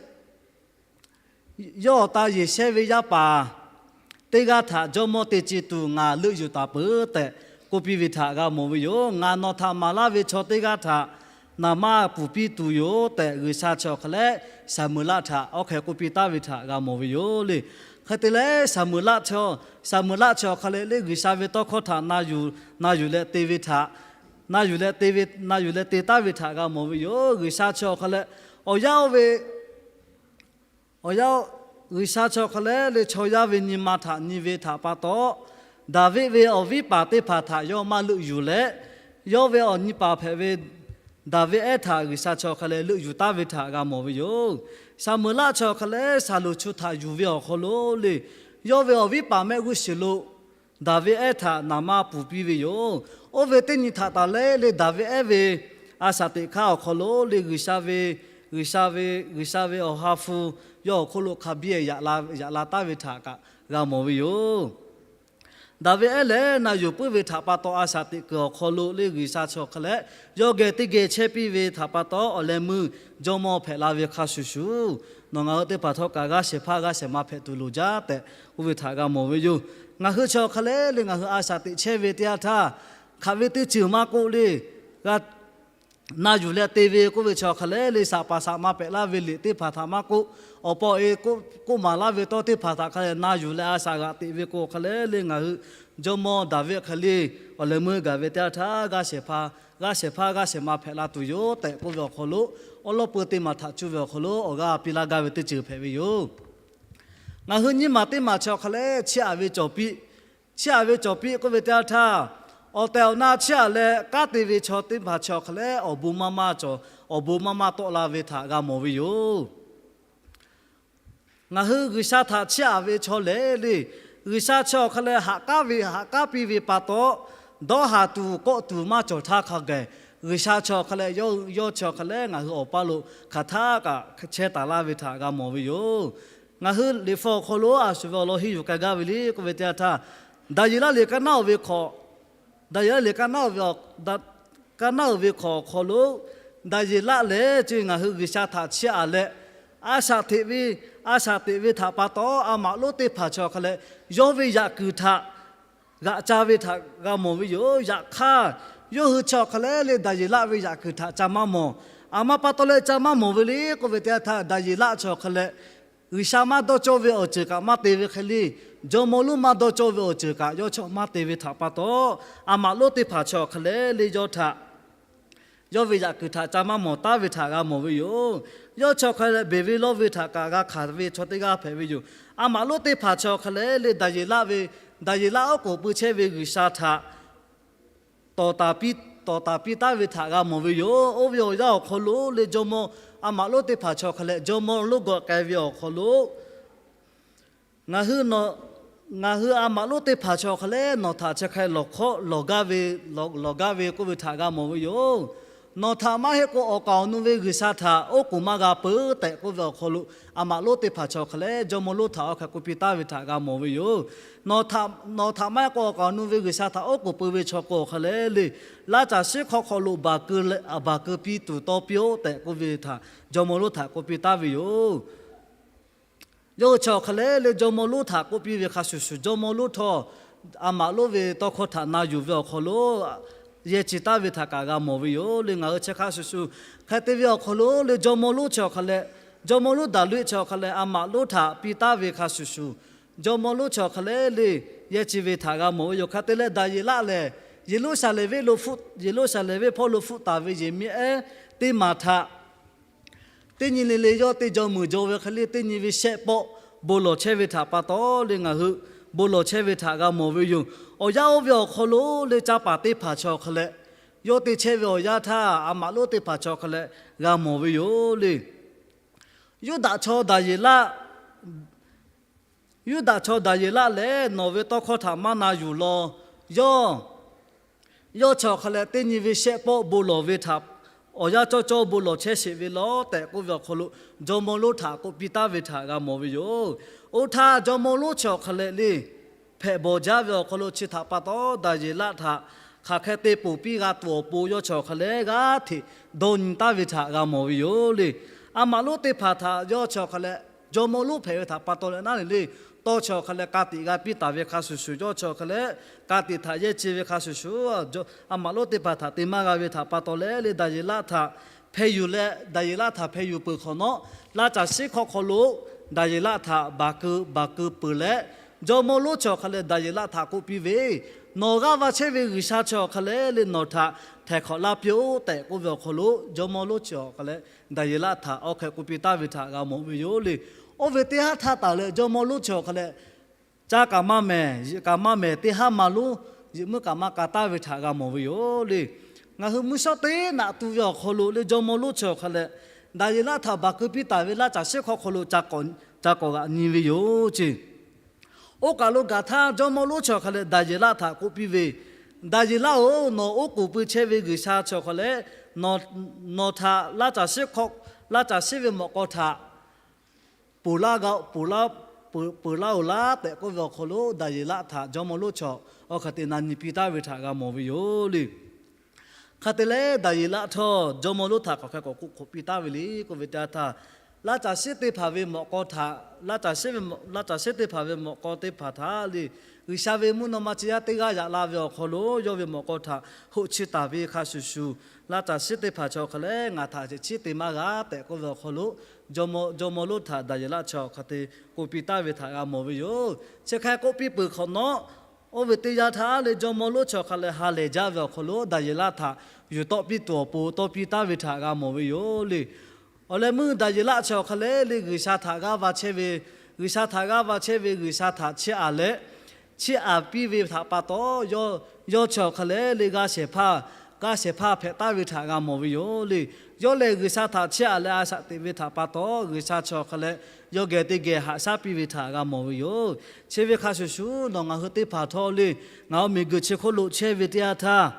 yawˇ awˬ ta Yeˍsehˇ ve yaˇ paˍ teˇ g'aˇ htaꞈ jawˇmawˇ te ce tuˬ ngaˬ leuˆ yuˬ taˍ peuˬ tehꞈ k'oˆ piˇ ve htaꞈ g'a mawˬ ve yoˬ. Ngaˬ nawˬ htaꞈ maˍ laˇ ve chaw teˇ g'aˇ htaꞈ naˍ manˇ puˍ piˇ tuˬ yoˬ tehꞈ, G'uiˬsha chi awˬ hk'a leh Saˍmeˍlaˆ htaꞈ oˇ hk'e k'oˆ piˇ taˍ ve htaꞈ g'a mawˬ ve yoˬ le. Hk'e te leh, Saˍmeˍlaˆ chi, Saˍmeˍlaˆ chi awˬ hk'a leh le G'uiˬsha ve tawˇ hkawˇ htaꞈ na yuˬ, na yuˬ leh te ve htaꞈ, na yuˬ leh te ve, na yuˬ leh te taˍ ve htaꞈ g'a mawˬ ve yoˬ. G'uiˬsha chi awˬ hk'a leh awˬ yanˇ oˇ ve awˬ yanˇ, G'uiˬsha chi awˬ hk'a leh le chaw yaˇ ve nyi ma htaꞈ nyi ve htaꞈ pa taw, Daˍviˆ ve awˬ viˉ paˍ teˇ hpaˍ htaꞈ yawˇ maˇ leuˆ yuˬ leh, yawˇ ve awˬ nyi paˍ hpehꞈ ve Daˍviˆ ehˉ htaꞈ G'uiˬsha chi awˬ hk'a leh leuˆ yuˬ taˍ ve htaꞈ g'a mawˬ ve yoˬ. Saˍmeˍlaˆ chi awˬ hk'a leh Saˍlonˍ chu htaꞈ yuˬ ve awˬ hk'aw lo le, yawˇ ve awˬ viˉ paˍ mehˆ g'uˇ suhˍ lo Daˍviˆ ehˉ htaꞈ naˍ manˇ puˍ piˇ ve yoˬ. Oˇ ve teˇ nyi htaꞈ taˍ leh le Daˍviˆ ehˉ ve a shaꞈ teꞈ hk'aˇ awˬ hk'aw lo le G'uiˬsha ve, G'uiˬsha ve, G'uiˬsha ve awˬ ha hpu yawˇ awˬ hk'oˆ lo hk'a biˇ yaꞈ la, yaꞈ la taˍ ve htaꞈ kaꞈ g'a mawˬ ve yoˬ. Daˍviˆ ehˉ lehˬ na yuˬ puiˉ ve htaꞈ pa taw a shaꞈ teꞈ kuiˬ awˬ hk'aw lo le G'uiˬsha chi awˬ hk'a leh yawˇ geh teˇ geh chehˇ piˇ ve htaꞈ pa taw, awˬ leh meuˇ jawˇmawˇ hpehꞈ la ve hk'a shuˍ shuˍ, nawˬ ngaˬ hui teˇ hpaˍ htawˇ kaꞈ g'aˇ shehˍ hpaˇ g'aˇ shehˍ ma hpehꞈ tuˬ loˍ jaˇ tehꞈ k'oˆ ve htaꞈ g'a mawˬ ve yoˬ. Ngaˬ hui chi awˬ hk'a leh le ngaˬ hui a shaꞈ teꞈ chehˇ ve teˇ yanˇ htaˇ, hk'aˬ ve teˇ ceuˬ maˇ k'oˆ le, g'a na yuˬ leh te ve k'oˆ ve chi awˬ hk'a leh le saˍ paˍ saˍ ma pehꞈ laˇ ve liꞈ teˇ hpaˍ htaꞈ maˇ k'oˆ, awˬ pa awˬ e k'oˆ maˍ laˇ ve tawˇ teˇ hpaˍ htaꞈ hk'a leh na yuˬ leh a shaꞈ g'aꞈ teꞈ ve k'o hk'a leh le ngaˬ hui jawˇmawˇ Daˍviˆ hk'e le awˬ leh meuˇ gaˬ ve teˇ yanˇ htaˇ g'aˇ shehˍ hpaˇ, g'aˇ shehˍ hpaˇ g'aˇ shehˍ ma hpehꞈ la tuˬ yoˬ tehꞈ k'oˆ ve awˬ hk'aw lo, awˉ lawˉ peu teˇ maˬ htaꞈ cuˇ ve awˬ hk'aw lo awˬ g'aˇ piˇ laˇ gaˇ ve teˇ ceuˬ hpehꞈ ve yoˬ. Ngaˬ hui nyiˇ maˬ teˇ maˬ chi awˬ hk'a leh chiˇ aꞈ ve cawˬ piˇ, chiˇ aꞈ ve cawˬ piˇ k'oˆ ve teˇ yanˇ htaˇ, awˬ tehˬ awˬ na chiˇ aꞈ leh kanˉ te ve chaw teˇ hpaˍ chi awˬ hk'a leh awˬ bon maˇ maˇ cawˬ, awˬ bon maˇ maˇ tawˆ la ve htaꞈ g'a mawˬ ve yoˬ. Ngaˬ hui G'uiˬsha htaꞈ chiˇ aꞈ ve chaw lehˬ le, G'uiˬsha chi awˬ hk'a leh haꞈ k'aˉ ve, haꞈ k'aˉ piˇ ve pa taw, dawˇ haˍ tuˬ kawˆ tuˬ maˇ cawˬ htaˇ hk'a gaˬ, G'uiˬsha chi awˬ hk'a leh yawˇ, yawˇ chi awˬ hk'a leh ngaˬ hui awˬ paˇ lo hk'aˬ htaˇ kaꞈ chehˇ taˍ laˇ ve htaꞈ g'a mawˬ ve yoˬ. Ngaˬ hui Liꞈ hpu awˬ hk'aw lo a shu ve awˬ lawn henˇ yuˬ k'ai gaˇ ve le k'oˆ ve teˇ yanˇ htaˇ, Daˍyeˍlaˆ liꞈ ka naˉ oˬ ve hk'awꞈ, Daˍyeˍlaˆ liꞈ ka naˉ oˬ ve, ka naˉ oˬ ve hk'awꞈ awˬ hk'aw lo, Daˍyeˍlaˆ lehˬ chi ngaˬ hui G'uiˬsha htaꞈ chiˇ aꞈ leh, a shaꞈ teꞈ ve, a shaꞈ teꞈ ve htaꞈ pa taw a maꞈ lonˉ teˇ hpaˍ chi awˬ hk'a leh yawˇ ve yaꞈ kuiˬ htaꞈ g'aꞈ ca ve htaꞈ g'a mawˬ ve yoˬ. Yaꞈ hk'aˇ, yawˇ hui chi awˬ hk'a leh le Daˍyeˍlaˆ ve yaꞈ kuiˬ htaꞈ ca maˇ mawˬ. Aˬ ma pa taw leh ca maˇ mawˬ ve le k'oˆ ve teˇ yanˇ htaˇ, Daˍyeˍlaˆ chi awˬ hk'a leh G'uiˬsha maˇ dawˇ cawˇ ve awˬ ceuˬ kaꞈ maˇ te ve hk'e le, jawˇmawˇ lonˉ maˇ dawˇ cawˇ ve awˬ ceuˬ kaꞈ yawˇ chi maˇ te ve htaꞈ pa taw, a maꞈ lonˉ teˇ hpaˍ chi awˬ hk'a leh le yawˇ htaꞈ, yawˇ ve yaꞈ kuiˬ htaꞈ ca maˇ mawˬ taˉ ve htaꞈ g'a mawˬ ve yoˬ. Yawˇ chi awˬ hk'a leh beˬ ve lawˇ ve htaꞈ kaꞈ g'a hkanˍ ve chaw teˇ g'aˇ hpehꞈ ve yoˬ. A maꞈ lonˉ teˇ hpaˍ chi awˬ hk'a leh le Daˍyeˍlaˆ ve, Daˍyeˍlaˆ oˉ k'oˍ pui chehˇ ve G'uiˬsha htaꞈ tawˍ taˍ piˇ, tawˍ taˍ piˇ taˉ ve htaꞈ g'a mawˬ ve yoˬ. Oˇ ve awˬ yanˇ awˬ hk'aw lo le jawˇmawˇ, a maꞈ lonˉ teˇ hpaˍ chi awˬ hk'a leh jawˇmawˇ lonˉ gawˆ k'ai ve awˬ hk'aw lo, ngaˬ hui nawˬ, ngaˬ hui a maꞈ lonˉ teˇ hpaˍ chi awˬ hk'a leh nawˬ htaꞈ chi hk'e lawˬ hkawˉ lawˬ gaˇ ve, lawˬ, lawˬ gaˇ ve k'oˆ ve htaꞈ g'a mawˬ ve yoˬ. Nawˬ htaꞈ maˇ heˆ k'o awˬ kaˍ awˬ nu ve G'uiˬsha htaꞈ oˉ k'oˍ maˇ g'a peuˬ tehꞈ k'oˆ ve awˬ hk'aw lo, a maꞈ lonˉ teˇ hpaˍ chi awˬ hk'a leh jawˇmawˇ lonˉ htaꞈ oˇ hk'e k'oˆ piˇ taˍ ve htaꞈ g'a mawˬ ve yoˬ. Nawˬ htaꞈ, nawˬ htaꞈ maˇ heˆ k'o awˬ kaˍ awˬ nu ve G'uiˬsha htaꞈ oˉ k'oˍ pui ve chaw k'o awˬ hk'a leh le, laˇ caˬ shiˉ hk'aw hk'aw lo baˬ keu leh, baˬ keu piˇ tuˬ tawˇ piˇ-oˆ tehꞈ k'oˆ ve htaꞈ jawˇmawˇ lonˉ htaꞈ k'oˆ piˇ taˍ ve yoˬ. Yawˇ hui chi awˬ hk'a leh le jawˇmawˇ lonˉ htaꞈ k'oˆ piˇ ve hk'a shuˍ shuˍ, jawˇmawˇ lonˉ htawˇ a maꞈ lonˉ ve tawˇ hkawˇ htaꞈ na yuˬ ve awˬ hk'aw lo yehˇ ci taˍ ve htaꞈ kaꞈ g'a mawˬ ve yoˬ. Le ngaˬ hui chi hk'a shuˍ shuˍ hk'e te ve awˬ hk'aw lo le jawˇmawˇ lonˉ chi awˬ hk'a leh Jawˇmawˇ lonˉ Daˍriˆ chi awˬ hk'a leh a maꞈ lonˉ htaꞈ piˇ taˉ ve hk'a shuˍ shuˍ, jawˇmawˇ lonˉ chi awˬ hk'a leh le yehˇ chi ve htaꞈ g'a mawˬ ve yoˬ. Hk'a te leh Daˍyeˍlaˆ lehˬ, Yeˍruˆsaˍlehnˍ venˇ lo hpfuhˆ, Yeˍruˆsaˍlehnˍ venˇ hpawˇ lo hpfuhˆ taˍ ve yehˬ miˇ ehˉ teˇ maˬ htaꞈ teˇ nyi le le yawˇ teˇ jaw muiˬ jaw ve hk'e le teˇ nyi ve shehˆ pawˆ bon lawˬ chehˇ ve htaꞈ pa taw le ngaˬ hui bon lawˬ chehˇ ve htaꞈ g'a mawˬ ve yoˬ. Awˬ yanˇ oˇ ve awˬ hk'aw lo le caˇ paˍ teˇ hpaˍ chi awˬ hk'a leh, yawˇ te chehˇ ve awˬ yanˇ htaˇ a maꞈ lonˉ teˇ hpaˍ chi awˬ hk'a leh g'a mawˬ ve yoˬ le. Yuˇdaꞈ chaw Daˍyeˍlaˆ, Yuˇdaꞈ chaw Daˍyeˍlaˆ lehˬ nawˬ ve tawˇ hkawˇ htaꞈ maˇ na yuˬ law. Yawˇ, yawˇ chi awˬ hk'a leh teˇ nyi ve shehˆ pawˆ bon lawˬ ve htaꞈ awˬ yanˇ cawˇ cawˇ bon lawˬ chehˇ sheˍ ve law tehꞈ k'oˆ ve awˬ hk'aw lo, jawˇmawˇ lonˉ htaꞈ k'oˆ piˇ taˉ ve htaꞈ g'a mawˬ ve yoˬ. Oˇ htaˇ jawˇmawˇ lonˉ chi awˬ hk'a leh le hpehꞈ bawˬ jaˇ ve awˬ hk'aw lo chi htaꞈ pa taw Daˍyeˍlaˆ htaꞈ hk'aˬ hk'e te ponˬ piˇ g'a tuˬ awˬ pon yawˇ chi awˬ hk'a leh g'aˇ hteꞈ dawˇ nyi taˉ ve htaꞈ g'a mawˬ ve yoˬ le. A maꞈ lonˉ teˇ hpaˍ htaꞈ yawˇ chi awˬ hk'a leh jawˇmawˇ lonˉ hpehꞈ ve htaꞈ pa taw leh naˉ le le, tawˇ chi awˬ hk'a leh ka tiꞈ g'a piˇ taˍ ve hk'a shuˍ shuˍ, yawˇ chi awˬ hk'a leh ka tiꞈ htaꞈ yehˇ chi ve hk'a shuˍ shuˍ, a maꞈ lonˉ teˇ hpaˍ htaꞈ te maˇ g'a ve htaꞈ pa taw leh le Daˍyeˍlaˆ htaꞈ hpeh yuˬ leh, Daˍyeˍlaˆ htaꞈ hpeh yuˬ peuˬ hk'awꞈ nawˉ, laˇ caˬ shiˉ hkawˇ hk'aw lo Daˍyeˍlaˆ htaꞈ baˬ keu baˬ keu peuˬ leh, jawˇmawˇ lonˉ chi awˬ hk'a leh Daˍyeˍlaˆ htaꞈ k'oˆ piˇ ve, Nawˬ g'aˇ va chehˇ ve G'uiˬsha chi awˬ hk'a leh le nawˬ htaꞈ htaiˍ hk'awꞈ laˇ piˇ-oˆ tehꞈ k'oˆ ve awˬ hk'aw lo, jawˇmawˇ lonˉ chi awˬ hk'a leh Daˍyeˍlaˆ htaꞈ awˬ hk'e k'oˆ piˇ taˉ ve htaꞈ g'a mawˬ ve yoˬ le. Oˇ ve teˇ haˉ htaˇ taˍ leh jawˇmawˇ lonˉ chi awˬ hk'a leh caˇ kaꞈ maˇ mehˍ, yeˬ kaꞈ maˇ mehˍ, teˇ haˉ ma lonˉ yeˬ muiˉ kaꞈ maˇ ka taˉ ve htaꞈ g'a mawˬ ve yoˬ le. Ngaˬ hui mvuhˇ shawˉ teˇ naꞈ tu ve awˬ hk'aw lo le jawˇmawˇ lonˉ chi awˬ hk'a leh Daˍyeˍlaˆ htaꞈ baˬ keu piˇ taˍ ve laˇ caˬ shiˉ hkawˇ hk'aw lo ca k'awꞈ, ca k'awꞈ g'aꞈ nyi ve yoˬ ce. Oˇ kaˬ lo gaˬ htaˇ jawˇmawˇ lonˉ chi awˬ hk'a leh Daˍyeˍlaˆ htaꞈ k'oˆ piˇ ve, Daˍyeˍlaˆ-oˬ, nawˬ oˉ k'oˍ pui chehˇ ve G'uiˬsha chi awˬ hk'a leh nawˬ htaꞈ laˇ caˬ shiˉ hkawˇ, laˇ caˬ shiˉ ve mawꞈ k'aw htaꞈ ponˬ laˇ g'a, ponˬ laˇ, ponˬ laˇ-oˬ laˇ tehꞈ k'oˆ ve awˬ hk'aw lo Daˍyeˍlaˆ htaꞈ jawˇmawˇ lonˉ chi awˬ hk'aˬ hk'e te na nyi piˇ taˉ ve htaꞈ g'a mawˬ ve yoˬ le. Hk'a te leh Daˍyeˍlaˆ htawˇ jawˇmawˇ lonˉ htaꞈ hk'aˬ hk'e k'awꞈ k'oˆ hk'oꞈ piˇ taˉ ve le k'oˆ ve teˇ yanˇ htaˇ, laˇ caˬ shiˉ teˇ hpaˍ ve mawꞈ k'aw htaꞈ, laˇ caˬ shiˉ ve, laˇ caˬ shiˉ teˇ hpaˍ ve mawꞈ k'aw teˇ hpaˍ htaꞈ le G'uiˬsha ve mvuhˇ naw ma chi yaˇ teˇ g'aˇ yaꞈ la ve awˬ hk'aw lo yawˇ ve mawꞈ k'aw htaꞈ hoꞈ chi taˍ ve hk'a shuˍ shuˍ, laˇ caˬ shiˉ teˇ hpaˍ chi awˬ hk'a leh ngaˬ htaꞈ ceꞈ chiˉ te maˇ g'a tehꞈ k'oˆ ve awˬ hk'aw lo, jawˇmawˇ lonˉ htaꞈ Daˍyeˍlaˆ chi awˬ hk'a te k'oˆ piˇ taˉ ve htaꞈ g'a mawˬ ve yoˬ. Chi hk'e k'oˆ piˇ peuˬ hk'awꞈ nawˉ, oˇ ve teˇ yanˇ htaˇ le jawˇmawˇ lonˉ chi awˬ hk'a leh ha lehˬ jaˇ ve awˬ hk'aw lo Daˍyeˍlaˆ htaꞈ yuˬ tawˆ piˇ tuˬ awˬ pon tawˇ piˇ taˉ ve htaꞈ g'a mawˬ ve yoˬ le. Awˬ leh meuˇ Daˍyeˍlaˆ chi awˬ hk'a leh le G'uiˬsha htaꞈ g'aˇ va chehˇ ve, G'uiˬsha htaꞈ g'aˇ va chehˇ ve G'uiˬsha htaꞈ chiˇ aꞈ leh, chiˇ aꞈ piˇ ve htaꞈ pa taw, yawˇ, yawˇ chi awˬ hk'a leh le g'a shehˍ hpaˇ, g'a shehˍ hpaˇ hpehꞈ taˉ ve htaꞈ g'a mawˬ ve yoˬ le. Yawˇ lehˬ G'uiˬsha htaꞈ chiˇ aꞈ leh a shaꞈ teꞈ ve htaꞈ pa taw, G'uiˬsha chi awˬ hk'a leh yawˇ geh teˇ geh haꞈ shaˉ piˇ ve htaꞈ g'a mawˬ ve yoˬ. Chi ve hk'a shuˍ shuˍ nawˬ ngaˬ hui teˇ hpaˍ htawˇ le, ngaˬ hui miˬguiˬ chi hk'oˆ lo chehˇ ve teˇ yanˇ htaˇ,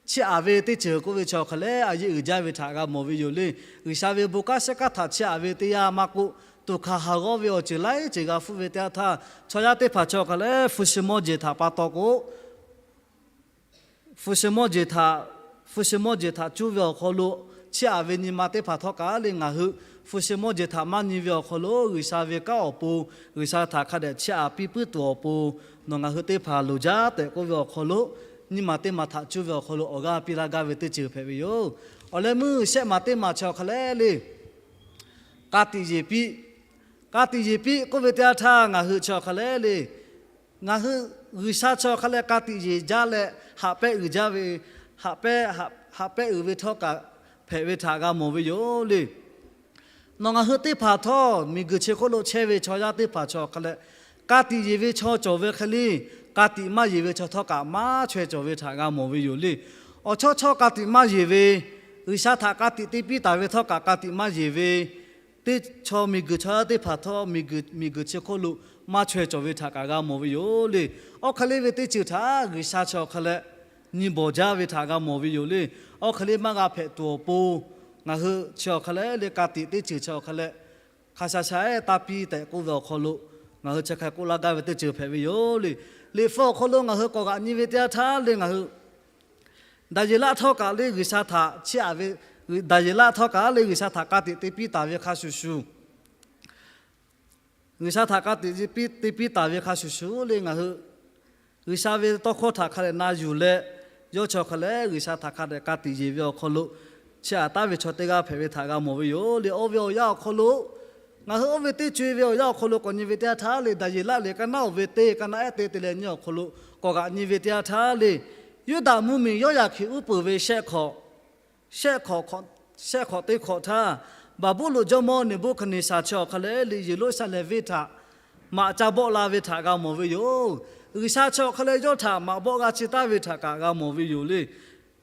chiˇ aꞈ ve teˇ ceuˬ k'oˆ ve chi awˬ hk'a leh a yeˆ uiˍ jaˇ ve htaꞈ g'a mawˬ ve yoˬ le. G'uiˬsha ve bon kanˉ shiˉ kanˉ htaꞈ chiˇ aꞈ ve teˇ yanˇ maˇ k'oˆ, tuꞈ hkanˍ haˍ g'awˇ ve awˬ ceuˬ laiˉ ceuˬ g'a hpfuhˆ ve teˇ yanˇ htaˇ, chaw yaˇ teˇ hpaˍ chi awˬ hk'a leh hpu shi mawˇ jeˬ htaꞈ pa taw k'o, hpu shi mawˇ jeˬ htaꞈ, hpu shi mawˇ jeˬ htaꞈ cuˇ ve awˬ hk'aw lo chiˇ aꞈ ve nyi ma teˇ hpaˍ htawˇ kaꞈ le ngaˬ hui hpu shi mawˇ jeˬ htaꞈ maˇ nyi ve awˬ hk'aw lo G'uiˬsha ve kanˉ awˬ pon, G'uiˬsha htaꞈ hk'a dehꞈ chiˇ aꞈ piˇ puiˉ tuˬ awˬ pon, nawˬ ngaˬ hui teˇ hpaˍ loˍ jaˇ tehꞈ k'oˆ ve awˬ hk'aw lo, nyi ma teˇ ma htaꞈ cuˇ ve awˬ hk'aw lo awˬ g'aˇ piˇ laˇ gaˇ ve teˇ ceuˬ hpehꞈ ve yoˬ. Awˬ leh meuˇ shehˆ maˬ teˇ maˬ chi awˬ hk'a leh le, ka tiꞈ yeˬ piˇ, ka tiꞈ yeˬ piˇ k'oˆ ve teˇ yanˇ htaˇ ngaˬ hui chi awˬ hk'a leh le, ngaˬ hui G'uiˬsha chi awˬ hk'a leh ka tiꞈ yeˬ jaˇ leh haꞈ pehˆ uiˍ jaˇ ve, haꞈ pehˆ, haꞈ pehˆ uiˍ ve htawˇ kaꞈ hpehꞈ ve htaꞈ g'a mawˬ ve yoˬ le. Nawˬ ngaˬ hui teˇ hpaˍ htawˇ miˬguiˬ chi hk'oˆ lo chehˇ ve chaw yaˇ teˇ hpaˍ chi awˬ hk'a leh, ka tiꞈ yeˬ ve chaw cawˬ ve hk'e le, ka tiꞈ maˇ yeˬ ve chaw htawˇ kaꞈ maˇ chaweh cawˬ ve htaꞈ g'a mawˬ ve yoˬ le. Awˬ chawˇ chawˇ ka tiꞈ maˇ yeˬ ve, G'uiˬsha htaꞈ ka tiꞈ te piˇ taˍ ve htawˇ kaꞈ ka tiꞈ maˇ yeˬ ve, teˇ chaw miˬguiˬ chaw yaˇ teˇ hpaˍ htawˇ miˬguiˬ, miˬguiˬ chi hk'oˆ lo maˇ chaweh cawˬ ve htaꞈ kaꞈ g'a mawˬ ve yoˬ le. Awˬ hk'e le ve teˇ ceuˬ htaꞈ G'uiˬsha chi awˬ hk'a leh nyi bawˬ jaˇ ve htaꞈ g'a mawˬ ve yoˬ le. Awˬ hk'e le maˇ g'a hpehꞈ tuˬ awˬ pon, ngaˬ hui chi awˬ hk'a leh le ka tiꞈ teˇ ceuˬ chi awˬ hk'a leh hk'a sha sha-ehˉ taˇ piˇ tehꞈ k'oˆ ve awˬ hk'aw lo, ngaˬ hui chi hk'e k'oˆ laˇ gaˇ ve teˇ ceuˬ hpehꞈ ve yoˬ le. Liꞈ hpu awˬ hk'aw lo ngaˬ hui k'awꞈ g'aꞈ nyi ve teˇ yanˇ htaˇ le ngaˬ hui Daˍyeˍlaˆ htawˇ kaꞈ le G'uiˬsha htaꞈ chiˇ aꞈ ve, Daˍyeˍlaˆ htawˇ kaꞈ le G'uiˬsha htaꞈ ka tiꞈ te piˇ taˍ ve hk'a shuˍ shuˍ, G'uiˬsha htaꞈ ka tiꞈ te piˇ taˍ ve hk'a shuˍ shuˍ le ngaˬ hui G'uiˬsha ve tawˇ hkawˇ htaꞈ hk'a dehꞈ na yuˬ leh, yawˇ chi awˬ hk'a leh G'uiˬsha htaꞈ hk'a dehꞈ ka tiꞈ yeˬ ve awˬ hk'aw lo, chiˇ aꞈ taˍ ve chaw teˇ g'aˇ hpehꞈ ve htaꞈ g'a mawˬ ve yoˬ le. Oˇ ve awˬ yanˇ awˬ hk'aw lo, ngaˬ hui oˇ ve teˇ co-e ve awˬ yanˇ awˬ hk'aw lo k'awꞈ nyi ve teˇ yanˇ htaˇ le, Daˍyeˍlaˆ lehˬ ka naˉ oˬ ve teˇ ka naˉ ehˉ te te leh nyi awˬ hk'aw lo k'awꞈ g'aꞈ nyi ve teˇ yanˇ htaˇ le, Yuˇdaꞈ mvuhˇmiˬ Yawˇyaˍhkiˍ uˉ peunˍ ve shehˆ hk'awꞈ shehˆ hk'awꞈ teˇ hk'awꞈ htaˇ, Baˍbuˍlonˍ jawˇmawˇ Neˍbuˆhkaˍneˍsaˍ chi awˬ hk'a lehˬ le, Yeˍruˆsaˍlehnˍ venˇ htaꞈ maꞈ ca bawˆ la ve htaꞈ g'a mawˬ ve yoˬ. G'uiˬsha chi awˬ hk'a lehˬ yawˇ htaꞈ maꞈ bawˆ g'a ci taˍ ve htaꞈ kaꞈ g'a mawˬ ve yoˬ le.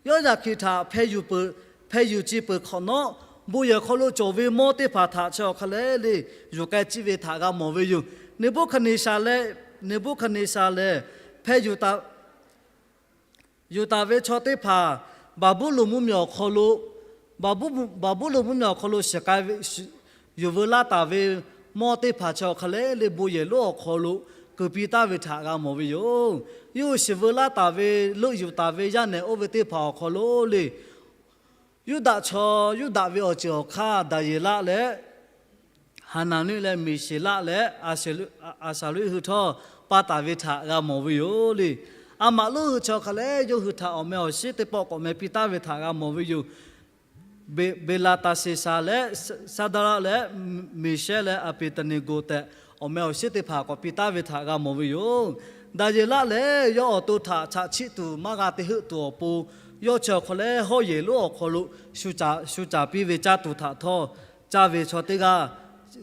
Yawˇyaˍhkiˍ htaꞈ hpeh yuˬ peuˬ, hpeh yuˬ ci peuˬ hk'awꞈ nawˉ, bon yehˬ hk'aw lo cawˬ ve mawˇ teˇ hpaˍ htaꞈ chi awˬ hk'a lehˬ le, yuˬ k'ai ciˇ ve htaꞈ g'a mawˬ ve yoˬ. Neˍbuˆhkaˍneˍsaˍ leh, Neˍbuˆhkaˍneˍsaˍ lehˬ hpeh yuˬ taˍ yuˬ taˍ ve chaw teˇ hpaˍ, Baˍbuˍlonˍ mvuhˇmiˬ awˬ hk'aw lo, Baˍbuˍ, Baˍbuˍlonˍ mvuhˇmiˬ awˬ hk'aw lo shiˍ k'ai ve, yuˬ veu laˇ taˍ ve mawˇ teˇ hpaˍ chi awˬ hk'a lehˬ le, bon yehˬ lonˉ awˬ hk'aw lo kuˬ piˇ taˍ ve htaꞈ g'a mawˬ ve yoˬ. Yawˇ hui shiˍ veu laˇ taˍ ve leuˆ yuˬ taˍ ve yaˇ nehˬ oˇ ve teˇ hpaˍ awˬ hk'aw lo le, Yuˇdaꞈ chaw, Yuˇdaꞈ ve awˬ ceuˬ awˬ hk'aˇ Daˍyeˍlaˆ leh, Haˍnaˍniˆ leh Miˍseˍlaˆ leh Aˍsaˍriˆ hui htawˇ pa taˍ ve htaꞈ g'a mawˬ ve yoˬ le. A maꞈ lonˉ hui chi awˬ hk'a lehˬ yawˇ hui htaꞈ awˬ meh awˬ shiˉ teˇ pawˆ k'awꞈ meh piˇ taˍ ve htaꞈ g'a mawˬ ve yoˬ. Beˍlaˍtaˍseˍsaˍ leh Saˍdraˆ leh Meˍshehˇ leh Aˍbeˍtaˍneˍgoˍ tehꞈ awˬ meh awˬ shiˉ teˇ hpaˍ k'awꞈ piˇ taˍ ve htaꞈ g'a mawˬ ve yoˬ. Daˍyeˍlaˆ lehˬ yawˇ awˬ to htaꞈ chaꞈ chiˆ tuˬ maˇ g'a te heuˆ tuˬ awˬ pon, yawˇ chi awˬ hk'a lehˬ hawˉ yehˬ lonˉ awˬ hk'aw lo shu caˍ, shu caˍ piˇ ve caˇ tuˬ htaꞈ htawˇ, caˇ ve chaw teˇ g'aˇ,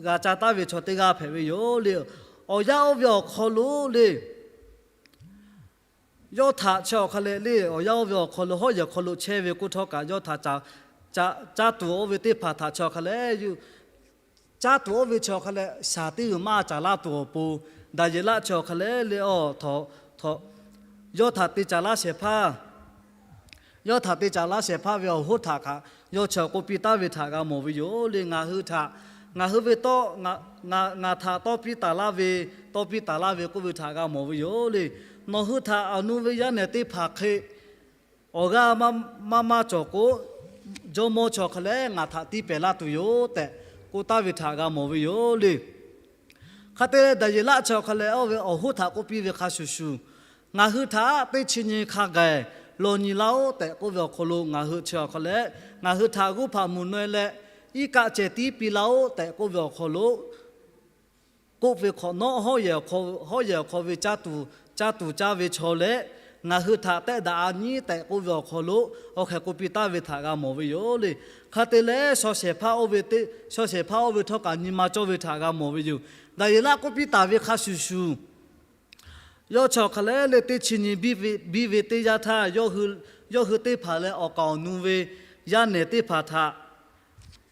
g'a caˇ taˍ ve chaw teˇ g'aˇ hpehꞈ ve yoˬ le. Awˬ yanˇ oˇ ve awˬ hk'aw lo le, yawˇ htaꞈ chi awˬ hk'a lehˬ le, awˬ yanˇ oˇ ve awˬ hk'aw lo hawˉ yehˬ hk'aw lo chehˇ ve k'oˆ htawˇ kaꞈ, yawˇ htaꞈ caˇ, caˇ tuˬ oˇ ve teˇ hpaˍ htaꞈ chi awˬ hk'a lehˬ, caˇ tuˬ oˇ ve chi awˬ hk'a lehˬ shaˍ teˇ g'uiˬ maˇ caˍ laˇ tuˬ awˬ pon, Daˍyeˍlaˆ chi awˬ hk'a lehˬ le, a, yawˇ htaꞈ te caˍ laˇ shehˍ hpaˇ yawˇ htaꞈ te caˍ laˇ shehˍ hpaˇ ve awˬ hoˉ htaꞈ kaꞈ yawˇ chi awˬ k'oˆ piˇ taˍ ve htaꞈ g'a mawˬ ve yoˬ le. Ngaˬ hui htaꞈ, ngaˬ hui ve tawˇ, ngaˬ htaꞈ tawˇ piˇ taˍ laˇ ve, tawˇ piˇ taˍ laˇ ve k'oˆ ve htaꞈ g'a mawˬ ve yoˬ le. Nawˬ hui htaꞈ awˬ nu ve yaˇ nehˬ teˇ hpaˍ hk'e awˬ g'aˇ maˇ maˇ cawˬ k'o, jawˇmawˇ chi awˬ hk'a lehˬ ngaˬ htaꞈ tiˇ pehˍ laˇ tuˬ yoˬ tehꞈ k'oˆ taˍ ve htaꞈ g'a mawˬ ve yoˬ le. Hk'a te leh Daˍyeˍlaˆ chi awˬ hk'a lehˬ oˇ ve awˬ hoˉ htaꞈ k'oˆ piˇ ve hk'a shuˍ shuˍ, ngaˬ hui htaꞈ teˇ chi nyi hk'a gaˬ law nyi laˇ-oˆ tehꞈ k'oˆ ve awˬ hk'aw lo ngaˬ hui chi awˬ hk'a lehˬ, ngaˬ hui htaꞈ g'uˇ hpaꞈ muˬ naweh leh iˉ kaˆ ceh tiˉ piˇ laˇ-oˆ tehꞈ k'oˆ ve awˬ hk'aw lo k'oˆ ve hk'awꞈ nawˉ, hawˉ yehˬ awˬ hk'aw ve caˇ tuˬ, caˇ tuˬ caˇ ve chaw leh, ngaˬ hui htaꞈ tehˆ daꞈ a nyi tehꞈ k'oˆ ve awˬ hk'aw lo awˬ hk'e k'oˆ piˇ taˍ ve htaꞈ g'a mawˬ ve yoˬ le. Hk'a te leh, shaw shehˍ hpaˇ oˇ ve teˇ, shaw shehˍ hpaˇ oˇ ve htawˇ kaꞈ nyi ma cawˇ ve htaꞈ g'a mawˬ ve yoˬ. Daˍyeˍlaˆ k'oˆ piˇ taˍ ve hk'a shuˍ shuˍ, yawˇ chi awˬ hk'a lehˬ le teˇ chi nyi biˇ ve teˇ yanˇ htaˇ, yawˇ hui teˇ hpaˍ leh awˬ kaˍ awˬ nu ve yaˇ nehˬ teˇ hpaˍ htaꞈ,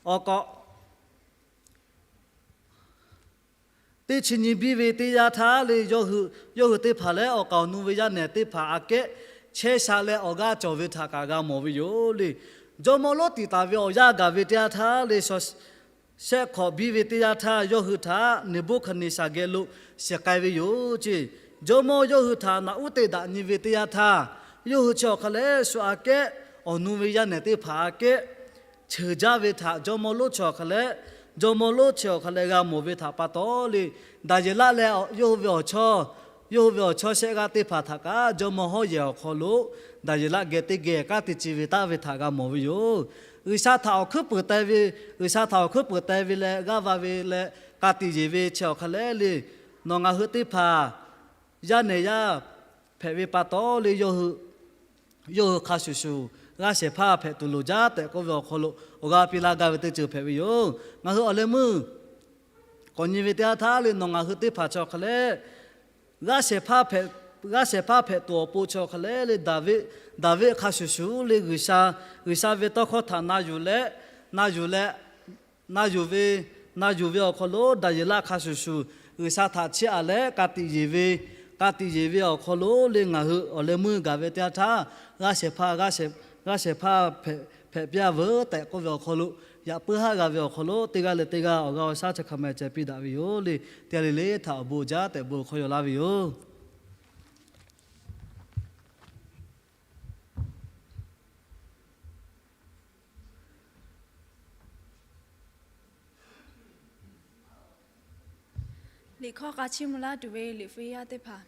awˬ kaˍ teˇ chi nyi biˇ ve teˇ yanˇ htaˇ le, yawˇ hui teˇ hpaˍ leh awˬ kaˍ awˬ nu ve yaˇ nehˬ teˇ hpaˍ aꞈ kehˉ chehˇ sha leh awˬ g'aˇ cawˬ ve htaꞈ kaꞈ g'a mawˬ ve yoˬ le. Jawˇmawˇ lonˉ tiꞈ taˍ ve awˬ yanˇ gaˬ ve teˇ yanˇ htaˇ le, shehˆ hk'awꞈ biˇ ve teˇ yanˇ htaˇ yawˇ hui htaꞈ Neˍbuˆhkaˍneˍsaˍ geh lo shiˍ k'ai ve yoˬ ceˇ. Jawˇmawˇ yawˇ hui htaꞈ naꞈ uˉ te daꞈ nyi ve teˇ yanˇ htaˇ, yawˇ hui chi awˬ hk'a lehˬ shu aꞈ kehˉ awˬ nu ve yaˇ nehˬ teˇ hpaˍ aꞈ kehˉ cheuˬ jaˇ ve htaꞈ jawˇmawˇ lonˉ chi awˬ hk'a lehˬ, jawˇmawˇ lonˉ chi awˬ hk'a lehˬ g'a mawˬ ve htaꞈ pa taw le, Daˍyeˍlaˆ leh yawˇ hui ve awˬ chawˇ, yawˇ hui ve awˬ chawˇ shehˆ g'aˇ teˇ hpaˍ htaꞈ kaꞈ jawˇmawˇ hawˉ yehˬ awˬ hk'aw lo Daˍyeˍlaˆ geh teˇ geh ka tiꞈ ci ve taˍ ve htaꞈ g'a mawˬ ve yoˬ. G'uiˬsha htaꞈ awˬ hkuiˉ puiˍ te ve, G'uiˬsha htaꞈ awˬ hkuiˉ puiˍ te ve leh g'aˇ va ve leh ka tiꞈ yeˬ ve chi awˬ hk'a lehˬ le, nawˬ ngaˬ hui teˇ hpaˍ yaˇ nehˬ yaˇ hpehꞈ ve pa taw le, yawˇ hui hk'a shuˍ shuˍ g'aˇ shehˍ hpaˇ hpehꞈ tuˬ loˍ jaˇ tehꞈ k'oˆ ve awˬ hk'aw lo awˬ g'aˇ piˇ laˇ gaˇ ve teˇ ceuˬ hpehꞈ ve yoˬ. Ngaˬ hui awˬ leh meuˇ k'awꞈ nyi ve teˇ yanˇ htaˇ le, nawˬ ngaˬ hui teˇ hpaˍ chi awˬ hk'a lehˬ g'aˇ shehˍ hpaˇ hpehꞈ, g'aˇ shehˍ hpaˇ hpehꞈ tuˬ awˬ pon chi awˬ hk'a lehˬ le, Daˍviˆ, Daˍviˆ hk'a shuˍ shuˍ le, G'uiˬsha, G'uiˬsha ve tawˇ hkawˇ htaꞈ na yuˬ leh, na yuˬ leh, na yuˬ ve, na yuˬ ve awˬ hk'aw lo Daˍyeˍlaˆ hk'a shuˍ shuˍ G'uiˬsha htaꞈ chiˇ aꞈ leh ka tiꞈ yeˬ ve, ka tiꞈ yeˬ ve awˬ hk'aw lo le ngaˬ hui awˬ leh meuˇ gaˬ ve teˇ yanˇ htaˇ, g'aˇ shehˍ hpaˇ, g'aˇ shehˍ hpaˇ hpehꞈ, hpehꞈ piˇ-a veuˬ tehꞈ k'oˆ ve awˬ hk'aw lo, yaꞈ puiˉ haˉ g'a ve awˬ hk'aw lo teˇ g'aˇ leh teˇ g'aˇ awˬ g'aˇ awˬ shaˉ chi hk'a meh ceh piˇ daꞈ ve yoˬ le. Teˇ g'aˇ le le htaꞈ awˬ bon jaˇ tehꞈ bon hk'aw yaw laˇ ve yoˬ. Liꞈ hkawˇ k'a chiˇ mvuh laˇ tuˬ ve liꞈ hpu yaˇ teˇ hpaˍ.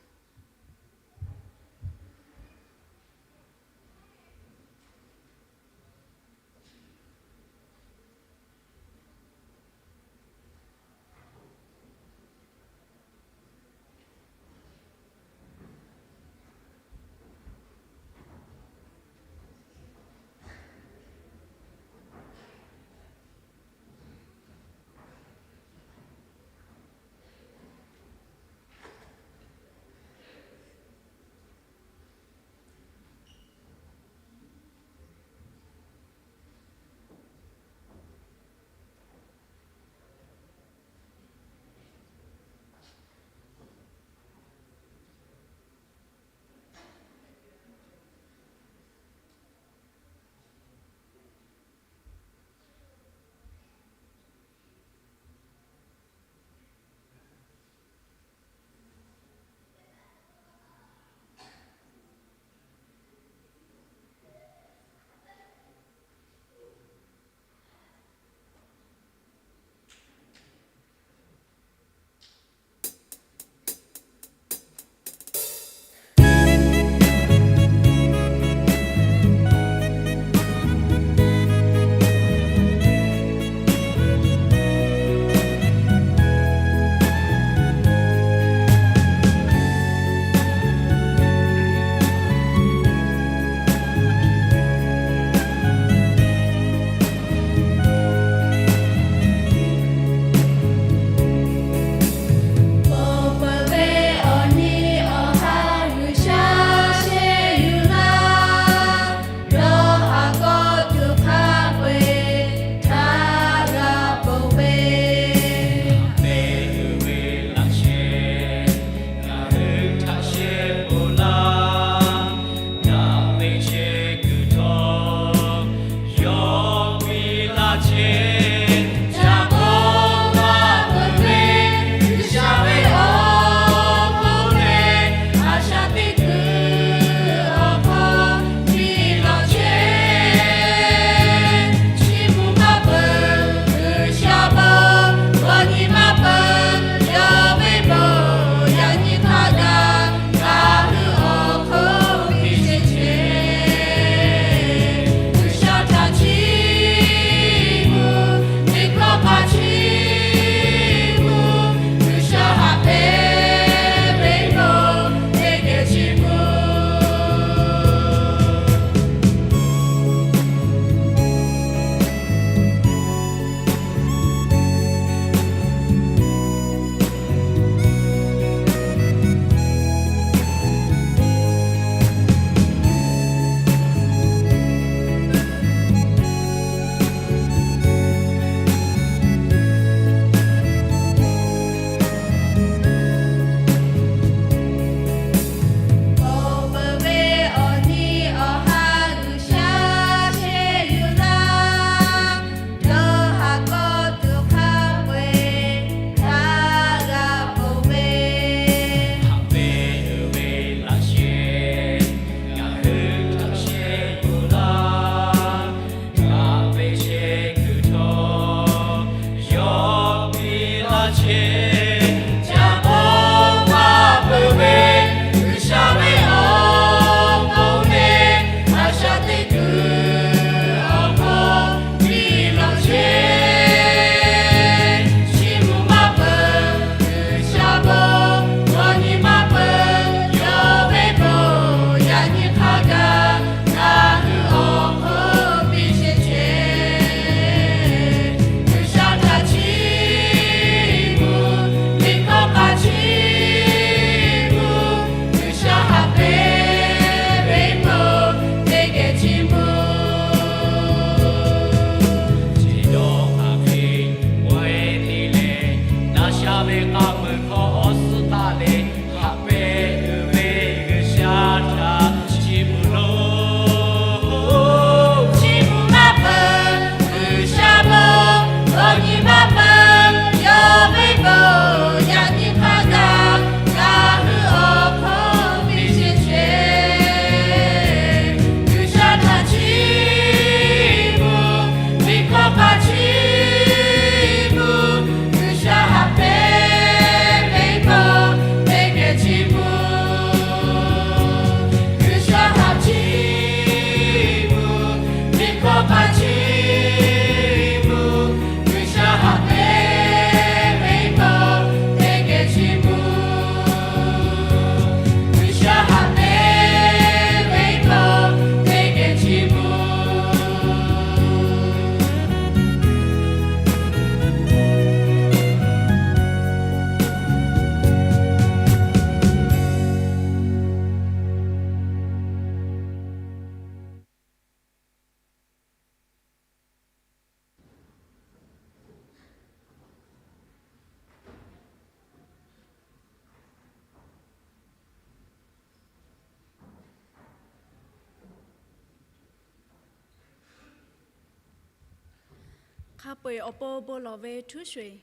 Hk'a peu-eˬ awˬ pon bon lawˬ ve htuˉ sho-eˬ.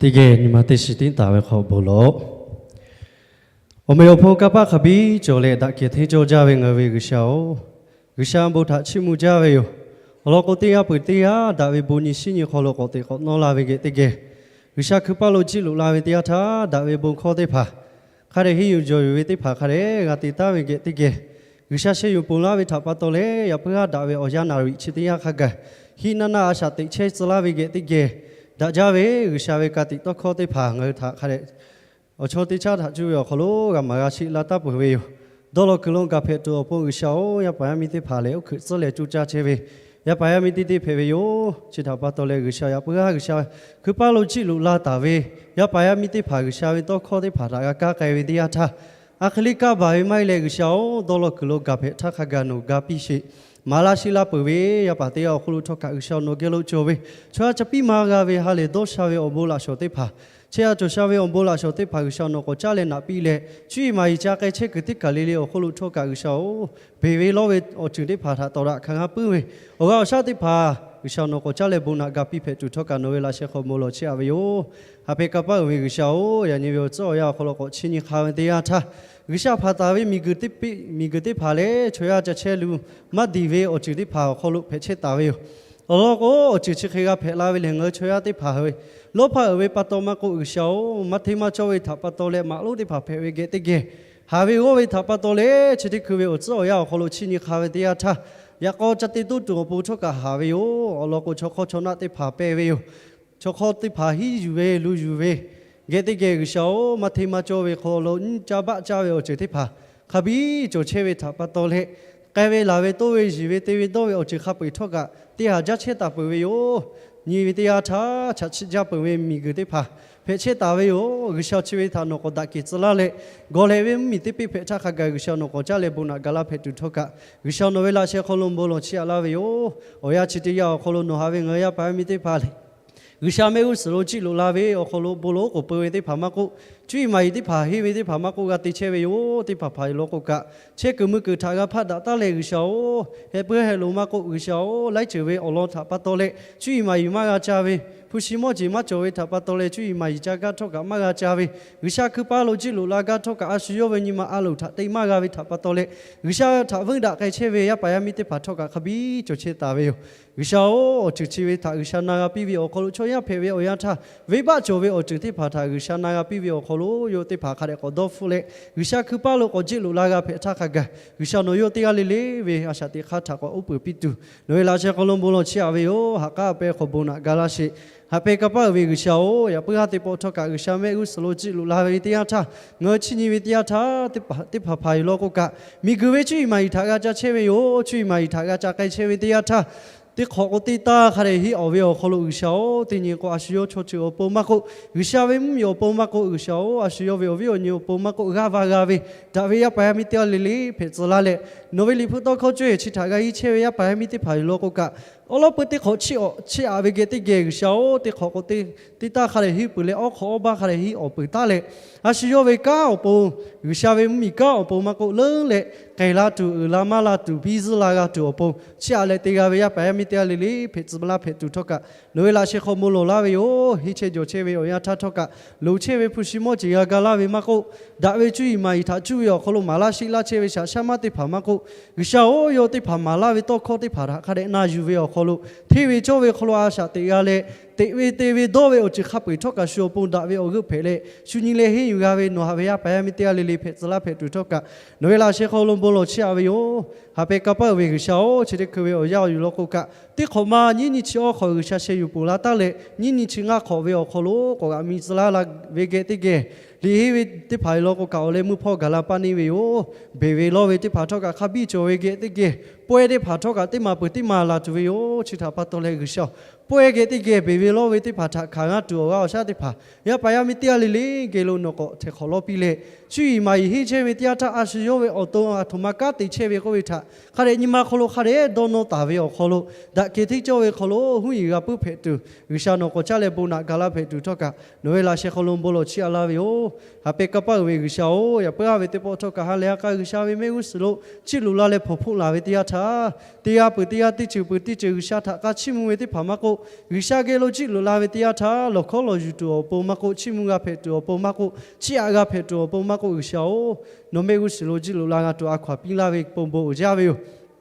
Teˇ geh nyi ma teˇ shiˍ tiˉ taˍ ve hk'aw bon lawˬ. Awˬ meꞈ awˬ hponˇ kanˇ paˆ hk'a biˇ cawˬ leh daꞈ kehˬ hteˇ cawˇ jaˇ ve ngaˬ hui ve G'uiˬsha-oˬ, G'uiˬsha bon htaꞈ chiˇ mvuh jaˇ ve yoˬ. Awˬ lawn k'o, teˇ g'aˇ peuˬ teˇ g'aˇ daꞈ ve bon nyi shinˉ nyi hk'aw lo k'awꞈ teꞈ k'awꞈ nawˇ la ve geh teˇ geh, G'uiˬsha hkui paˇ lo jiˆ loꞈ la ve teˇ yanˇ htaˇ, daꞈ ve bon hkawˇ teˇ hpaˍ hk'a dehꞈ henˇ yuˬ jawˬ yuˬ ve teˇ hpaˍ hk'a dehꞈ g'a te taˉ ve geh teˇ geh, G'uiˬsha sheh yuˬ ponˬ laˇ ve htaꞈ pa taw leh, yaꞈ puiˉ haˉ daꞈ ve awˬ yanˇ naˍriˍ chi teˇ yanˇ hk'a gaˬ hiˆ naˆ naˆ a shaꞈ teꞈ chehˇ tcuh laˇ ve geh teˇ geh, daꞈ jaˇ ve G'uiˬsha ve ka tiꞈ tawˇ hkawˇ teˇ hpaˍ ngaˬ hui htaꞈ hk'a dehꞈ awˬ chawˇ teˇ chaˇ htaꞈ cuˇ ve awˬ hk'aw lo g'a maˍ g'a sheˆ la taˉ peuˬ ve yoˬ. Dawˇ law kuiˬ lo gaˬ hpehꞈ tuˬ awˬ pon G'uiˬsha-oˬ, yaˇ paˍ yaˇ miˇ teˇ hpaˍ lehˬ, oˇ hkeuꞈ tcuhˉ leh coˇ caˇ chehˇ ve yaˇ paˍ yaˇ miˇ teˇ teˇ hpehꞈ ve yoˬ. Chi htaꞈ pa taw leh, G'uiˬsha yaꞈ puiˉ haˉ G'uiˬsha hkui paˇ lo jiˆ loꞈ la taˍ ve yaˇ paˍ yaˇ miˇ teˇ hpaˍ G'uiˬsha ve tawˇ hkawˇ teˇ hpaˍ htaꞈ g'a kaˇ k'ai ve teˇ yanˇ htaˇ, a hk'e le kaˇ baˬ ve maˇ heˆ leh, G'uiˬsha-oˬ, dawˇ law kuiˬ lo gaˬ hpehꞈ htaˇ hk'a gaˬ nawˬ ga piˇ sheˍ. Maˍ laˇ sheˆ laˇ peuˬ ve yaˇ paˍ teˇ g'aˇ awˬ hk'aw lo htawˇ kaꞈ G'uiˬsha nawˬ geh lo cawˬ ve chaw yaˇ ca piˇ maˇ g'a ve ha lehˬ dawˇ sha ve awˬ bon laꞈ shawˍ teˇ hpaˍ, chehˇ a cawˬ sha ve awˬ bon laꞈ shawˍ teˇ hpaˍ G'uiˬsha nawˬ k'awꞈ caˉ leh naꞈ piˇ leh, cuˇ yiˍ maˍ yiˍ ca k'ai chehˇ kuiˬ teˇ kaˬ le le awˬ hk'aw lo htawˇ kaꞈ G'uiˬsha-oˬ, beˬ ve lawˇ ve awˬ ceuˬ teˇ hpaˍ htaꞈ tawˍ daꞈ hkanˍ g'a puiˉ ve awˬ g'aˇ awˬ shaˉ teˇ hpaˍ G'uiˬsha nawˬ k'awꞈ caˉ leh bon naꞈ ga piˇ hpehꞈ tuˬ htawˇ kaꞈ nawˬ ve laꞈ sheh hk'aw bon lawˬ chehˇ a ve yoˬ. Haꞈ pehnˇ kanˇ paˆ uiˍ ve G'uiˬsha-oˬ, yaꞈ nyi ve awˬ tcuhˉ awˬ yanˇ awˬ hk'aw lo k'awꞈ chiˇ nyi hk'a ve teˇ yanˇ htaˇ, G'uiˬsha hpanˍ taˍ ve miˬguiˬ teˇ hpaˍ lehˬ, chaw yaˇ ca chehˇ lu maˇ diˬ ve awˬ ceuˬ teˇ hpaˍ awˬ hk'aw lo hpehꞈ chehˇ taˍ ve yoˬ. Awˬ lawn k'o, awˬ ceuˬ chi hk'e g'a hpehꞈ la ve lehˬ, ngaˬ hui chaw yaˇ teˇ hpaˍ ve lawˇ hpaˇ uiˍ ve pa taw maˇ k'oˆ, G'uiˬsha-oˬ, maˇ hteˇ maˇ cawˇ ve htaꞈ pa taw leh maꞈ lonˉ teˇ hpaˍ hpehꞈ ve geh teˇ geh, haˍ ve g'awˇ ve htaꞈ pa taw leh chi teˇ hkui ve awˬ tcuhˉ awˬ yanˇ awˬ hk'aw lo chiˇ nyi hk'a ve teˇ yanˇ htaˇ, yaꞈ k'aw ca te toˇ tuˬ awˬ pon htawˇ kaꞈ haˍ ve yoˬ. Awˬ lawn k'o, chaw hk'awˇ chaw naˆ teˇ hpaˍ pehˇ ve yoˬ. Chaw hk'awˇ teˇ hpaˍ hiˉ yuˬ ve lu yuˬ ve geh teˇ geh, G'uiˬsha-oˬ, maˇ hteˇ maˇ cawˇ ve hk'aw lo nyiˇ caˇ baˆ caˇ ve awˬ ceuˬ teˇ hpaˍ hk'a biˇ cawˬ chehˇ ve htaꞈ pa taw leh, k'ai ve laˬ ve toˇ ve yiˬ ve te ve dawˇ ve awˬ ceuˬ hk'a peu-eˬ htawˇ kaꞈ teˇ haˍ jaˇ chehˇ taˍ peuˬ ve yoˬ. Nyi ve teˇ yanˇ htaˇ, chaꞈ chiˆ jaˇ peuˬ ve miˬguiˬ teˇ hpaˍ hpehꞈ chehˇ taˍ ve yoˬ. G'uiˬsha chi ve htaꞈ nawˬ k'awꞈ daꞈ kehˬ tcuh laˇ leh, gawˬ lehˬ ve mvuhˇmiˬ teˇ peˇ hpehꞈ htaˇ hk'a gaˬ G'uiˬsha nawˬ k'awꞈ caˉ leh bon naꞈ ga laˇ hpehꞈ tuˬ htawˇ kaꞈ, G'uiˬsha nawˬ ve laꞈ sheh hk'aw lo bon lawˬ chiˇ aꞈ laˇ ve yoˬ. Awˬ yanˇ chi teˇ yanˇ awˬ hk'aw lo nawˬ haꞈ ve ngaˬ hui yaˇ paˍ yaˇ miˇ teˇ hpaˍ lehˬ, G'uiˬsha mehˆ g'uˇ suhˍ lo jiˆ loꞈ la ve awˬ hk'aw lo bon lawˬ oˉ k'oˍ peu ve teˇ hpaˍ maˇ k'oˆ, cuˇ yiˍ maˍ yiˍ teˇ hpaˍ henˇ ve teˇ hpaˍ maˇ k'oˆ g'a te chehˇ ve yoˬ. Teˇ hpaˍ hpaˍ awˬ lawn k'o kaꞈ, chehˇ kuiˬ mui kuiˬ htaꞈ g'a hpaˆ daꞈ taˉ leh G'uiˬsha-oˬ, heh puiˉ heh lo maˇ k'oˆ, G'uiˬsha-oˬ, laiˉ ceuˬ ve awˬ lawn htaꞈ pa taw leh cuˇ yiˍ maˍ yiˍ maˇ g'a ca ve, hpu shi mawˇ jeˬ maˇ cawˬ ve htaꞈ pa taw leh cuˇ yiˍ maˍ yiˍ ca gaˇ htawˇ kaꞈ maˇ g'a ca ve, G'uiˬsha hkui paˇ lo jiˆ loꞈ la gaˇ htawˇ kaꞈ a shu yawˇ ve nyi ma a loˍ htaꞈ te maˇ g'a ve htaꞈ pa taw leh, G'uiˬsha htaꞈ veuˇ daꞈ k'ai chehˇ ve yaˇ paˍ yaˇ miˇ teˇ hpaˍ htawˇ kaꞈ hk'a biˇ cawˬ chehˇ taˍ ve yoˬ. G'uiˬsha-oˬ, awˬ ceuˬ chi ve htaꞈ G'uiˬsha na g'a piˇ ve awˬ hk'aw lo chaw yaˇ hpehꞈ ve awˬ yanˇ htaˇ, venˇbaˆ cawˬ ve awˬ ceuˬ teˇ hpaˍ htaꞈ G'uiˬsha na g'a piˇ ve awˬ hk'aw lo yawˇ teˇ hpaˍ hk'a dehꞈ k'awꞈ dawˇ hpfuhˆ leh, G'uiˬsha hkui paˇ lo k'awꞈ jiˆ loꞈ la g'a hpehꞈ htaˇ hk'a gaˬ, G'uiˬsha nawˬ yawˇ teˇ g'aˇ le le ve a shaꞈ teꞈ hk'aˇ htaꞈ k'awꞈ uˉ peunˍ piˇ tuˬ, nawˬ ve laꞈ sheh hk'aw lo bon lawˬ chiˇ aꞈ ve yoˬ. Ha k'aˉ a peh hk'aw bon naꞈ ga laˇ sheˍ. Haꞈ pehnˇ kanˇ paˆ uiˍ ve G'uiˬsha-oˬ, yaꞈ puiˉ haˉ teˇ pawˆ htawˇ kaꞈ G'uiˬsha mehˆ g'uˇ suhˍ lo jiˆ loꞈ la ve teˇ yanˇ htaˇ, ngaˬ hui chiˇ nyi ve teˇ yanˇ htaˇ, teˇ hpaˍ hpaˍ yoˬ lawn k'o kaꞈ, miˬguiˬ ve cuˇ yiˍ maˍ yiˍ htaꞈ g'a ca chehˇ ve yoˬ. Cuˇ yiˍ maˍ yiˍ htaꞈ g'a ca k'ai chehˇ ve teˇ yanˇ htaˇ, teˇ hk'awꞈ k'o teˇ taˇ hk'a dehꞈ henˇ awˬ ve awˬ hk'aw lo G'uiˬsha-oˬ, teˇ nyi k'o a shu yawˇ chaw ceuˬ awˬ pon maˇ k'oˆ, G'uiˬsha ve mvuhˇmiˬ awˬ pon maˇ k'oˆ, G'uiˬsha-oˬ, a shu yawˇ ve awˬ viˉ awˬ nyi awˬ pon maˇ k'oˆ, g'aˇ va g'a ve daꞈ ve yaˇ paˍ yaˇ miˇ teˇ g'aˇ le le hpehꞈ tcuh laˇ leh, nawˬ ve Liꞈ hpu tawˇ hkawˇ cawˇ chi htaꞈ g'a henˇ chehˇ ve yaˇ paˍ yaˇ miˇ teˇ hpaˍ yoˬ lawn k'o kaꞈ, awˉ lawˉ peu teˇ hk'awꞈ chiˇ aꞈ ve geh teˇ geh G'uiˬsha-oˬ, teˇ hk'awꞈ k'o teˇ taˇ hk'a dehꞈ henˇ peuˬ leh, awˉ hk'awꞈ awˉ baˇ hk'a dehꞈ henˇ awˬ peuˬ taˉ leh, a shu yawˇ ve kanˉ awˬ pon, G'uiˬsha ve mvuhˇmiˬ kanˉ awˬ pon maˇ k'oˆ leuˉ leh, k'ehˬ la tuˬ, uiˍ la maˇ la tuˬ, biˇ zuhˇ la g'a tuˬ awˬ pon chiˇ aꞈ leh te g'a ve yaˇ paˍ yaˇ miˇ teˇ g'aˇ le le hpehꞈ tcuh laˇ hpehꞈ tuˬ htawˇ kaꞈ, nawˬ ve laꞈ sheh hk'aw bon lawˬ laˇ ve yoˬ. Henˇ chehˇ jawˬ chehˇ ve awˬ yanˇ htaˇ htawˇ kaꞈ, loˍ chehˇ ve hpu shi mawˇ jeˬ g'a ga laˇ ve maˇ k'oˆ, daꞈ ve cuˇ yiˍ maˍ yiˍ htaꞈ cuˇ ve awˬ hk'aw lo maˍ laˇ sheˆ laˇ chehˇ ve shaꞈ shaˉ maˇ teˇ hpaˍ maˇ k'oˆ, G'uiˬsha-oˬ, yawˇ teˇ hpaˍ maˍ laˇ ve tawˇ hkawˇ teˇ hpaˍ htaꞈ hk'a dehꞈ na yuˬ ve awˬ hk'aw lo, hteˇ ve cawˇ ve hk'aw lo a shaꞈ teꞈ g'a leh, teꞈ ve te ve dawˇ ve awˬ ceuˬ hk'a peu-eˬ htawˇ kaꞈ shu awˬ pon daꞈ ve awˬ g'euˆ hpehꞈ leh, shu nyi leh henˇ yuˬ g'a ve nawˬ haꞈ ve yaˇ paˍ yaˇ miˇ teˇ g'aˇ le le hpehꞈ tcuh laˇ hpehꞈ tuˬ htawˇ kaꞈ, nawˬ ve laꞈ sheh hk'aw lo bon lawˬ chiˇ aꞈ ve yoˬ. Haꞈ pehnˇ kanˇ paˆ uiˍ ve G'uiˬsha-oˬ, chi teˇ hkui ve awˬ yaˇ awˬ yuˬ lawn k'o kaꞈ, teˇ hk'awꞈ ma nyiˇ nyi chi awˇ hk'awꞈ G'uiˬsha sheh yuˬ ponˬ la taˉ leh, nyiˇ nyi chi ngaˇ hk'awꞈ ve awˬ hk'aw lo k'awꞈ g'aꞈ mi tcuh laˇ la ve geh teˇ geh, liꞈ henˇ ve teˇ hpaˍ yoˬ lawn k'o kaꞈ, awˬ leh meuˇ hpawˇ gaˬ la paˇ neˇ ve yoˬ. Beˬ ve lawˇ ve teˇ hpaˍ htawˇ kaꞈ hk'a biˇ cawˬ ve geh teˇ geh, pawehˇ teˇ hpaˍ htawˇ kaꞈ teˇ maˍ peuˬ teˇ maˍ laˬ tuˬ ve yoˬ. Chi htaꞈ pa taw leh G'uiˬsha-oˬ, pawehˇ geh teˇ geh beˬ ve lawˇ ve teˇ hpaˍ htaꞈ hkanˍ g'a tuˬ awˬ g'aˇ awˬ shaˉ teˇ hpaˍ, yaˇ paˍ yaˇ miˇ teˇ g'aˇ le le geh lo nawˬ k'awꞈ htehꞈ hk'awꞈ lawˇ piˇ leh, shu yiˍ maˍ yiˍ henˇ chehˇ ve teˇ yanˇ htaˇ, a shu yawˇ ve awˬ to aˬ htoꞈ ma kanˉ te chehˇ ve k'oˆ ve htaꞈ hk'a dehꞈ nyi ma hk'aw lo hk'a dehꞈ dawˇ nawˇ taˍ ve awˬ hk'aw lo, daꞈ kehˬ hteˇ cawˇ ve hk'aw lo huˉ yiˍ g'a puiˉ hpehꞈ tuˬ, G'uiˬsha nawˬ k'awꞈ caˉ leh bon naꞈ ga laˇ hpehꞈ tuˬ htawˇ kaꞈ, nawˬ ve laꞈ sheh hk'aw lo bon lawˬ chiˇ aꞈ laˇ ve yoˬ. Haꞈ pehnˇ kanˇ paˆ uiˍ ve G'uiˬsha-oˬ, yaꞈ puiˉ a ve teˇ pawˆ htawˇ kaꞈ ha lehˬ a k'a G'uiˬsha ve mehˆ g'uˇ suhˍ lo chiˇ loꞈ la leh hpawnˬ hpfuhˆ laˬ ve teˇ yanˇ htaˇ, teˇ g'aˇ peuˬ teˇ g'aˇ teˇ ceuˬ peuˬ teˇ ceuˬ G'uiˬsha htaꞈ k'a chiˇ mvuh ve teˇ hpaˍ maˇ k'oˆ, G'uiˬsha geh lo chiˇ loꞈ la ve teˇ yanˇ htaˇ, lawˬ hkawˉ lawˬ yuˬ tuˬ awˬ pon maˇ k'oˆ, chiˇ mvuh g'a hpehꞈ tuˬ awˬ pon maˇ k'oˆ, chiˇ aꞈ g'a hpehꞈ tuˬ awˬ pon maˇ k'oˆ, G'uiˬsha-oˬ, nawˬ mehˆ g'uˇ suhˍ lo chiˇ loꞈ la g'a tuˬ a hkaw anˬ piˇ laˇ ve bon bon uiˍ jaˇ ve yoˬ.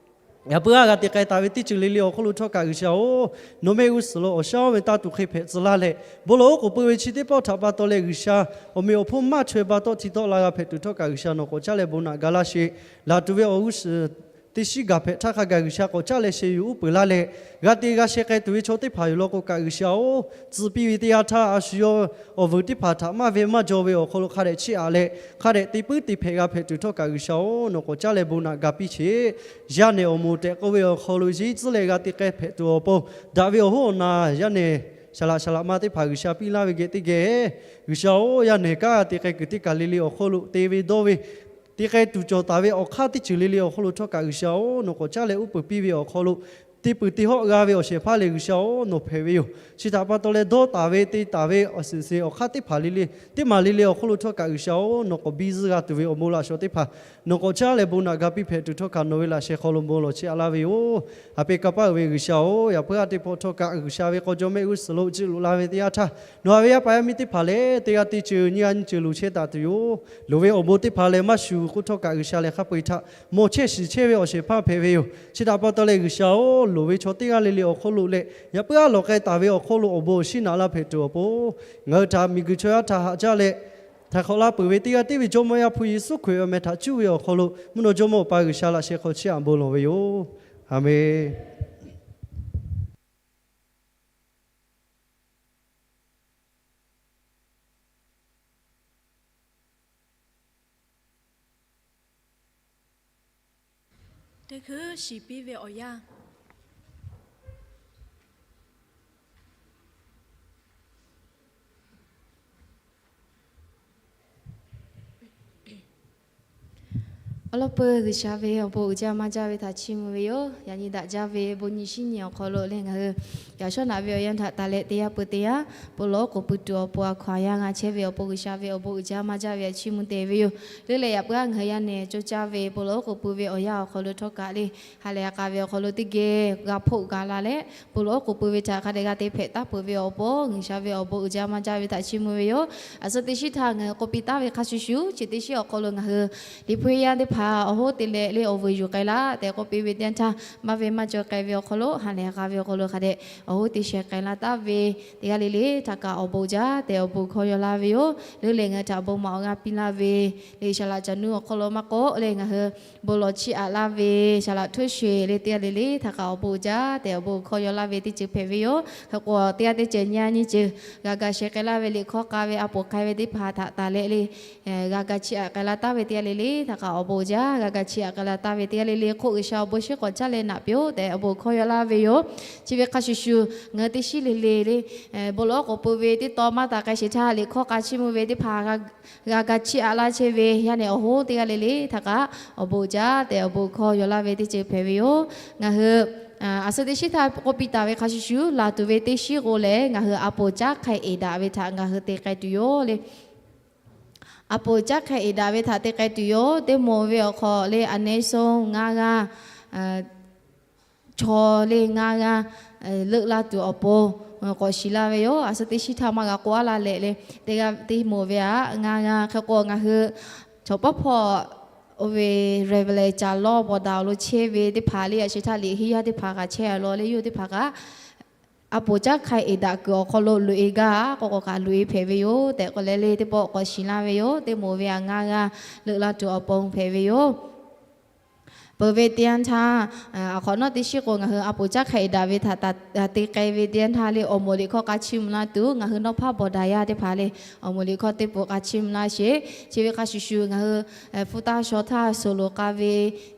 Yaꞈ puiˉ a g'a te k'ai taˍ ve teˇ ceuˬ le le awˬ hk'oˆ lo htawˇ kaꞈ G'uiˬsha-oˬ, nawˬ mehˆ g'uˇ suhˍ lo awˬ shaˉ oˇ ve tanˇ tuˬ hk'e hpehꞈ tcuh laˇ leh, bon lawˬ oˉ k'oˍ pui ve chi teˇ pawˆ htaꞈ pa taw leh G'uiˬsha awˬ meꞈ awˬ hponˇ maˇ chaweh pa taw hti tawˆ la g'a hpehꞈ tuˬ htawˇ kaꞈ G'uiˬsha nawˬ k'awꞈ caˉ leh bon naꞈ ga laˇ sheˍ. Laˬ tuˬ ve awˬ g'uˇ suhˍ teˇ shiˉ gaˬ hpehꞈ htaˇ hk'a gaˬ G'uiˬsha k'awꞈ caˉ leh sheh yuˬ uˉ peunˍ laˇ leh, g'a te g'a sheh k'ai tuˬ ve chaw teˇ hpaˍ yoˬ law k'o kaꞈ G'uiˬsha-oˬ, tcuh piˇ ve teˇ yanˇ htaˇ a shu yawˇ awˬ vuiˬ teˇ hpaˍ htaꞈ maˇ ve maˇ jaw ve awˬ hk'aw lo hk'a dehꞈ chiˇ aꞈ leh, hk'a dehꞈ te puiˉ te hpehꞈ g'a hpehꞈ tuˬ htawˇ kaꞈ G'uiˬsha-oˬ, nawˬ k'awꞈ caˉ leh bon naꞈ ga piˇ sheˍ. Yaˇ nehˬ awˬ moˍ tehꞈ k'oˆ ve awˬ hk'aw lo yeˇ tcuhˉ leh g'a te k'ai hpehꞈ tuˬ awˬ pon, daꞈ ve awˬ hoˉ awˬ na yaˇ nehˬ shaˍ laꞈ shaˍ laꞈ ma teˇ hpaˍ G'uiˬsha piˇ laˇ ve geh teˇ geh, G'uiˬsha-oˬ, yaˇ nehˬ kanˉ te k'ai kuiˬ teˇ kaˬ le le awˬ hk'oˆ lo te ve dawˇ ve te k'ai tuˬ cawˬ taˍ ve awˬ hk'aˇ teˇ ceuˬ le le awˬ hk'oˆ lo htawˇ kaꞈ G'uiˬsha-oˬ, nawˬ k'awꞈ caˉ leh uˉ peunˍ piˇ ve awˬ hk'aw lo, te peuˬ te hawˆ g'a ve awˬ shehˍ hpaˇ lehˬ G'uiˬsha-oˬ, nawˬ hpehꞈ ve yoˬ. Chi htaꞈ pa taw leh dawˇ taˍ ve te taˍ ve awˬ suhˍ suhˍ awˬ hk'aˇ teˇ hpaˍ le le, teˇ maˬ le le awˬ hk'oˆ lo htawˇ kaꞈ G'uiˬsha-oˬ, nawˬ k'awꞈ biˇ zuhˆ g'a tuˬ ve awˬ bon laꞈ shawnˍ teˇ hpaˍ nawˬ k'awꞈ caˉ leh bon naꞈ ga piˇ hpehꞈ tuˬ htawˇ kaꞈ nawˬ ve laꞈ sheh hk'aw lo bon lawˬ chiˇ aꞈ laˇ ve yoˬ. Haꞈ pehnˇ kanˇ paˆ uiˍ ve G'uiˬsha-oˬ, yaꞈ puiˉ a teˇ pawˆ htawˇ kaꞈ G'uiˬsha ve k'aw jawˇ mehˆ g'uˇ suhˍ lo chiˇ loꞈ la ve teˇ yanˇ htaˇ, nawˬ a ve yaˇ paˍ yaˇ miˇ teˇ hpaˍ lehˬ teˇ g'aˇ teˇ ceuˬ nyiˇ g'aˇ nyiˇ ceuˬ loˍ chehˇ taˍ tuˬ yoˬ. Loˍ ve awˬ bon teˇ hpaˍ lehˬ maˇ shuˍ k'oˆ htawˇ kaꞈ G'uiˬsha lehˬ hk'a peu-eˬ htaꞈ mawˬ chehˇ shiˍ chehˇ ve awˬ shehˍ hpaˇ hpehꞈ ve yoˬ. Chi htaꞈ pa taw leh G'uiˬsha-oˬ, loˍ ve chaw teˇ g'aˇ le le awˬ hk'oˆ lo leh yaꞈ puiˉ a lawˬ k'ai taˍ ve awˬ hk'oˆ lo awˬ bon awˬ shinˉ naꞈ laˇ hpehꞈ tuˬ awˬ pon, ngaˬ hui htaꞈ miˬguiˬ chaw yaˇ htaꞈ haꞈ jaˇ leh htaiˍ hk'awꞈ la peuˬ ve teˇ g'aˇ tiˉ ve Jawˇmawˇ Yaˇ hpu Yeˍsuˆ Hkriꞈ awˬ meh htaꞈ cuˇ ve awˬ hk'aw lo mvuhˇ naw Jawˇmawˇ Awˬ pa G'uiˬsha laꞈ sheh hk'aw chiˇ aꞈ bon lawˬ ve yoˬ. Aˬmenˍ. Teˇ hkui shiˍ piˇ ve awˬ yanˇ, awˬ lawn peuˬ G'uiˬsha ve awˬ bon uiˍ jaˇ maˇ jaˇ ve htaꞈ chiˇ mvuh ve yoˬ. Yaꞈ nyi daꞈ jaˇ ve bon nyi shinˉ nyi awˬ hk'aw lo leh ngaˬ hui yaꞈ shawˉ naꞈ ve awˬ yanˇ htaꞈ taˍ leh teˇ yanˇ peuˬ teˇ yanˇ bon lawˬ oˉ k'oˍ pui tuˬ awˬ pon a hkaw anˬ yaˇ g'a chehˇ ve awˬ pon G'uiˬsha ve awˬ bon uiˍ jaˇ maˇ jaˇ ve htaꞈ chiˇ mvuh te ve yoˬ. Leuˉ leh yaꞈ puiˉ a ngaˬ hui yaˇ nehˬ coˇ caˇ ve bon lawˬ oˉ k'oˍ pui ve awˬ yanˇ awˬ hk'aw lo htawˇ kaꞈ leh ha lehˬ a k'a ve awˬ hk'aw lo teˇ geh g'a hpoˆ ga la leh bon lawˬ oˉ k'oˍ pui ve htaꞈ hk'a dehꞈ g'a te hpehꞈ taˉ peuˬ ve awˬ pon G'uiˬsha ve awˬ bon uiˍ jaˇ maˇ jaˇ ve htaꞈ chiˇ mvuh ve yoˬ. A suhˉ teˇ shiˉ htaˇ ngaˬ hui k'oˆ piˇ taˍ ve hk'a shuˍ shuˍ, chi teˇ shiˉ awˬ hk'aw lo ngaˬ hui Liꞈ hpu yaˇ teˇ hpaˍ awˬ hoˉ te leh leh awˬ vuiˬ yuˬ k'ai laˇ tehꞈ k'oˆ piˇ ve teˇ yanˇ htaˇ, maˇ ve maˇ cawˬ k'ai ve awˬ hk'aw lo ha lehˬ a k'a ve awˬ hk'aw lo hk'a dehꞈ awˬ hoˉ te sheh k'ai la taˍ ve teˇ g'aˇ le le htaꞈ kaꞈ awˬ bon jaˇ tehꞈ awˬ bon hkawˇ yaw laˇ ve yoˬ. Leuˉ leh ngaˬ hui htaꞈ bon maˍ awˬ g'aˇ piˇ laˇ ve leh saˍ laꞈ caˬ nuˇ awˬ hk'aw lo maˇ k'oˆ leh ngaˬ hui bon lawˬ chiˇ aꞈ laˇ ve saˍ laꞈ htoˇ sheˍ leh teˇ g'aˇ le le htaꞈ kaꞈ awˬ bon jaˇ tehꞈ awˬ bon hkawˇ yaw laˇ ve teˇ ceuˬ hpehꞈ ve yoˬ. Hk'e k'o teˇ g'aˇ teˇ ceuˬ nyi a nyi ceuˬ g'a ga sheh k'ai laˇ ve liꞈ hkawˇ k'a ve a poˍ k'ai ve teˇ hpaˍ htaꞈ taˍ leh leh g'a ga chiˇ aꞈ k'ai la taˍ ve teˇ g'aˇ le le htaꞈ kaꞈ awˬ bon jaˇ. G'a ga chiˇ aꞈ k'ai la taˍ ve teˇ g'aˇ le le hk'oˆ G'uiˬsha awˬ bon shiˉ k'awꞈ caˉ leh naꞈ piˇ-oˆ tehꞈ awˬ bon hkawˇ yaw laˇ ve yoˬ. Chi ve hk'a shuˍ shuˍ, ngaˬ hui teˇ shiˉ le le le bon lawˬ oˉ k'oˍ pui ve teˇ taw maˇ taˍ k'ai sheˍ htaˇ, liꞈ hkawˇ k'a chiˇ mvuh ve teˇ hpaˍ g'a ga chiˇ aꞈ laˇ chehˇ ve yaˇ nehˬ awˬ hoˉ teˇ g'aˇ le le htaꞈ kaꞈ awˬ bon jaˇ tehꞈ awˬ bon hkawˇ yaw laˇ ve teˇ ceuˬ hpehꞈ ve yoˬ. Ngaˬ hui a suhˉ teˇ shiˉ htaˇ k'oˆ piˇ taˍ ve hk'a shuˍ shuˍ, laˬ tuˬ ve teˇ shiˉ k'o lehˬ, ngaˬ hui a poˍ caˉ hk'ai eˍ daꞈ ve htaꞈ ngaˬ hui te k'ai tuˬ yoˬ le. A poˍ caˉ hk'ai eˍ daꞈ ve htaꞈ te k'ai tuˬ yoˬ. Teˇ moˍ ve awˬ hk'aw leh a neh shonˇ ngaˇ g'aˇ chaw leh ngaˇ g'aˇ leuˆ laˇ tuˬ awˬ pon k'awꞈ shiˍ laˇ ve yoˬ. A suhˉ teˇ shiˉ htaˇ maˇ g'a k'oˆ aˉ laˇ leh leh, teˇ g'aˇ teˇ moˍ ve aꞈ ngaˇ g'aˇ hk'e k'o ngaˬ hui chaw pawˇ hpawˇ oˇ ve Reverend Caˍ Lawˇ Bawˬ daꞈ awˬ lo chehˇ ve teˇ hpaˍ leh a shu htaˇ liꞈ henˇ yaˇ teˇ hpaˍ kaꞈ chehˇ a law leh yawˇ teˇ hpaˍ kaꞈ a poˍ caˉ hk'ai eˍ daꞈ kuiˬ awˬ hk'aw lo loꞈ e gaˇ k'o k'awꞈ kaꞈ loꞈ e hpehꞈ ve yoˬ tehꞈ k'oˆ leh leh teˇ pawˆ k'awꞈ shiˍ laˇ ve yoˬ. Teˇ moˍ ve aꞈ ngaˇ g'aˇ leuˆ laˇ tuˬ awˬ pon hpehꞈ ve yoˬ. Peuˬ ve teˇ yanˇ htaˇ, aˬ hk'awꞈ nawˉ teˇ shiˉ k'o ngaˬ hui a poˍ caˉ hk'e daꞈ ve htaꞈ te k'ai ve teˇ yanˇ htaˇ le, awˬ moˍ liꞈ hkawˇ k'a chiˇ mvuh laˇ tuˬ ngaˬ hui nawˇ hpaˇ bawˬ daꞈ yaˇ teˇ hpaˍ le, awˬ moˍ liꞈ hkawˇ teˇ pawˆ k'a chiˇ mvuh laˇ sheˍ. Chi ve hk'a shuˍ shuˍ ngaˬ hui hpu taˇ shaw htaˇ suhˍ loˍ k'a ve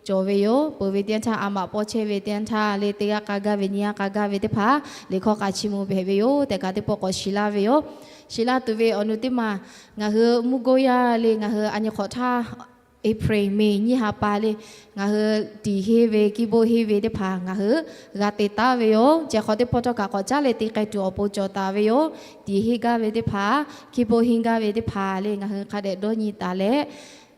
cawˬ ve yoˬ. Peuˬ ve teˇ yanˇ htaˇ a maꞈ pawˇ chehˇ ve teˇ yanˇ htaˇ le, teˇ g'aˇ k'a gaˇ ve nyiˇ g'aˇ k'a gaˇ ve teˇ hpaˍ liꞈ hkawˇ k'a chiˇ mvuh hpehꞈ ve yoˬ tehꞈ kaꞈ teˇ pawˆ k'awꞈ shiˍ laˇ ve yoˬ. Shiˍ laˇ tuˬ ve awˬ nu teˇ maˬ, ngaˬ hui mvuhˇ goˇ yaˇ le ngaˬ hui a nyi hk'awꞈ htaˇ April, May nyiˇ ha pa le, ngaˬ hui tiˍ henˇ ve kiˇ boˆ henˇ ve teˇ hpaˍ ngaˬ hui g'a te taˉ ve yoˬ. Ceh hk'aw teˇ pawˆ htawˇ kaꞈ k'awꞈ caˉ leh te k'ai tuˬ awˬ pon cawˬ taˍ ve yoˬ. Tiˍ henˇ gaˇ ve teˇ hpaˍ, kiˇ boˆ henˇ gaˇ ve teˇ hpaˍ le ngaˬ hui hk'a dehꞈ dawˇ nyi taˍ leh,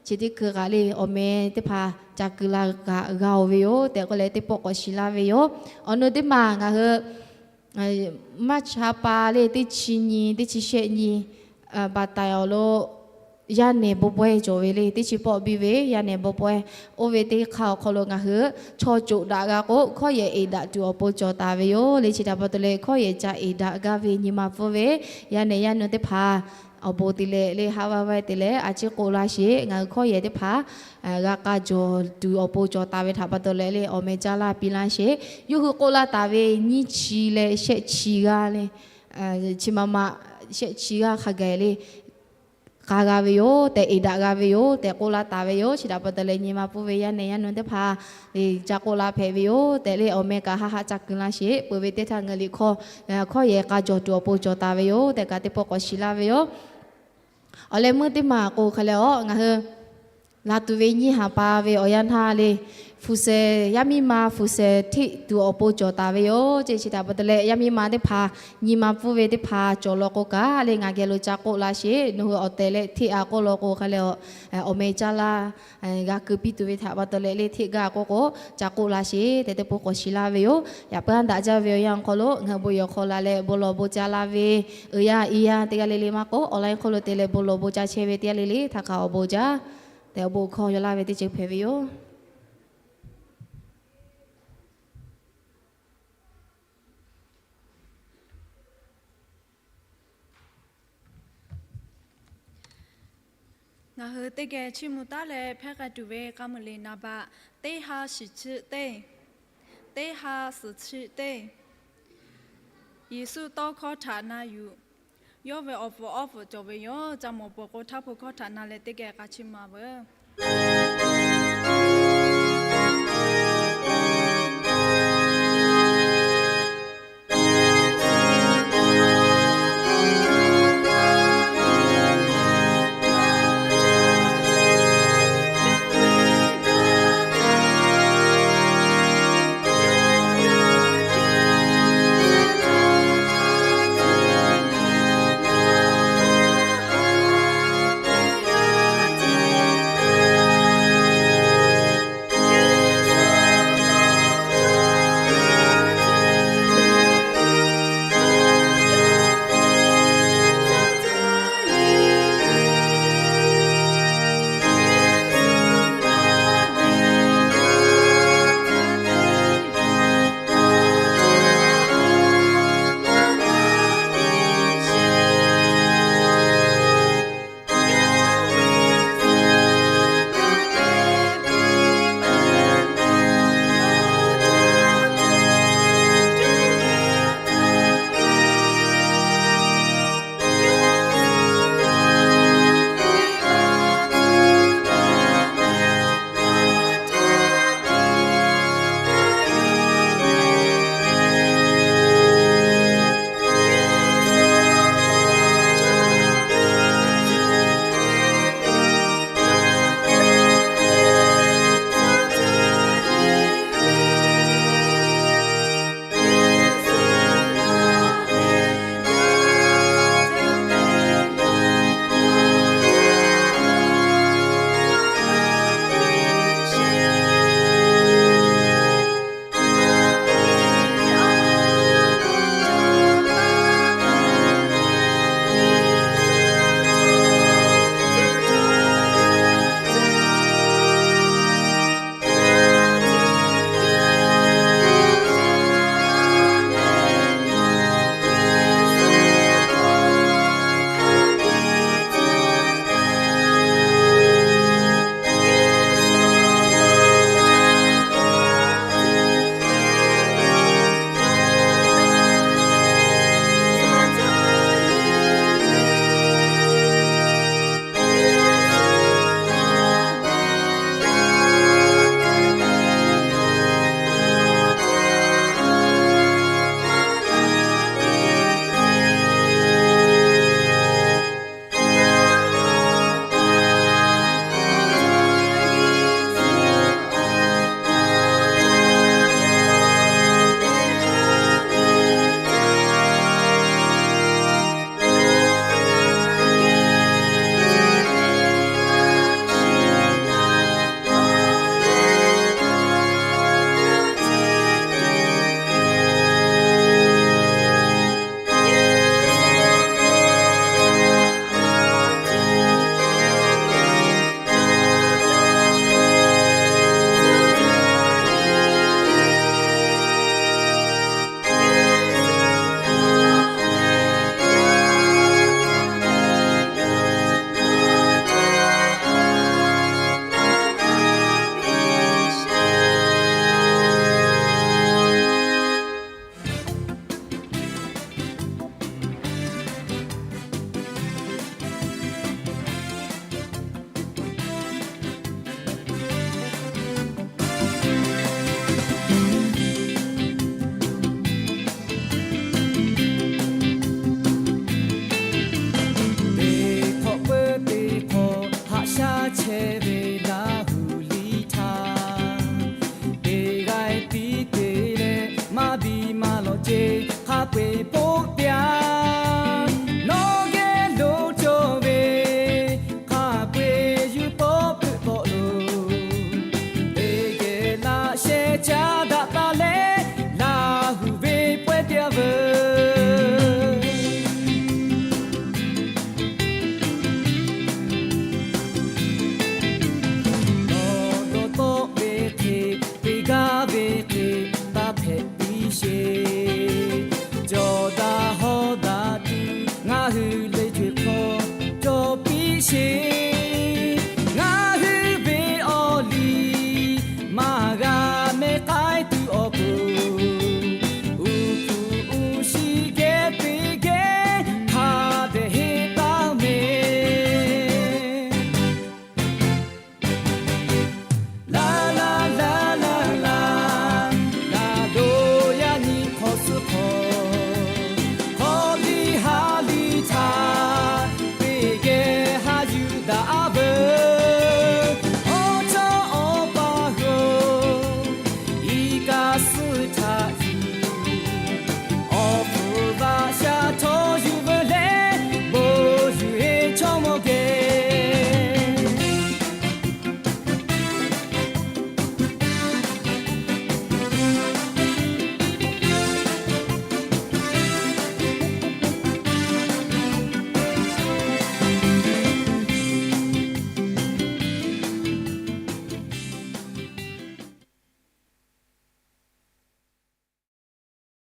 chi teˇ hkui kaꞈ le awˬ meh teˇ hpaˍ ca keu la kaꞈ g'a-oˬ ve yoˬ tehꞈ k'oˆ leh teˇ pawˆ k'awꞈ shiˍ laˇ ve yoˬ. Awˬ nu teˇ maˬ ngaˬ hui March ha pa le teˇ chi nyi, teˇ chi shehˆ nyi, baˬ taiˍ awˬ lo yaˇ nehˬ bon pawehˇ cawˬ ve le, teˇ chi pawˆ biˇ ve yaˇ nehˬ bon pawehˇ. Oˇ ve teˇ hk'aˇ awˬ hk'aw lo ngaˬ hui chaw coꞈ daꞈ g'a k'o, hkawˇ yehˬ eˍ daꞈ tuˬ awˬ pon cawˬ taˍ ve yoˬ le. Chi htaꞈ pa taw leh hkawˇ yehˬ ca eˍ daꞈ gaˇ ve nyi ma pfuhˇ ve yaˇ nehˬ yaˇ nu teˇ hpaˍ awˬ bon te leh le haˉ vaˇ vaˇ te leh a ciˉ k'oˆ laˇ sheˍ. Ngaˬ hui hkawˇ yehˬ teˇ hpaˍ g'a k'a jawˬ tuˬ awˬ pon cawˬ taˍ ve htaꞈ pa taw leh le awˬ meh caˇ laˇ piˇ laˇ sheˍ. Yawˇ hui k'oˆ laˇ taˍ ve nyiˇ chi leh shehˆ chi g'aˇ le, chi ma ma shehˆ chi g'aˇ hk'a gaˬ le k'a g'a ve yoˬ tehꞈ, eˍ daꞈ g'a ve yoˬ tehꞈ k'oˆ laˇ taˍ ve yoˬ. Chi htaꞈ pa taw leh nyi ma pfuhˇ ve yaˇ nehˬ yaˇ nu teˇ hpaˍ ca k'oˆ laˇ hpehꞈ ve yoˬ tehꞈ le awˬ meh kaꞈ haˆ haˆ ca keu laˇ sheˍ. Peuˬ ve teˇ htaˇ ngaˬ liꞈ hkawˇ hkawˇ yehˬ k'a jawˬ tuˬ awˬ pon cawˬ taˍ ve yoˬ tehꞈ kaꞈ teˇ pawˆ k'awꞈ shiˍ laˇ ve yoˬ. Awˬ leh meuˇ teˇ maˬ k'o hk'a leh awˬ ngaˬ hui laˬ tuˬ ve nyiˇ haˍ pa ve awˬ yanˇ htaˇ le, hpu sheh, yaˇ miˇ ma hpu sheh hteˆ tuˬ awˬ pon cawˬ taˍ ve yoˬ. Chi htaꞈ pa taw leh yaˇ miˇ ma teˇ hpaˍ nyi ma pfuhˇ ve teˇ hpaˍ cawˬ law k'o kaꞈ le ngaˬ geh lo ca k'oˆ laˇ sheˍ. Nawˬ hui awˬ tehˬ leh hteˆ a k'oˆ law k'o hk'a leh awˬ meh caˇ laˇ g'a keu piˇ tuˬ ve htaꞈ pa taw leh le hteˆ gaˇ k'oˆ k'o ca k'oˆ laˇ sheˍ tehꞈ teˇ pawˆ k'awꞈ shiˍ laˇ ve yoˬ. Yaꞈ puiˉ daꞈ jaˇ ve awˬ yanˇ awˬ hk'aw lo ngaˬ hui bon yehˬ hk'aw la leh bon lawˬ bon ca laˇ ve, uiˍ yaˇ iˉ yaˇ teˇ g'aˇ le le maˇ k'oˆ awˬ laˇ hk'oˆ lo te leh bon lawˬ bon ca chehˇ ve teˇ g'aˇ le le htaꞈ kaꞈ awˬ bon jaˇ tehꞈ awˬ bon hkawˇ yaw laˇ ve teˇ ceuˬ hpehꞈ ve yoˬ. Ngaˬ hui teˇ geh chiˇ mvuh taˉ leh hpehˇ k'ai tuˬ ve k'a muiˬ liꞈ naˍ baꞈ teˇ ha shiˍ chi teˇ, teˇ ha suhˍ chi teˇ, Yeˍsuˆ tawˇ hkawˇ htaꞈ na yuˬ. Yawˇ ve awˬ pfuhˍ awˬ pfuhˍ cawˬ ve yoˬ. Ca mawˬ peuˬ k'o htaˇ hpu hkawˇ htaꞈ na leh teˇ geh k'a chiˇ mvuh veuˬ. ce hk'a peu-eˬ poˆ